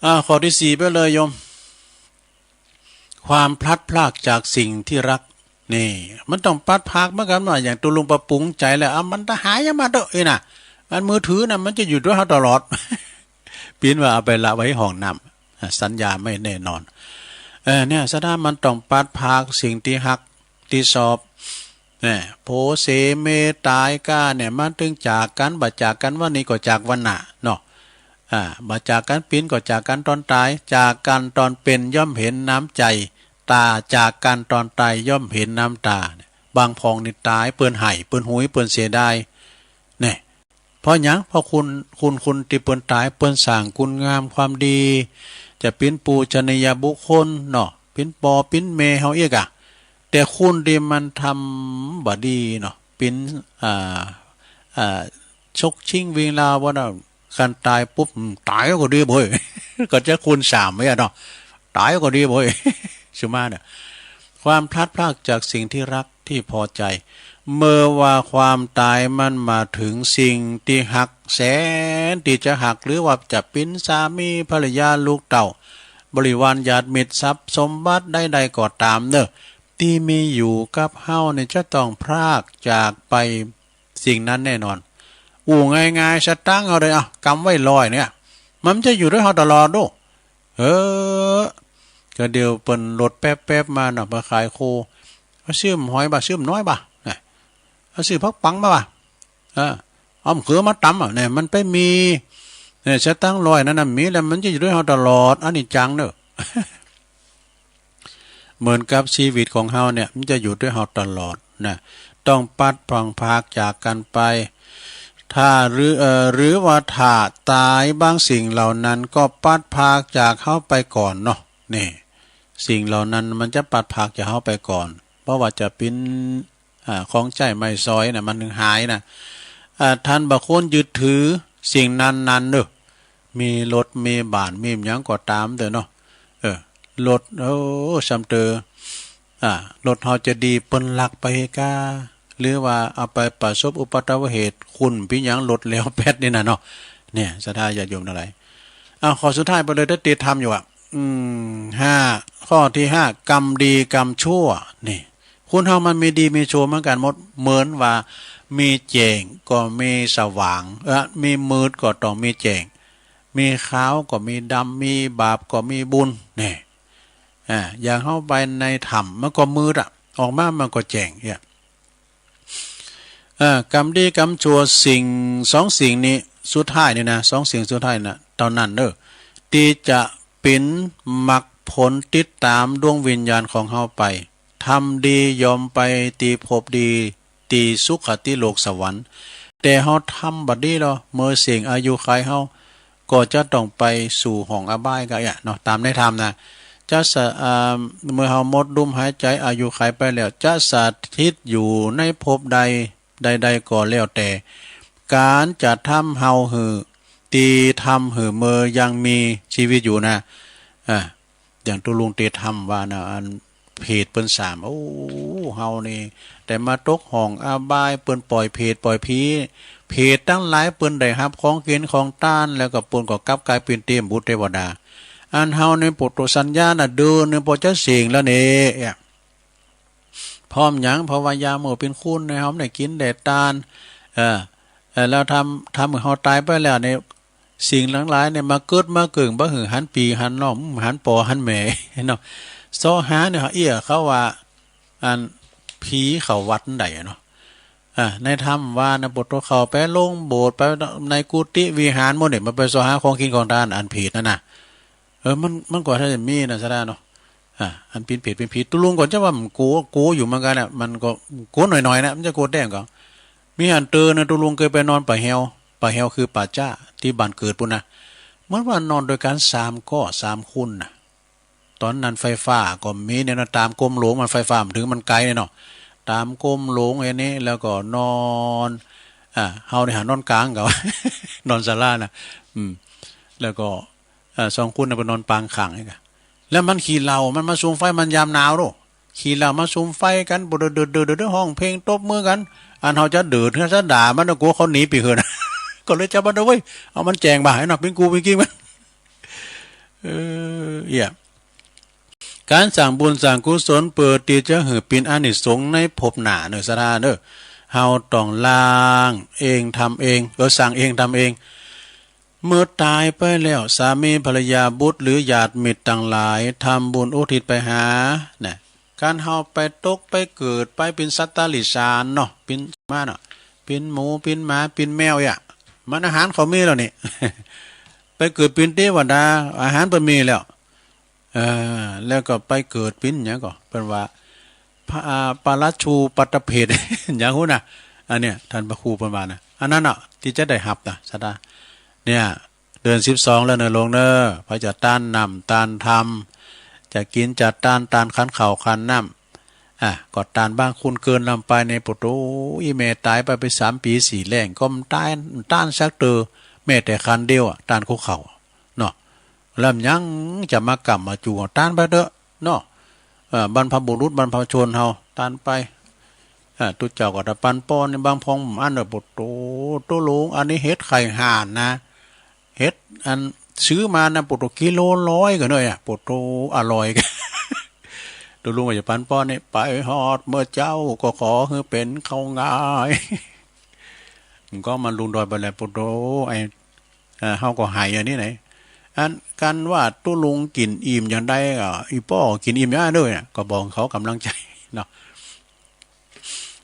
อ่า ข้อตี้สี่ไปเลยโยม ความพลัดพรากจากสิ่งที่รัก นี่ มันต้องพลัดพรากเหมือนกั๋นว่า อย่างตุ๊ลุงปะปุงใจ๋แล้ว เอามันตะหายยังมาเต๊อะ เอ้ยนะ อันมือถือน่ะ มันจะอยู่ตวยเฮาตลอด ปิ๊นว่าเอาไปละไว้ห้องน้ำ อ่ะ สัญญาไม่แน่นอน เออ เนี่ย สะนั้นมันต้องพลัดพรากสิ่งตี้ฮัก ตี้ชอบ เนี่ย โผเสเมต๋ายก้าเนี่ย มันเถิงจากกั๋น บ่จากกั๋นวันนี้ก็จากวันหน้าเนาะ อ่า บ่จากกั๋นปิ๊นก็จากกั๋นต๋อนต๋าย จากกั๋นต๋อนเป๋นย่อมเห็นน้ำใจ๋ ต๋า จากกั๋นต๋อนต๋ายย่อมเห็นน้ำต๋า บางพ่องนี่ต๋าย เปิ้นไห้ เปิ้นหุย เปิ้นเสียดาย เนี่ย เพราะหยัง เพราะคุณ คุณ คุณตี้เปิ้นต๋าย เปิ้นสร้างคุณงามความดี จะเป๋นปูชนียบุคคลเนาะ เป๋นป้อเป๋นแม่เฮาเอียกอะ แต่คุณตี้มันทำบ่ดีเนาะ เป๋น อ่า อ่า ชกชิงวิ่งราวบ่านะ คันต๋ายปุ๊บ ต๋ายก็ดีเบ้ย ก็จะคูณสามไว้อะเนาะ ต๋ายก็ดีเบ้ย สุมาเนี่ย ความพลัดพรากจากสิ่งที่รัก ตี้พอใจ๋ เมื่อว่าความต๋ายมันมาเถิงสิ่งตี้ฮัก แสนตี้จะฮัก หรือว่าจะเป๋นสามีภรรยาลูกเต้า บริวารญาติมิตร ทรัพย์สมบัติใดๆ ก็ต๋ามเน่อ ตี้มีอยู่กับเฮาเนี่ยจะต้องพรากจากไปสิ่งนั้นแน่นอน อู้ง่ายๆ สตางค์เฮาเลย อ่ะ กำไว้ร้อยเนี่ย มันจะอยู่ตวยเฮาตลอดดู เออ ก็เดี๋ยวเปิ้นลดแป๊บๆ มาเนาะ ไปขายโค เอาซื้อหอยบ่า ซื้อน้อยบ่า นะ เอาซื้อผักปังมาบ่า เออ เอามะเขือมาต๋ำอะ เนี่ย มันไปมี เนี่ย สตางค์ร้อยนั้นน่ะ มีแล้วมันจะอยู่ตวยเฮาตลอด อันนี้จังเน่อ เหมือนกับชีวิตของเฮาเนี่ย มันจะอยู่ตวยเฮาตลอดนะ ต้องพลัดพรากจากกั๋นไป ถ้า หรือ เอ่อ หรือว่าถ้าต๋ายบางสิ่งเหล่านั้นก็พลัดพรากจากเฮาไปก่อนเนาะ นี่ สิ่งเหล่านั้นมันจะพลัดพรากจากเฮาไปก่อน เพราะว่าจะเป๋น อ่า ของใจ๊ไม้สอยน่ะ มันเถิงหายน่ะ อ่า ต้านบ่ควรยึดถือสิ่งนั้นๆ เน่อ มีรถ มีบ้าน มีหยังก็ต๋ามเต๊อะเนาะ เออ รถ โอ้ ส่ำเต๋อ อ่า รถเฮาจะดี เปิ้นลักไปก้า หรือว่าเอาไปประสบอุบัติเหตุ คุณเป๋นหยัง รถแล้วแป๊ดนี่น่ะเนาะ เนี่ย ศรัทธาญาติโยมตังหลาย เอา ข้อสุดท้ายไปเลย ถ้าติดธรรมอยู่อะ อืม ห้า ข้อตี้ห้า กรรมดีกรรมชั่ว นี่ คนเฮามันมีดีมีชั่วเหมือนกั๋นหมด เหมือนว่ามีแจ้งก็มีสว่าง เออ มีมืดก็ต้องมีแจ้ง มีขาวก็มีดำ มีบาปก็มีบุญ นี่ อ่า อย่างเฮาไปในถ้ำมันก็มืดอะ ออกมามันก็แจ้งเนี่ย เอ่อ กรรมดีกรรมชั่ว สิ่ง สองสิ่งนี้สุดท้ายนี่นะ สองสิ่งสุดท้ายนะ เต้านั้นเน่อ ตี้จะ ป๋นมรรคผลติดต๋ามดวงวิญญาณของเฮาไป ทำดีย่อมไปตี้ภพดี ตี้สุคติโลกสวรรค์ แต่เฮาทำบ่ดีแล้ว เมื่อเสี้ยงอายุขัยเฮา ก็จะต้องไปสู่ห้องอบายก็เอี้ยเนาะ ต๋ามในธรรมนะ จะสะ อ่า เมื่อเฮาหมดลมหายใจ๋อายุขัยไปแล้ว จะสถิตอยู่ในภพใด ใดๆ ก็แล้วแต่ ก๋านจะทำเฮาหื้อ ตี้ทำหื้อเมื่อยังมีชีวิตอยู่นะ อ่า อย่างตุ๊ลุงเต๋ทำว่านะ อันเปรตเปิ้นสาม โอ้ เฮานี่ แต่มาตกห้องอบาย เปิ้นป่อยเปรตป่อยผี เปรตตังหลายเปิ้นได้ฮับของกิ๋นของตาน แล้วก็เปิ้นก็กลับก๋ายเป๋นเตพบุตรเตวดา อันเฮานี่โปะโตสัญญาน่ะ เดือนนึ่งปอจะเสี้ยงแล้วเน่ เพราะหยัง เพราะว่ายามเมื่อเป๋นคนเนี่ย เฮาบ่ได้กิ๋นได้ตาน เออ เออ แล้วทำ ทำหื้อเฮาต๋ายไปแล้วเนี่ย สิ่งตังหลายเนี่ยมาเกิดมาเกิด บ่หื้อหันปี้หันน้อง หันป้อหันแม่เนาะ เซาะหาเนี่ย เอี้ย เขาว่า อัน ผีเข้าวัดใดอะเนาะ อ่า ในธรรมว่านะ โปะโตเข้าไปโลงโบสถ์ ไปในกุฏิวิหารหมดเนี่ย มันไปเซาะหาของกิ๋นของตาน อันเปรตนั่นน่ะ เออ มัน มันก็ถ้าจะมีนะ สะดาเนาะ อ่า อันเป๋นเปรตเป๋นผี ตุ๊ลุงก็จะว่ามันกั๋ว กั๋วอยู่เหมือนกั๋นน่ะ มันก็กั๋วหน่อยๆ นะ มันจะกั๋วแต๊ก่อ มีอันเตอนะ ตุ๊ลุงเกยไปนอนป่าแฮว ป่าแฮวคือป่าจ๊า ตี้บ้านเกิดปู้นนะ เหมือนว่านอนตวยกั๋นสามก้อ สามคนน่ะ ต๋อนนั้นไฟฟ้าก็มีเนี่ยเนาะ ต๋ามกรมหลวงมันไฟฟ้ามันเถิงมันไกลเนี่ยเนาะ ต๋ามกรมหลวงอันนี้ แล้วก็นอน อ่า เฮาเนี่ยหานอนก๋างก่อ นอนศาลาน่ะ อืม แล้วก็ อ่า สองคนน่ะไปนอนปางขังนี่ก่อ แล้วมันขี้เหล้า มันมาสุมไฟ มันยามหนาวโด้ ขี้เหล้ามาสุมไฟกั๋น โปะเดิดๆๆๆ ฮ้องเพลงตบมือกั๋น อันเฮาจะเดิด เฮาจะด่ามันน่ะ กั๋วเขาหนีไปหื้อนะ ก็เลยจะบ่เดิดเว้ย เอามันแจ้งบ่าไอ้เนาะ เป๋นกูเป๋นกิ้งมัน เออ เอี้ย ก๋านสร้างบุญสร้างกุศลเปื้อตี้จะหื้อเป๋นอานิสงส์ในภพหน้าเน่อ สะดาเน่อ เฮาต้องล้างเองทำเอง เออ สร้างเองทำเอง เมื่อต๋ายไปแล้ว สามีภรรยาบุตรหรือญาติมิตรตังหลายทำบุญอุทิศไปหา นะ ก๋านเฮาไปตกไปเกิดไปเป๋นสัตว์เดรัจฉานเนาะ เป๋นหมาเนาะ เป๋นหมู เป๋นหมา เป๋นแมวเอี้ย มันอาหารเขามีแล้วนี่ ไปเกิดเป๋นเตวดา อาหารเปิ้นมีแล้ว เออ แล้วก็ไปเกิดเป๋นหยังก่อ เปิ้นว่า พระ อ่า ปะละชูปัตตะเปรต หยังฮู้นะ อันเนี้ย ต้านพระครูเปิ้นว่านะ อันนั้นน่ะ ตี้จะได้ฮับนะ สะดา เนี่ย เดือนสิบสองแล้วเน่อลุงเน่อ ใผจะตานน้ำตานธรรม จะกิ๋นจะตาน ตานขันข้าวขันน้ำ อ่ะ ก็ตานบางคนเกินล้ำไปเนี่ย โปะโต อี่แม่ต๋ายไป ไปสามปี๋สี่แล้ง ก็บ่ตาน บ่ตานสักเตื้อ แม้แต่ขันเดียวอะ ตานคุกเข่า เนาะ แล้วยังจะมาก่ำมาจู๋ ตานไปเต๊อะ เนาะ เอ่อ บรรพบุรุษบรรพชนเฮา ตานไป อ่า ตุ๊เจ้าก็ตะปันป้อนนี่ บางพ่องอันเน่อ โปะโต ตุ๊ลุง อันนี้เห็ดไข่ห่านนะ เห็ดอันซื้อมานะ โปะโต กิโลร้อยก่อเน่ออะ โปะโต อร่อย ตุ๊ลุงว่าจะปันป้อนนี่ ไปฮอดเมื่อเจ๊าก็ขอหื้อเป๋นข้าวงาย มันก็มาลุงดอยไปแล้ว โปะโต ไอ้ เอ่อ เฮาก็ไหวอันนี้ไหน อัน กันว่าตุ๊ลุงกิ๋นอิ่มอย่างใดก็ อี่ป้อกิ๋นอิ่มอย่างนั้นเน่อนะ ก็บอกเขาก๋ำลังใจ๋เนาะ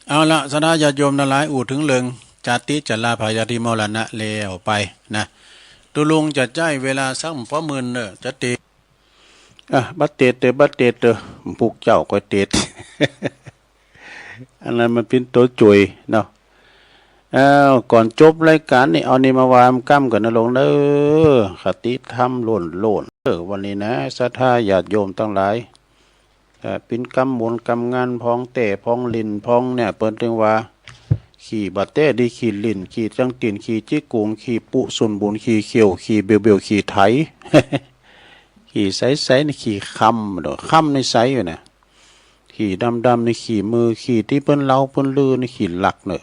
เอาละ ศรัทธาญาติโยมตังหลาย อู้เถิงเรื่องจาติ จรา พยาธิ มรณะแล้วไปนะ ตุ๊ลุงจะใจ๊เวลาสักปอมื่นเน่อ จะเตส อ่ะ บ่เตสเต๊อะ บ่เตสเต๊อะ ปุกเจ้าก็เตส อันนั้นมันเป๋นตั๋วจ่วยเนาะ อ้าว ก่อนจบรายก๋านนี่ เอานี่มาว่าก้ำก่อนเน่อลุงเน่อ คติธรรมล้วนๆ เน่อ วันนี้นะ ศรัทธาญาติโยมตังหลาย เอ่อ เป๋นกำมนต์กำงานพ่องแต๊พ่องเล่นพ่องเนี่ย เปิ้นจึงว่า ขี้บ่าแต๊ดีขี้เล่น ขี้จั้งตี๋น ขี้จิ๊กกุ๋ง ขี้ปุ๊ส้นบุญ ขี้เขี้ยว ขี้เบลวๆ ขี้ไถ ขี้ใสๆ นี่ขี้คำเนาะ คำนี่ใสอยู่นะ ขี้ดำๆ นี่ขี้มือ ขี้ตี้เปิ้นเล่าเปิ้นลือนี่ขี้ลักเนาะ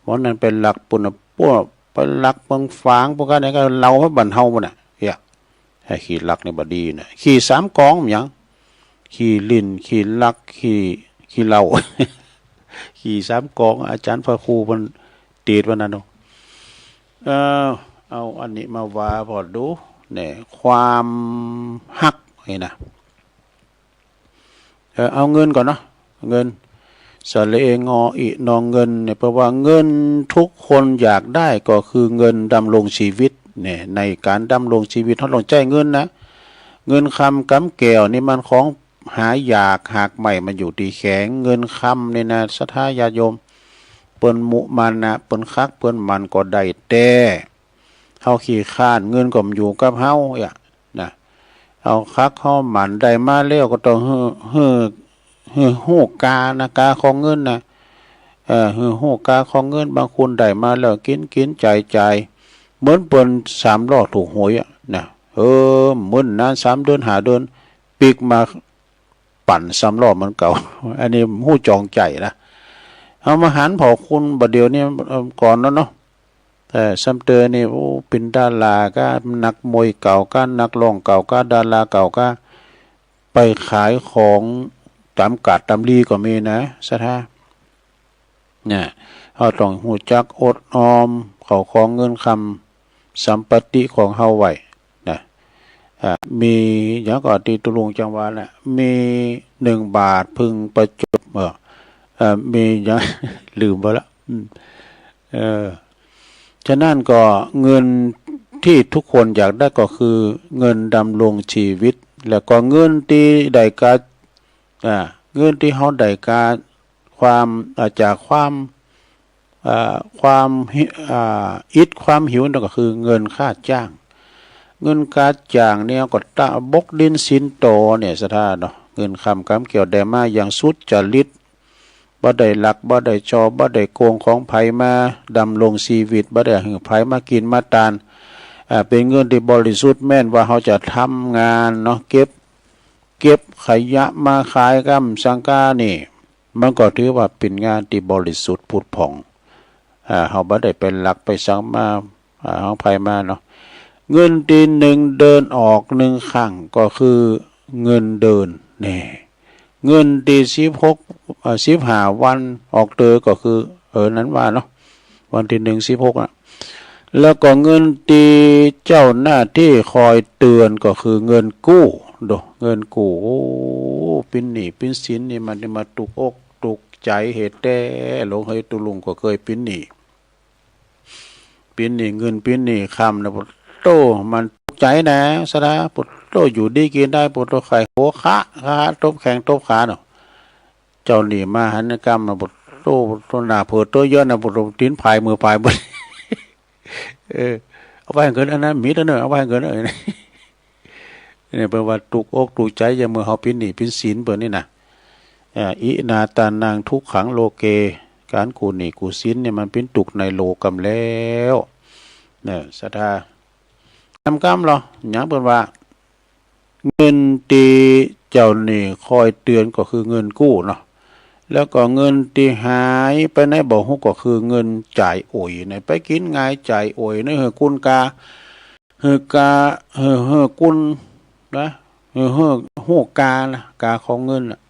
วันนั้นไปลักปุ้นน่ะ พวกไปลักเมืองฝาง พวกนั้นก็เล่ามาบ้านเฮาปุ้นน่ะ เอี้ย ไอ้ขี้ลักนี่บ่ดีนะ ขี้สามกองมันหยัง ขี้เล่น ขี้ลัก ขี้ ขี้เหล้า ขี้สามกอง อาจ๋ารย์พระครูเปิ้นเตสว่านั้นเนาะ เออ เอาอันนี้มาว่าผ่อดู เนี่ย ความฮักนี่นะ เออ เอาเงินก่อนเนาะ เงิน สระเอ งอ อิ นอ เงินเนี่ย แปลว่าเงินทุกคนอยากได้ก็คือเงินดำรงชีวิตเนี่ย ในก๋านดำรงชีวิตเฮาต้องใจ๊เงินนะ เงินคำก๋ำแก้วนี่มันของหายาก หากไม้มันอยู่ตี้แขง เงินคำนี่นะ ศรัทธาญาติโยม เปิ้นมุมานะ เปิ้นคักเปิ้นหมั่นก็ได้แต๊ เฮาขี้คร้าน เงินก็บ่อยู่กับเฮา เอี้ย นะ เฮาคักเฮาหมั่นได้มาแล้วก็ต้องหื้อ หื้อ หื้อฮู้กานะ กาของเงินนะ เออ หื้อฮู้กาของเงิน บางคนได้มาแล้วกิ๋น กิ๋น จ่าย จ่าย เหมือนเปิ้นสามล้อถูกหวยอะนะ เออ มึนนานสามเดือนห้าเดือน ปิ๊กมา ปั่นสามล้อเหมือนเก่า อันนี้ฮู้จองใจ๋นะ เฮามาหันผ่อคุณบ่าเดี่ยวนี้ เอ่อ ก่อนนั้นเนาะ แต่สามเตื้อนี่ โอ้ เป๋นดาราก้า นักมวยเก่าก้า นักร้องเก่าก้า ดาราเก่าก้า ไปขายของต๋ามกาดต๋ามลีก็มีนะ ศรัทธา เนี่ย เฮาต้องฮู้จักอดออมเข้าของเงินคำสัมปติของเฮาไว้นะ อ่า มีหยังก่อตี้ตุ๊ลุงจังว่าน่ะ มีหนึ่งบาทพึงประจบ เออ เอ่อ มีหยัง ลืมไปละ อืม เออ ฉะนั้นก็เงินตี้ทุกคนอยากได้ก็คือเงินดำรงชีวิต แล้วก็เงินตี้ได้กา อ่า เงินตี้เฮาได้กา ความ อ่า จากความ อ่า ความหิ อ่า อิดความหิวนั่นก็คือเงินค่าจ้าง เงินค่าจ้างเนี่ยก็ตะบกดินสินโตเนี่ย ศรัทธาเนาะ เงินคำก๋ำแก้วได้มาอย่างสุจริต บ่ได้ลัก บ่ได้จ่อ บ่ได้โกงของใผมาดำรงชีวิต บ่ได้หื้อใผมากิ๋นมาตาน อ่า เป๋นเงินตี้บริสุทธิ์ แม้นว่าเฮาจะทำงานเนาะ เก็บ เก็บขยะมาขายก้ำสังกานี่ มันก็ถือว่าเป๋นงานตี้บริสุทธิ์ผุดผ่อง อ่า เฮาบ่ได้ไปลักไปสังมา อ่า ของใผมาเนาะ เงินตี้นึ่งเดือนออกนึ่งครั้งก็คือเงินเดือน แน่ เงินตี้สิบหก อ่า สิบห้าวันออกเตื้อก็คือ เออ นั้นว่าเนาะ วันตี้นึ่ง สิบหกอะ แล้วก็เงินตี้เจ้าหน้าตี้คอยเตือนก็คือเงินกู้ โด เงินกู้ โอ้ เป๋นหนี้เป๋นสินนี่มันจะมาตุกอกตุกใจ๋เหตุแต๊ หลวงเฮยตุ๊ลุงก็เกยเป๋นหนี้ เป๋นหนี้เงินเป๋นหนี้คำนะ โอ้โธ่ มันตุกใจ๋นะ ศรัทธา โอ้โธ่ อยู่ดีกิ๋นได้ โอ้โธ่ ใค่หัวคะ คะตบแข้งตบขาเนาะ เจ้าหนี้มาหันก้ำนะ โอ้โธ่ โอ้โธ่ หน้าเผิดตั๋วเยินนะ โอ้โธ่ ตี๋นผายมือผายบ่า เออ เอาไว้หื้อเปิ้นอันนั้น มีเต้าเน่อ เอาไว้หื้อเปิ้นเน่อ เนี่ย เปิ้นว่าตุกอกตุกใจ๋ ยามเมื่อเฮาเป๋นหนี้เป๋นสินเปิ้นนี่นะ อ่า อินาตานังทุกขังโลเก ก๋านกู้หนี้กู้สินเนี่ยมันเป๋นตุ๊กข์ในโลกกำแล้ว เนี่ย ศรัทธา แหมก้ำลอ หยังเปิ้นว่า เงินตี้เจ้าหนี้คอยเตือนก็คือเงินกู้เนาะ แล้วก็เงินตี้หายไปไหนบ่ฮู้ก็คือเงินจ่ายโอย ไหนไปกิ๋นงายจ่ายโอย ไหนหื้อกุนกา หื้อกา หื้อ หื้อกุนนะ หื้อ หื้อฮู้กานะ กาของเงินน่ะ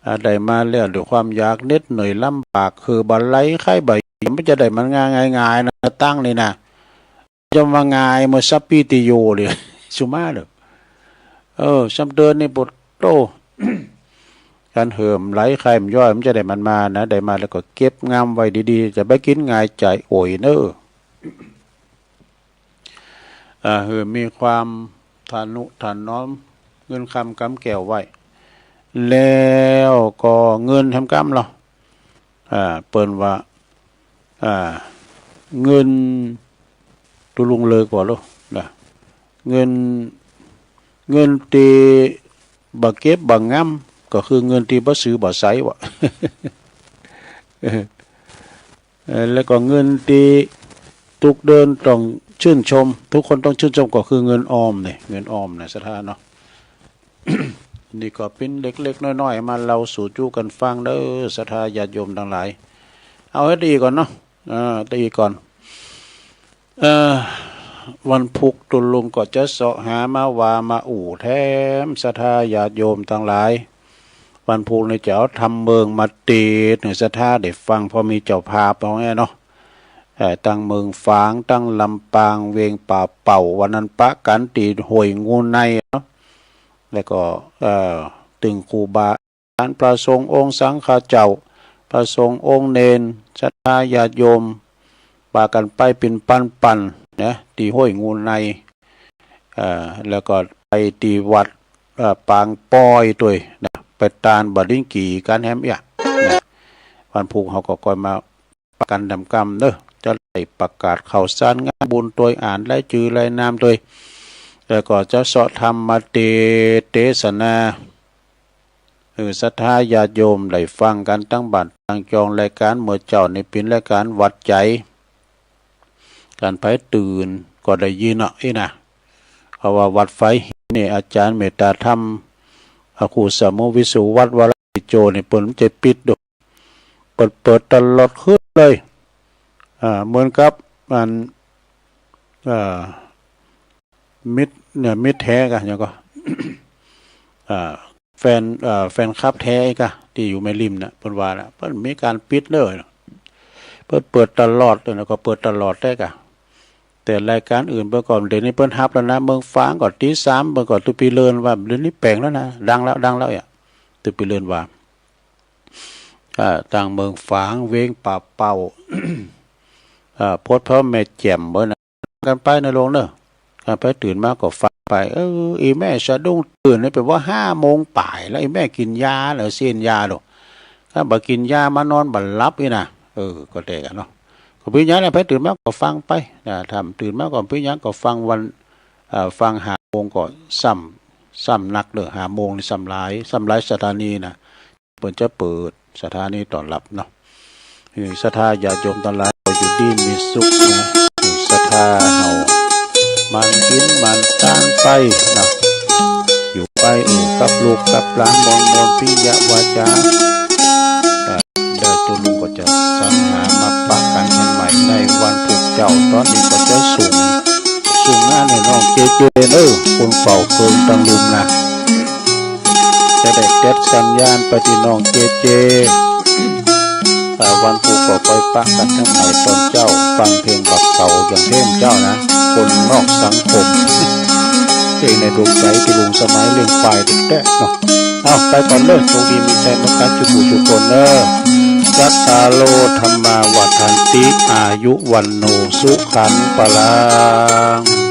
อ่า ได้มาแล้วด้วยความยากเหน็ดเหนื่อยลำบาก หื้อบ่ไหลใค่บ่หยิบ บ่จะได้มันง่ายๆ นะ สตางค์นี่นะ จะมาง่ายเหมือนสัพพีติโยเลย สุมาเน่อ เออ สามเตื้อนี่ โอ้โธ่ ก๋านหื้อบ่ไหลใค่บ่หยิบ บ่จะได้มันมานะ ได้มาแล้วก็เก็บงำไว้ดีๆ จะไปกิ๋นงายจ่ายโอยเน่อ อ่า หื้อมีความทะนุถนอมเงินคำก๋ำแก้วไว้ แล้วก็เงินแหมก้ำลอ อ่า เปิ้นว่า อ่า เงิน ตุ๊ลุงเลิกว่าโลนะ เงิน เงินตี้บ่เก็บบ่งำ ก็คือเงินตี้บ่ซื้อบ่ใจ๊วะ เออ แล้วก็เงินตี้ทุกเดือนต้องชื่นชม ทุกคนต้องชื่นชมก็คือเงินออมเนี่ย เงินออมนะ ศรัทธาเนาะ นี่ก็เป๋นเล็กๆ น้อยๆ มาเล่าสู่จู้กั๋นฟังเน่อ ศรัทธาญาติโยมตังหลาย เอาแค่นี้ก่อนเนาะ อ่า แค่นี้ก่อน เอ่อ วันพุธตุ๊ลุงก็จะเสาะหามาว่ามาอู้แถมศรัทธาญาติโยมตังหลาย วันพุธนี่จะเอาธรรมเมืองมาเตสน์หื้อศรัทธาได้ฟัง เพราะมีเจ้าภาพเอาไงเนาะ เอ่อ ตังเมืองฝาง ตังลำปาง เวียงป่าเป้า วันนั้นปะกั๋นตี้ห้วยงูในเนาะ แล้วก็ เอ่อ ตึงครูบา อาจารย์ พระสงฆ์องค์สังฆเจ้า พระสงฆ์องค์เณร ศรัทธาญาติโยม ปากั๋นไปเป๋นปันๆ นะ ตี้ห้วยงูใน เอ่อ แล้วก็ไป ตี้วัด เอ่อ ปางปอยตวยนะ ไปตานบ่าลิ้นกี่กั๋นแหมเอี้ยนะ วันพูกเฮาก็ก้อยมาปะกั๋นแหมกำเน่อ จะได้ประกาศข่าวสารงานบุญตวย อ่านรายจื้อรายนามตวย แล้วก็จะเซาะธรรมเต เตสนา หื้อศรัทธาญาติโยมได้ฟังกั๋นตังบ้านตังจอง รายก๋านเมื่อเจ๊านี่เป๋นรายก๋านวัดใจ๋ ก๋านไผตื่นก็ได้ยินเนาะอี้นะ เพราะว่าวัดไฟหินนี่ อาจ๋ารย์เมตตาธรรม พระครูสมุวิสุวัฒน์ วรกิจโจนี่ เปิ้นบ่ใจ้ปิดดอก เปิ้นเปิดตลอดคืนเลย อ่า เหมือนกับอัน เอ่อ มิตรเนี่ย มิตรแท้ก่ะ หยังก่อ อ่า แฟน เอ่อ แฟนคลับแท้ก่ะ ตี้อยู่แม่ริมน่ะ เปิ้นว่าน่ะ เปิ้นบ่มีก๋านปิดเลย เปิ้นเปิดตลอดเลยนะ ก็เปิดตลอดแต๊ก่ะ แต่รายก๋านอื่นเปิ้นก็ เดี๋ยวนี้เปิ้นฮับแล้วนะ เมืองฝางก็ตีสาม เปิ้นก็ตุ๊ปีเลินว่า เดี๋ยวนี้แป๋งแล้วนะ ดังแล้ว ดังแล้วเอี้ย ตุ๊ปีเลินว่า อ่า ตางเมืองฝาง เวียงป่าเป้า อ่า พดพร้าวแม่แจ่มเปิ้นน่ะ กั๋นไปนะลุงเน่อ กั๋นไป ตื่นมาก็ฟังไป เออ อีแม่สะดุ้งตื่นนี่เป๋นว่าห้าโมงป๋ายแล้ว อีแม่กิ๋นยาแล้ว เสี้ยนยาดอก คันบ่กิ๋นยามานอนบ่หลับอี้นะ เออ ก็แต๊ก่ะเนาะ ก็เป๋นหยังนะ ไผตื่นมาก็ฟังไปนะ ถ้าตื่นมาก็เป๋นหยัง ก็ฟังวัน เอ่อ ฟังห้าโมงก็ซ้ำ ซ้ำนักเน่อ ห้าโมงนี่ซ้ำหลาย ซ้ำหลายสถานีนะ เปิ้นจะเปิดสถานีต้อนฮับเนาะ หื้อศรัทธาญาติโยมตังหลายก็อยู่ดีมีสุขนะ หื้อศรัทธาเฮาหมั่นกิ๋นหมั่นตานไปเนาะ อยู่ไปอู้กับลูกกับหลานม่วนๆ ปิยะวาจา อ่า เดี๋ยวตุ๊ลุงก็จะสรรหามาปะกั๋นแหมใหม่ในวันพูกเจ๊า ต๋อนนี้ก็จะส่ง ส่งงานหื้อน้องเจเจเน่อ คนเฝ้าเคิงตังลุ่มนะ จะได้เก็บสัญญาณไปตี้น้องเจเจ อ่า วันพูกก็ไปปะกั๋นแหมใหม่ต๋อนเจ๊า ฟังเพลงแบบเก่าอย่างเต้นเจ๊านะ คนนอกสังคม เพลงในดวงใจ๋ตี้ลุงสมัยเลี้ยงควายแต๊ๆ เนาะ เอาไปก่อนเน่อ โชคดีมีชัยเหมือนกั๋นกู้ผู้กู้คนเน่อ จัตตาโร ธัมมา วัฑฒันติ อายุ วัณโณ สุขัง พลัง